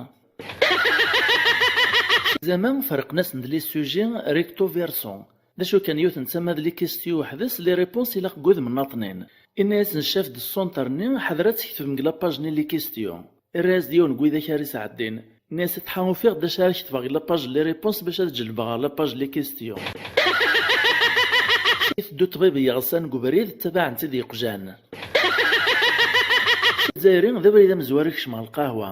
Zama ferqen-asen-d les sujets recto verso. D acu kan, yiwet n tama d les questions weḥd-s, les réponses ilaq deg wudem n aṭnin. Inna-yas: "Ncaf-d ssunṭer-nni, ḥader ad tketbem deg la page-nni les questions." Irra-yas-d yiwen n widak ara isɛeddin. Inna-yas: "Atḥa, ufiɣ-d d acu ara ketbeɣ deg la page n les réponses bac ad ǧellbeɣ ɣer la page n les questions." Iteddu ṭṭbib yeɣsan deg ubrid, ttabaɛen-t-id yeqjan. Azzayri d abrid amezwaru ikcem ɣer lqahwa.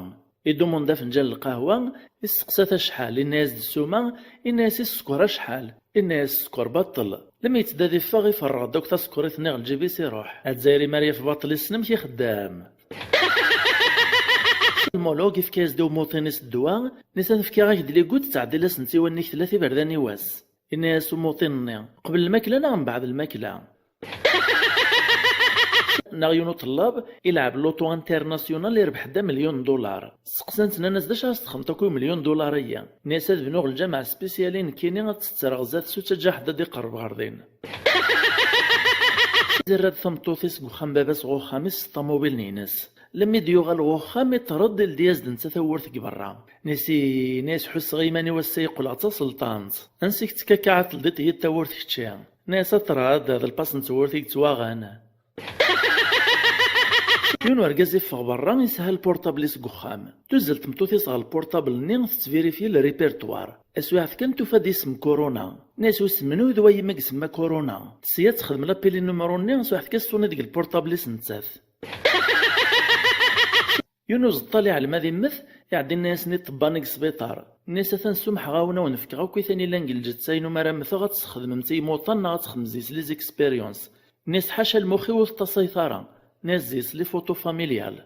Idumund afenǧal n lqahwa, isteqsa-t acḥal, inna-yas-d ssuma, inna-yas i sskeṛ acḥal, inna-yas sskeṛ baṭel. Lmi yetteddu ad iffeɣ, iferreɣ-d akk tasekkṛit-nni ɣer lǧib-is iruḥ. Azzayri mi ara yaf baṭel, issen amek ixeddem. Lmulug ifka-yas-d i umuṭin-is ddwa, inna-yas: "Ad fkiɣ-ak-d ligud, ttɛeddil-asent i wannig tella tiberdan i wass." Inna-yas umuṭin-nni: "Qbel lmakla neɣ mbeɛd lmakla?" Neɣ yiwen uṭellab ilɛeb loto international, irbeḥ-d amelyun n dollar. Steqsan-t, nnan-as: "D acu ara s-texdmeḍ akk i umelyun n dollar-agi?" Inna-yas: "Ad bnuɣ lǧameɛ spécial i nekkini, ad tt-ttreɣ zdat-s, ur ttaǧǧa ḥedd ad d-iqerreb ɣer din." Zerra-d tameṭṭut-is deg uxxam baba-s ɣer uxxam-is s ṭamubil-ines. Lemmi d-yuɣal ɣer uxxam, iṭṭer-d, ildi-yas-d netta tawwurt deg berra. Inna-yas: "Inna-yas, ḥusseɣ iman-iw ass-a yeqqleɣ d taselṭant. Ansi k-ttkakkaɛeḍ teldiḍ-iyi-d tawwurt kečči?" Inna-yas: "Aṭrad, d lpas n tewwurt i yettwaɣen." Yiwen urgaz iffeɣ berra, isha lpurṭabl-is deg uxxam. Tuzzel tmeṭṭut-is ɣer lpurṭabl-nni, tettvirifi le répertoire. Taswiɛt kan, tufa-d isem Corona. Inna-yas: "Wissen menhu d wayemma i isemma Corona?" Tesya ad texdem lapil i numru-nni, taswiɛt kan, tessuni deg lpurṭabl-is nettat. Yiwen uẓeṭṭal iɛlem ad immet, iɛedda inna-yasen i ṭṭebba-nni deg sbiṭar. Inna-yas: "Atan sumḥeɣ-awen, ad wen-fkeɣ akk i tan illan deg lǧetta-inu, mi ara mmteɣ ad tt-txedmemt i yimuṭan neɣ ad texdmemt deg-s les expériences." Inna-yas: "Ḥaca lmux-iw, ur teṭṭaṣayt ara." Inna-yas: "Zzi-s les photos familiales."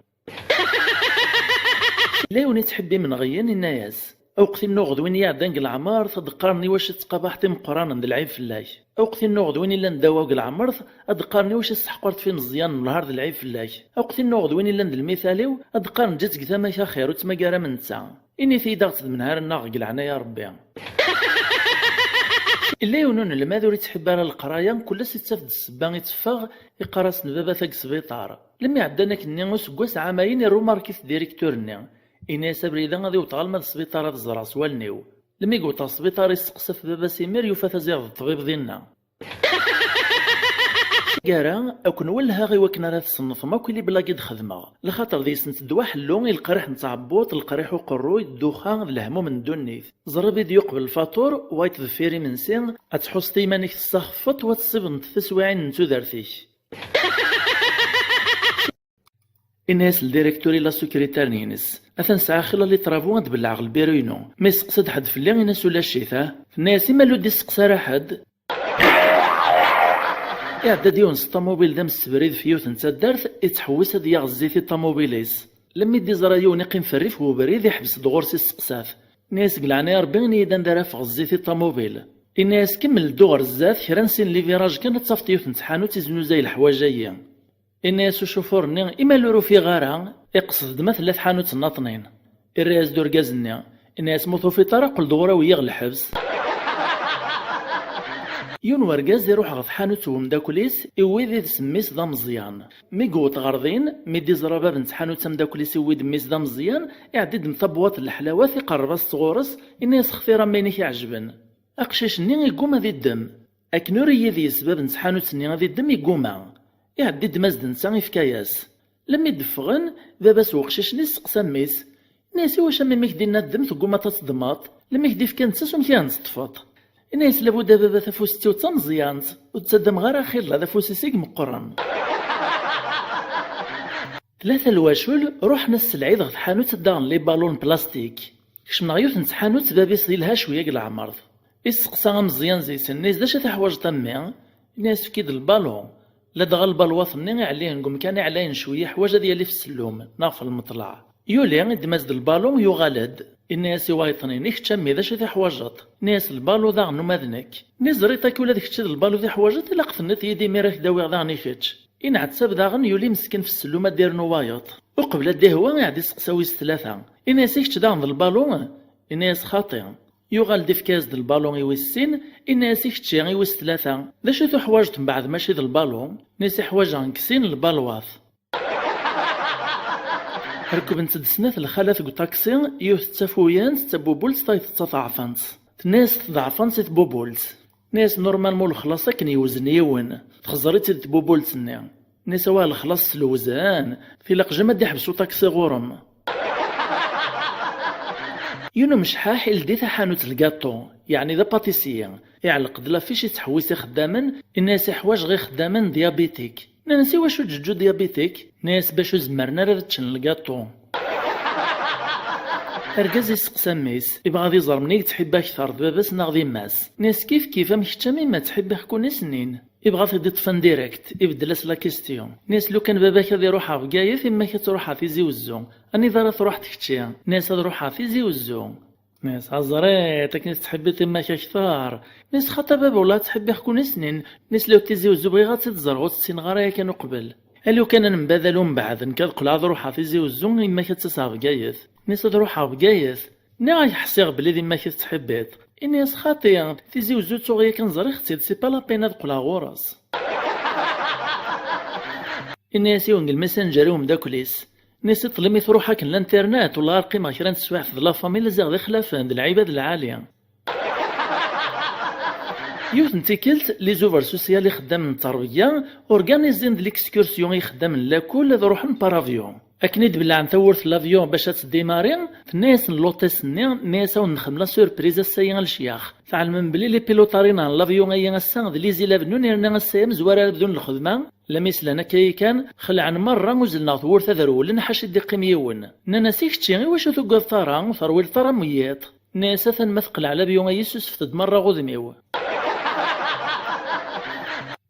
Yella yiwen ittḥibbimen ɣeyyen, inna-yas: "Awqet innuɣ d win iɛeddan deg leɛmer, ad d-qqaren iwacu tettqabaḥeḍ imeqqranen d lɛib fell-ak. Awqet innuɣ d win illan ddaw-aw deg leɛmer, ad d-qqaren iwacu tesseḥqareḍ f imeẓyanen n lhar d lɛib fell-ak. Awqet innuɣ d win illan d lmital-iw, ad d-qqaren ǧǧet deg tama-k axir, ur ttmagar am netta. Init-iyi-d ad ɣ-tt-d-menharen-aɣ deg leɛnaya Rebbi." Illa yiwen unelmad ur ittḥibbi ara leqraya, kul ass ittaf-d ssebba i teffeɣ, iqqar-asen baba-t deg sbiṭar. Lemmi ɛeddan akkenni useggas ɛamayen, irumark-it direktur-nni. Ini-as abrid-a ad iwet ɣalma d sbiṭar ad ẓreɣ s wallen-iw. Lemmi yewweḍ ɣer sbiṭar, isteqsa ɣef baba-s imir, yufa-t aziɣ d ṭṭbib dinna. Taggara, ad ken-wellheɣ i wakken ara tṣennfem akk i liblagi d-xedmeɣ, laxaṭer deg-sent ddwa ḥellu i leqriḥ n tɛebbuḍt, leqriḥ uqerruy, ddexxan d lehmum n ddunit. Ẓer abrid yuqbel lfaṭur, wayeḍ deffir imensi, ad tḥusseḍ iman-ik tessaxfeḍ, wa tessibeḍ teswiɛin n tudert-ik. Ini-as ldirektur i la secrétaire-ines: "Atan sɛiɣ xilla les travaux ad d-bellɛeɣ lbiru-inu. Ma yesteqsa-d ḥedd fell-i, ini-as ulac-it, ah." Tenna-as: "I ma ur d-isteqsa ara ḥedd?" Iɛedda-d yiwen s ṭamubil d amsebrid f yiwet n taddart, ittḥewwis ad yaɣ zzit i ṭamubil-is. Lemmi d-iẓra yiwen iqqim f rrif n ubrid, iḥbes-d ɣur-s isteqsa-t. Ini-as: "Deg leɛnaya Ṛebbi, ini-yi-d anda ara afeɣ zzit i ṭamubil." Ini-as: "Kemmel ddu ɣer zdat, kra n sin liviraj kan ad tafeḍ yiwet n tḥanut iznuzay leḥwayeǧ-agi." Ini-as ucufur-nni: "I ma ur ufiɣ ara?" Iqsed-d ma tella tḥanut nnaṭnin. Irra-yas-d urgaz-nni, ini-as: "Ma ur tufiḍ ara, qqel-d ɣur-i, awi-yi ɣer lḥebs." Yiwen wergaz iruḥ ɣer tḥanut n umeddakel-is, iwwi did-s mmi-s d ameẓyan. Mi yewweḍ ɣer din, mi d-iẓra bab n tḥanut ameddakel-is iwwi-d mmi-s d ameẓyan, iɛeddi-d m tabwaṭ n leḥlawat, iqerreb-as-tt ɣur-s, ini-as: "Xtir am wayen i k-iɛejben." Aqcic-nni igguma ad iddem. Akken ur iyi d-yesbab n tḥanut-nni ad iddem, igguma. Iɛeddi ddem-as-d netta, ifka-yas. Lemmi d-ffɣen, baba-s n uqcic-nni isteqsa mmi-s, ini-as: "Iwacu am imi k-d-inna ddem, teggumaḍ ad teddmeḍ? Lemmi k-d-ifka netta, s umek i ɣ-n-teṭṭfeḍ?" Ini-as: "Labudd a baba, tafust-iw d tameẓyant, ur ttaddam ara axir la d afus-is i imeqqren." Tlata lwacul ruḥen ass n lɛid ɣer tḥanut ad d-aɣen les ballons n plastik. Kecmen ɣer yiwet n tḥanut, bab-is yelha cwiya deg leɛmer. Isteqsa ameẓyan deg-sen, ini-as: "D acu i teḥwaǧeḍ a mmi?" Ini-as: "Efk-iyi-d lbalun." Ladɣa lbalwaṭ-nni iɛelliyen deg umkan iɛlayen cwiya, iḥwaǧ ad yali f ssellum neɣ f lmeṭlaɛ. Yuli, iddem-as-d lbalun, yuɣal-d. Ini-as i wayeṭ-nni: "I kečč a mmi, d acu i teḥwaǧeḍ?" Ini-as: "Lbalun daɣen uma d nekk." Ini-as: "Ẓriɣ akk ula d kečč d lbalun i teḥwaǧeḍ, ilaq tenniḍ-iyi-d imir ad k-d-awiɣ daɣen i kečč." Inɛettab daɣen, yuli meskin f ssellum ad d-irnu wayeṭ. Uqbel ad d-ihwa, iɛedda isteqsa wis tlata. Ini-as: "I kečč daɣen d lbalun?" Ini-as: "Xaṭi." Yuɣal-d ifka-yas-d lbalun i wis sin, ini-as: "I kečči, i wis tlata, d acu i tuḥwaǧeḍ mbeɛd mačči d lbalun?" Ini-as: "Iḥwaǧeɣ nekk sin lbalwaṭ." Rekbent-d snat lxalat deg uṭaksi, yiwet d tafuyant, d tabubult, tayeḍ d taḍeɛfant. Tenna-yas tḍeɛfant i tbubult. Tenna-yas: "Normalement lexlaṣ akken yewzen yiwen, txeẓẓer-itt-id tbubult-nni." Tenna-yas: "Awah lexlaṣ s lewzen, tilaq jama ad d-iḥbes uṭaksi ɣur-m." Yiwen umecḥaḥ ildi taḥanut n lgaṭu, yeɛni d apatissiyi. Iɛelleq-d lafic ittḥewwis ixeddamen, inna-yas: "Iḥwaǧ ɣer ixeddamen diabétique." Nnan-as: "Iwacu ǧeǧǧu diabétique?" Nnan-as: "Bac ur zemmren ara ad ččen lgaṭu." Argaz isteqsa mmi-s, ibɣa ad iẓer menni i yettḥibbi akter, d baba-s neɣ d yemma-s. Nnan-as: "Kif kif, am kečč am yemma ttḥibbiɣ-ken i snin." Ibɣa ad t-id-iṭṭef indirect, ibeddel-as la question. Nnan-as: "Lukan baba-k ad iruḥ ɣer Bgayet, yemma-k ad truḥ ɣer Tizi Wezzu, anida ara truḥeḍ kečči?" Nnan-as: "Ad ruḥeɣ Tizi Wezzu." Nnan-as: "Aẓriṭ, akken i tettḥibbiḍ yemma-k akter." Nnan-as: "Xaṭi a baba, wellah ad ttḥibbiɣ-ken i snin." Nnan-as: "Liɣ Tizi Wezzu bɣiɣ ad tt-id-ẓreɣ, ur tt-ssineɣ ara yakan uqbel." "A lukan ad nembadel umbeɛd, nekk ad qqleɣ ad ruḥeɣ Tizi Wezzu, yemma-k ad tt-aseɣ Bgayet." Nnan-as: "Ad ruḥeɣ Bgayet? Nniɣ-ak ḥṣiɣ belli d yemma-k i tettḥibbiḍ." Ini-as: "Xaṭi, Tizi Wezzu ttuɣ yakan ẓriɣ-tt-id, c'est pas la peine ad qqleɣ ɣur-s." Ini-as yiwen deg lmessenger i umeddakel-is. Ini-as: "Iṭṭel imi truḥ akken l'internet, wellah ar qqimeɣ kra n teswiɛt d la famille, ziɣ d ixlafen, d lɛibad lɛali." Yiwet n tikkelt, les œuvres sociales, ixeddamen n tterbiya, organizin-d l'excursion i ixeddamen n lakul ad ruḥen par avion. Akken i d-bellɛen tawwurt n l'avion bac ad tdimari, tenna-yasen l'hôtesse-nni, tenna-yas: "Ad wen-nexdem la surprise ass-agi a lecyax. Tɛelmem belli les pilotes-nneɣ n l'avion-agi ass-a d les élèves-nwen, yerna ass-a amezwaru ara bdun lxedma." Lammi slan akka yakan, xelɛen merra, uzzlen ɣer tewwurt ad rewlen, ḥaca i d-iqqim yiwen. Nnan-as: "I kečči, iwacu ur tugadeḍ ara, ur terwileḍ ara am wiyiḍ?" Nnan-as: "Atan ma teqleɛ l'avion-agi, susfet-d merra ɣ udem-iw."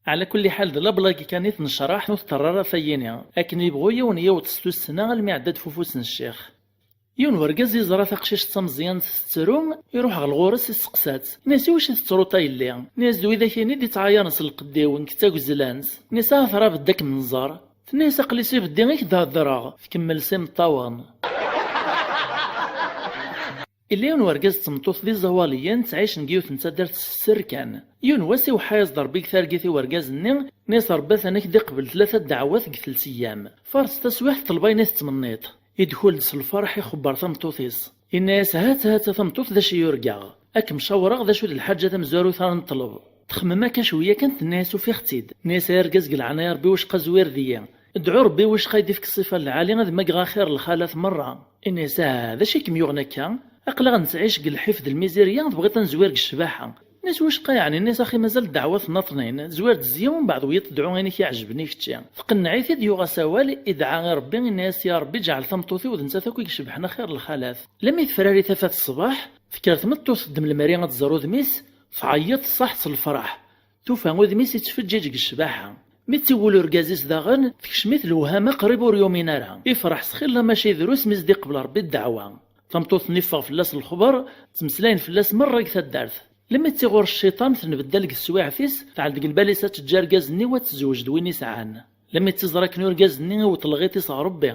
Ɛla kulli ḥal, d lablag kan i t-necraḥ, ur teṭṭerr ara tayini. Akken yebɣu yiwen yaweḍ s tussna almi iɛedda-d f ufus n ccix. Yiwen wergaz iẓra taqcict d tameẓyant tettru, iruḥ ɣer ɣur-s isteqsa-tt. Nnan-as: "Iwacu i tettruḍ a yelli?" Nnan-as: "D widak-ini i d-ittɛayaren s lqedd-iw, nekk d tagezlant." Nnan-as: "Ahat rabed ad kem-nẓer." Tenna-as: "Aql-i s ibeddi i k-d-heddreɣ." Tkemmel s imeṭṭawen. Illa yiwen wergaz d tmeṭṭut d iẓawaliyen, ttɛicen deg yiwet n taddart s fser kan. Yiwen wass iweḥḥa-yas-d Ṛebbi deg targit i wergaz-nni, nnan-as: "Ṛebbi atan ak-d-iqbel tlata ddeɛwat deg telt eyyam. Faṛes taswiɛt, ṭleb ayen i tettmenniḍ." Idkul-d s lferḥ, ixebber tameṭṭut-is. Inna-yas: "Hat, hat a tameṭṭut d acu i urgaɣ. Ad kem-cawreɣ d acu d lḥaǧa tamezwarut ara neṭleb." Txemmem akka cwiya kan, tenna-yas: "Ufiɣ-tt-id." Tenna-yas: "Ay argaz, deg leɛnaya Rebbi, wacqa zwiret-iyi. Dɛu Rebbi, wacqa ad d-ifk ṣṣifa n lɛali, ad mageɣ axir n lxalat merra." Inna-yas: "Ah, d acu i kem-yuɣen akka? Aql-aɣ nettɛic deg lḥif d lmizirya, tebɣiḍ ad nezwir deg ccbaḥa." Inna-yas: "Wacqa yeɛni?" Inna-yas: "Axi mazal ddeɛwa tnaṭnin, zwiret-zi, umbeɛd wiyaḍ dɛu ayen i k-iɛejben i kečči." Tqenneɛ-it-id, yuɣ-as awal, idɛa i Rebbi, inna-yas: "Ya Rebbi, ǧɛel tameṭṭut-iw d nettat akk i icebḥen axir n lxalat." Lemmi tefrari tafat ṣṣbeḥ, tekker tmeṭṭut teddem lemri ad tẓer udem-is, tɛeyyeḍ ṣṣaḥ s lferḥ. Tufa udem-is ittfeǧǧiǧ deg ccbaḥa. Mi tt-iwul urgaz-is daɣen, tekcem-it lewhama, qrib ur yumin ara. Ifreḥ s xilla, mačči drus mi s-d-iqbel Rebbi ddeɛwa. Tameṭṭut-nni iffeɣ fell-as lexber, ttmeslayen fell-as merra deg taddart. Lemmi tt-iɣur cciṭan, tenbeddal deg teswiɛt-is, tɛell deg lbal-is ad teǧǧ argaz-nni u ad tezweǧ d win isɛan. Lemmi tt-iẓra akken urgaz-nni iwweṭ lɣiṭ-is ɣer Rebbi.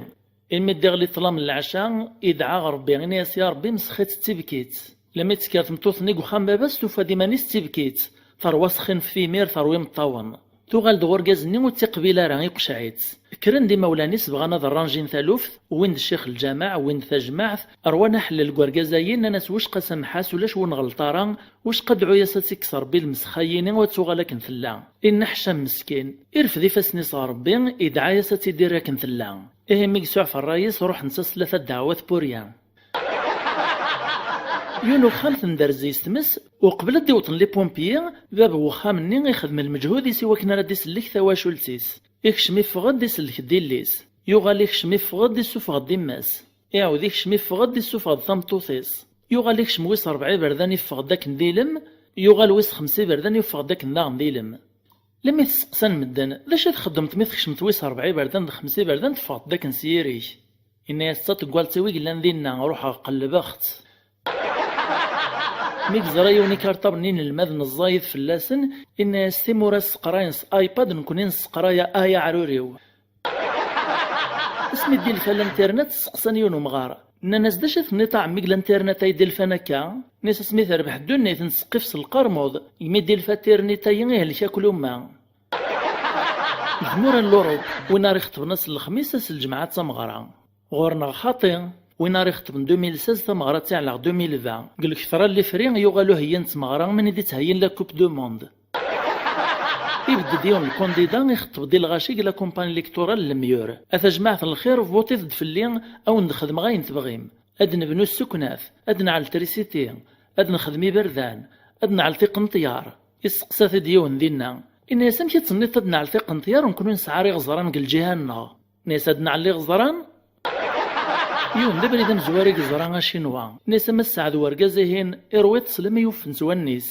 Imi d-iɣli ṭṭlam n leɛca, idɛa ɣer Rebbi, ini-as: "Ya Rebbi, msex-itt d tibkit." Lemmi tekker tmeṭṭut-nni deg uxxam n baba-s, tufa-d iman-is d tibkit. Terwa s xinef timir, terwa imeṭṭawen. Tuɣal-d ɣer urgaz-nni, ur tt-iqbil ara, iqceɛ-itt. Kkren-d imawlan-is, bɣan ad rranjin taluft, wwin-d ccix lǧameɛ, wwin-d tajmaɛt, rwan aḥellel deg urgaz-ayi, nnan-as: "Wicqa samḥ-as, ulac wi nɣelleṭ ara, wicqa dɛu-yas ad tt-ikkes Rebbi lmesxa-yini, u ad tuɣal akken tella." Inneḥcam meskin, irfed ifassen-is ɣer Rebbi, idɛa-yas ad tt-id-irr akken tella. Ihi mi yesɛuf ṛṛay-is, ruḥent-as tlata ddeɛwat purya. Yiwen uxxam tenderz-is tmes, uqbel ad d-iwṭen les pompiers, bab n wexxam-nni ixdem lmeǧhud-is i wakken ara d-isellek tawacult-is. Ikcem iffeɣ-d, isellek-d illi-s. Yuɣal ikcem iffeɣ-d, issufeɣ-d imma-s. Iɛawed ikcem iffeɣ-d, issufeɣ-d tameṭṭut-is. Yuɣal ikcem wis ṛebɛa iberdan, iffeɣ-d akken d ilem. Yuɣal wis xemsa iberdan, iffeɣ-d akken daɣen d ilem. Lemmi tesseqsan medden: "D acu i txeddmeḍ mi tkecmeḍ wis ṛebɛa iberdan d xemsa iberdan, teffɣeḍ-d akken s yiri-k?" Inna-yas: "D taṭeggalt-iw i yellan dinna, ruḥeɣ qellbeɣ-tt." Mi yeẓra yiwen ikarṭabl n yinelmaden ẓẓayit fell-asen, inna-yas: "Timura sseqrayen s iPad, nekkni nesseqray a aɛrur-iw." Asmi d-ilfa l'internet, sseqsan yiwen umɣar. Nnan-as: "D acu i tenniḍ a ɛemmi deg l'internet ay d-ilfan akka?" Nnan-as: "Asmi terbeḥ ddunit, nettseqqif s lqermuḍ, imi d-ilfa tirnit-ayi, ihlek akk lumma." Deg tmura n l'Europe, win ara ixeṭben ass n lexmis, ass n lǧemɛa d tameɣra. Ɣur-neɣ xaṭi, win ara ixeṭben deux mille seize, tameɣra ad tt-iɛelleq deux mille vingt. Deg lketṛa n lifri, yuɣal uheyyi n tmeɣra, mani d-ittheyyin la Coupe du Monde. Ibedd-d yiwen lkundida, ixeṭṭeb-d i lɣaci deg la campagne électorale n lemyur. A tajmaɛt n lxir, vuṭit-d fell-i, a wen-d-xedmeɣ ayen tebɣim. Ad nebnu sseknat, ad nɛell trisiti, ad nexdem iberdan, ad nɛell tiqenṭyar. Isteqsa-t-id yiwen dinna. Inna-yas: "Amek i d-tenniḍ ad nɛell tiqenṭyar, nekkni ur nesɛi ara iɣeẓran deg lǧiha-nneɣ?" Inna-yas: "Ad nɛell iɣeẓran?" Yiwen d abrid amezwaru i yeẓra acinwa. Inna-yas: "A Mass Saɛd, wergaz-ihin, iṛwi ṭṭes lammi yuffent wallen-is."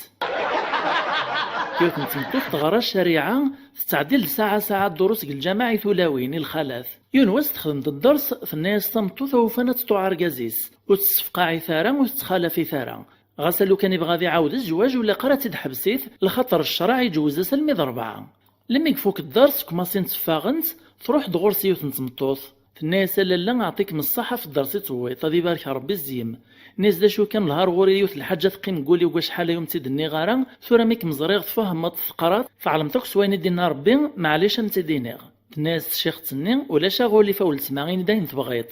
Yiwet n tmeṭṭut teɣra ccariɛa, tettɛeddil-d saɛa saɛa ddurus deg lǧameɛ i tulawin, i lxalat. Yiwen wass texdem-d dders, tenna-yas tameṭṭut awufan ad tṭuɛ argaz-is, ur tt-tessefqaɛit ara, ur tettxalaf-it ara. Ɣas a lukan ibɣa ad iɛawed zzwaǧ, ur ilaq ara ad tt-id-ḥebsit, lxaṭer ccreɛ iǧewwez-as almi d ṛebɛa. Lemmi ifuk dders, kmasin tteffaɣent, tṛuḥ-d ɣur-s yiwet n tmeṭṭut. Tenna-yas: "A lalla, aɛṭi-kem ṣṣaḥa ɣef dders i tewwiḍ, ad ibarek Ṛebbi zzim." Tenna-yas: "D acu kan, lhar ɣur-i yiwet lḥaǧa teqqim deg wul-iw acḥal-aya ur m-tt-id-nniɣ ara, tura mi kem-ẓriɣ tfehmeḍ, teqraḍ, tɛelmeḍ akk s wayen i d-inna Ṛebbi, maɛlic a m-tt-id-iniɣ." Tenna-yas tcixt-nni: "Ulac aɣulif a weltma, ini-d ayen tebɣiḍ."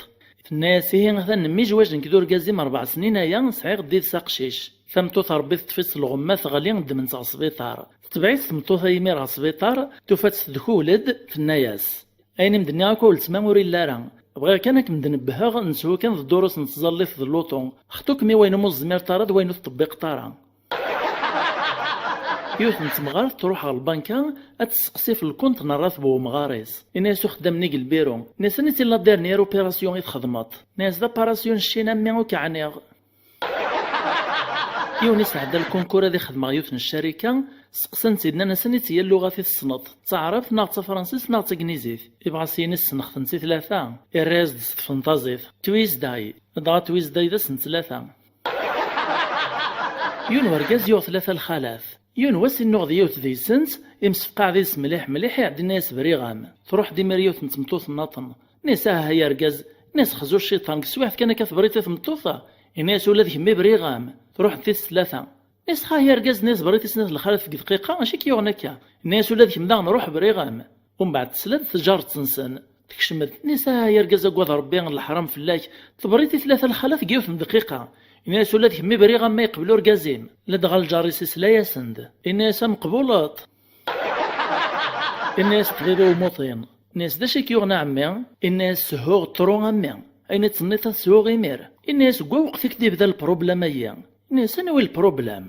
Tenna-yas: "Ihi atan nemmizwaǧ nekk d urgaz-im ṛebɛ snin aya, sɛiɣ-d yid-s aqcic." Tameṭṭut Ṛebbi teṭṭef-itt lɣemma, teɣli, ddmen-tt ɣer sbiṭar. Tetbeɛ-itt tmeṭṭut-a imir ɣer sbiṭar, tufa-tt tedkul-d, tenna-yas: "Ayen i m-d-nniɣ akk a weltma ur illi ara. Bɣiɣ kan ad kem-d-nebbheɣ, neshu kan d ddurus n tẓallit d luṭu. Xṭu-kem i wayen umi ur tezmireḍ ara d wayen ur teṭṭebbiqeḍ ara." Yiwet n temɣart truḥ ɣer lbanka ad tesseqsi ɣef lkunt n ṛṛateb n wemɣar-is. Ini-as uxeddam-nni deg lbiru. Ini-as: "Aniti la dernière opération i txedmeḍ?" Ini-as: "D aparasyu n Ccina, mmi, ur k-ɛniɣ." Yiwen isɛedda lkunkur ad ixdem ɣer yiwet n ccarika, seqsan-tt-id, nnan-as: "Aniti lluɣat i tessneḍ? D taɛrabt neɣ d tafransist neɣ d tagnizit?" Ibɣa s-yini ssneɣ-tent i tlata, irra-yas-d s tfenṭazit: "Tuesday." Dɣa Tuesday d ass n ttlata. Yiwen wergaz yuɣ tlata lxalat. Yiwen wass innuɣ d yiwet deg-sent, imsefqaɛ deg-s mliḥ mliḥ, iɛeddi inna-yas: "Briɣ-am." Truḥ-d imir yiwet n tmeṭṭut nnaṭen. Inna-yas: "Aha ay argaz." Inna-yas: "Xzu cciṭan, deg teswiɛt kan akka tebriḍ i tmeṭṭut-a?" Inna-yas: "Ula d kemm i briɣ-am." Truḥ-d tis tlata. Inna-yas: "Xah ay argaz, inna-yas, briḍ i snat lxalat deg dqiqa, acu i k-yuɣen akka?" Inna-yas: "Ula d kemm daɣen ruḥ, briɣ-am." Umbeɛd tesla-d tjaret-nsen. Tekcem-d, inna-yas: "Ah, ay argaz, agad Rebbi, leḥram fell-ak, tebriḍ i tlata lxalat deg yiwet n dqiqa." Ini-as: "Ula d kemmi briɣ a mmi, yeqbel urgaz-im." Ladɣa lǧar-is isla-yasen-d. Ini-as: "A meqbuleḍ?" Ini-as: "Ṭṭbib-iw muṭin." Ini-as: "D acu i k-yuɣen a ɛemmi?" Ini-as: "Shuɣ ṭru a mmi. Ayen i d-tenniḍ ad shuɣ imir." Ini-as: "Deg waweqt i k-d-ibda lproblem-agi." Ini-as: "Anwa i lproblem?"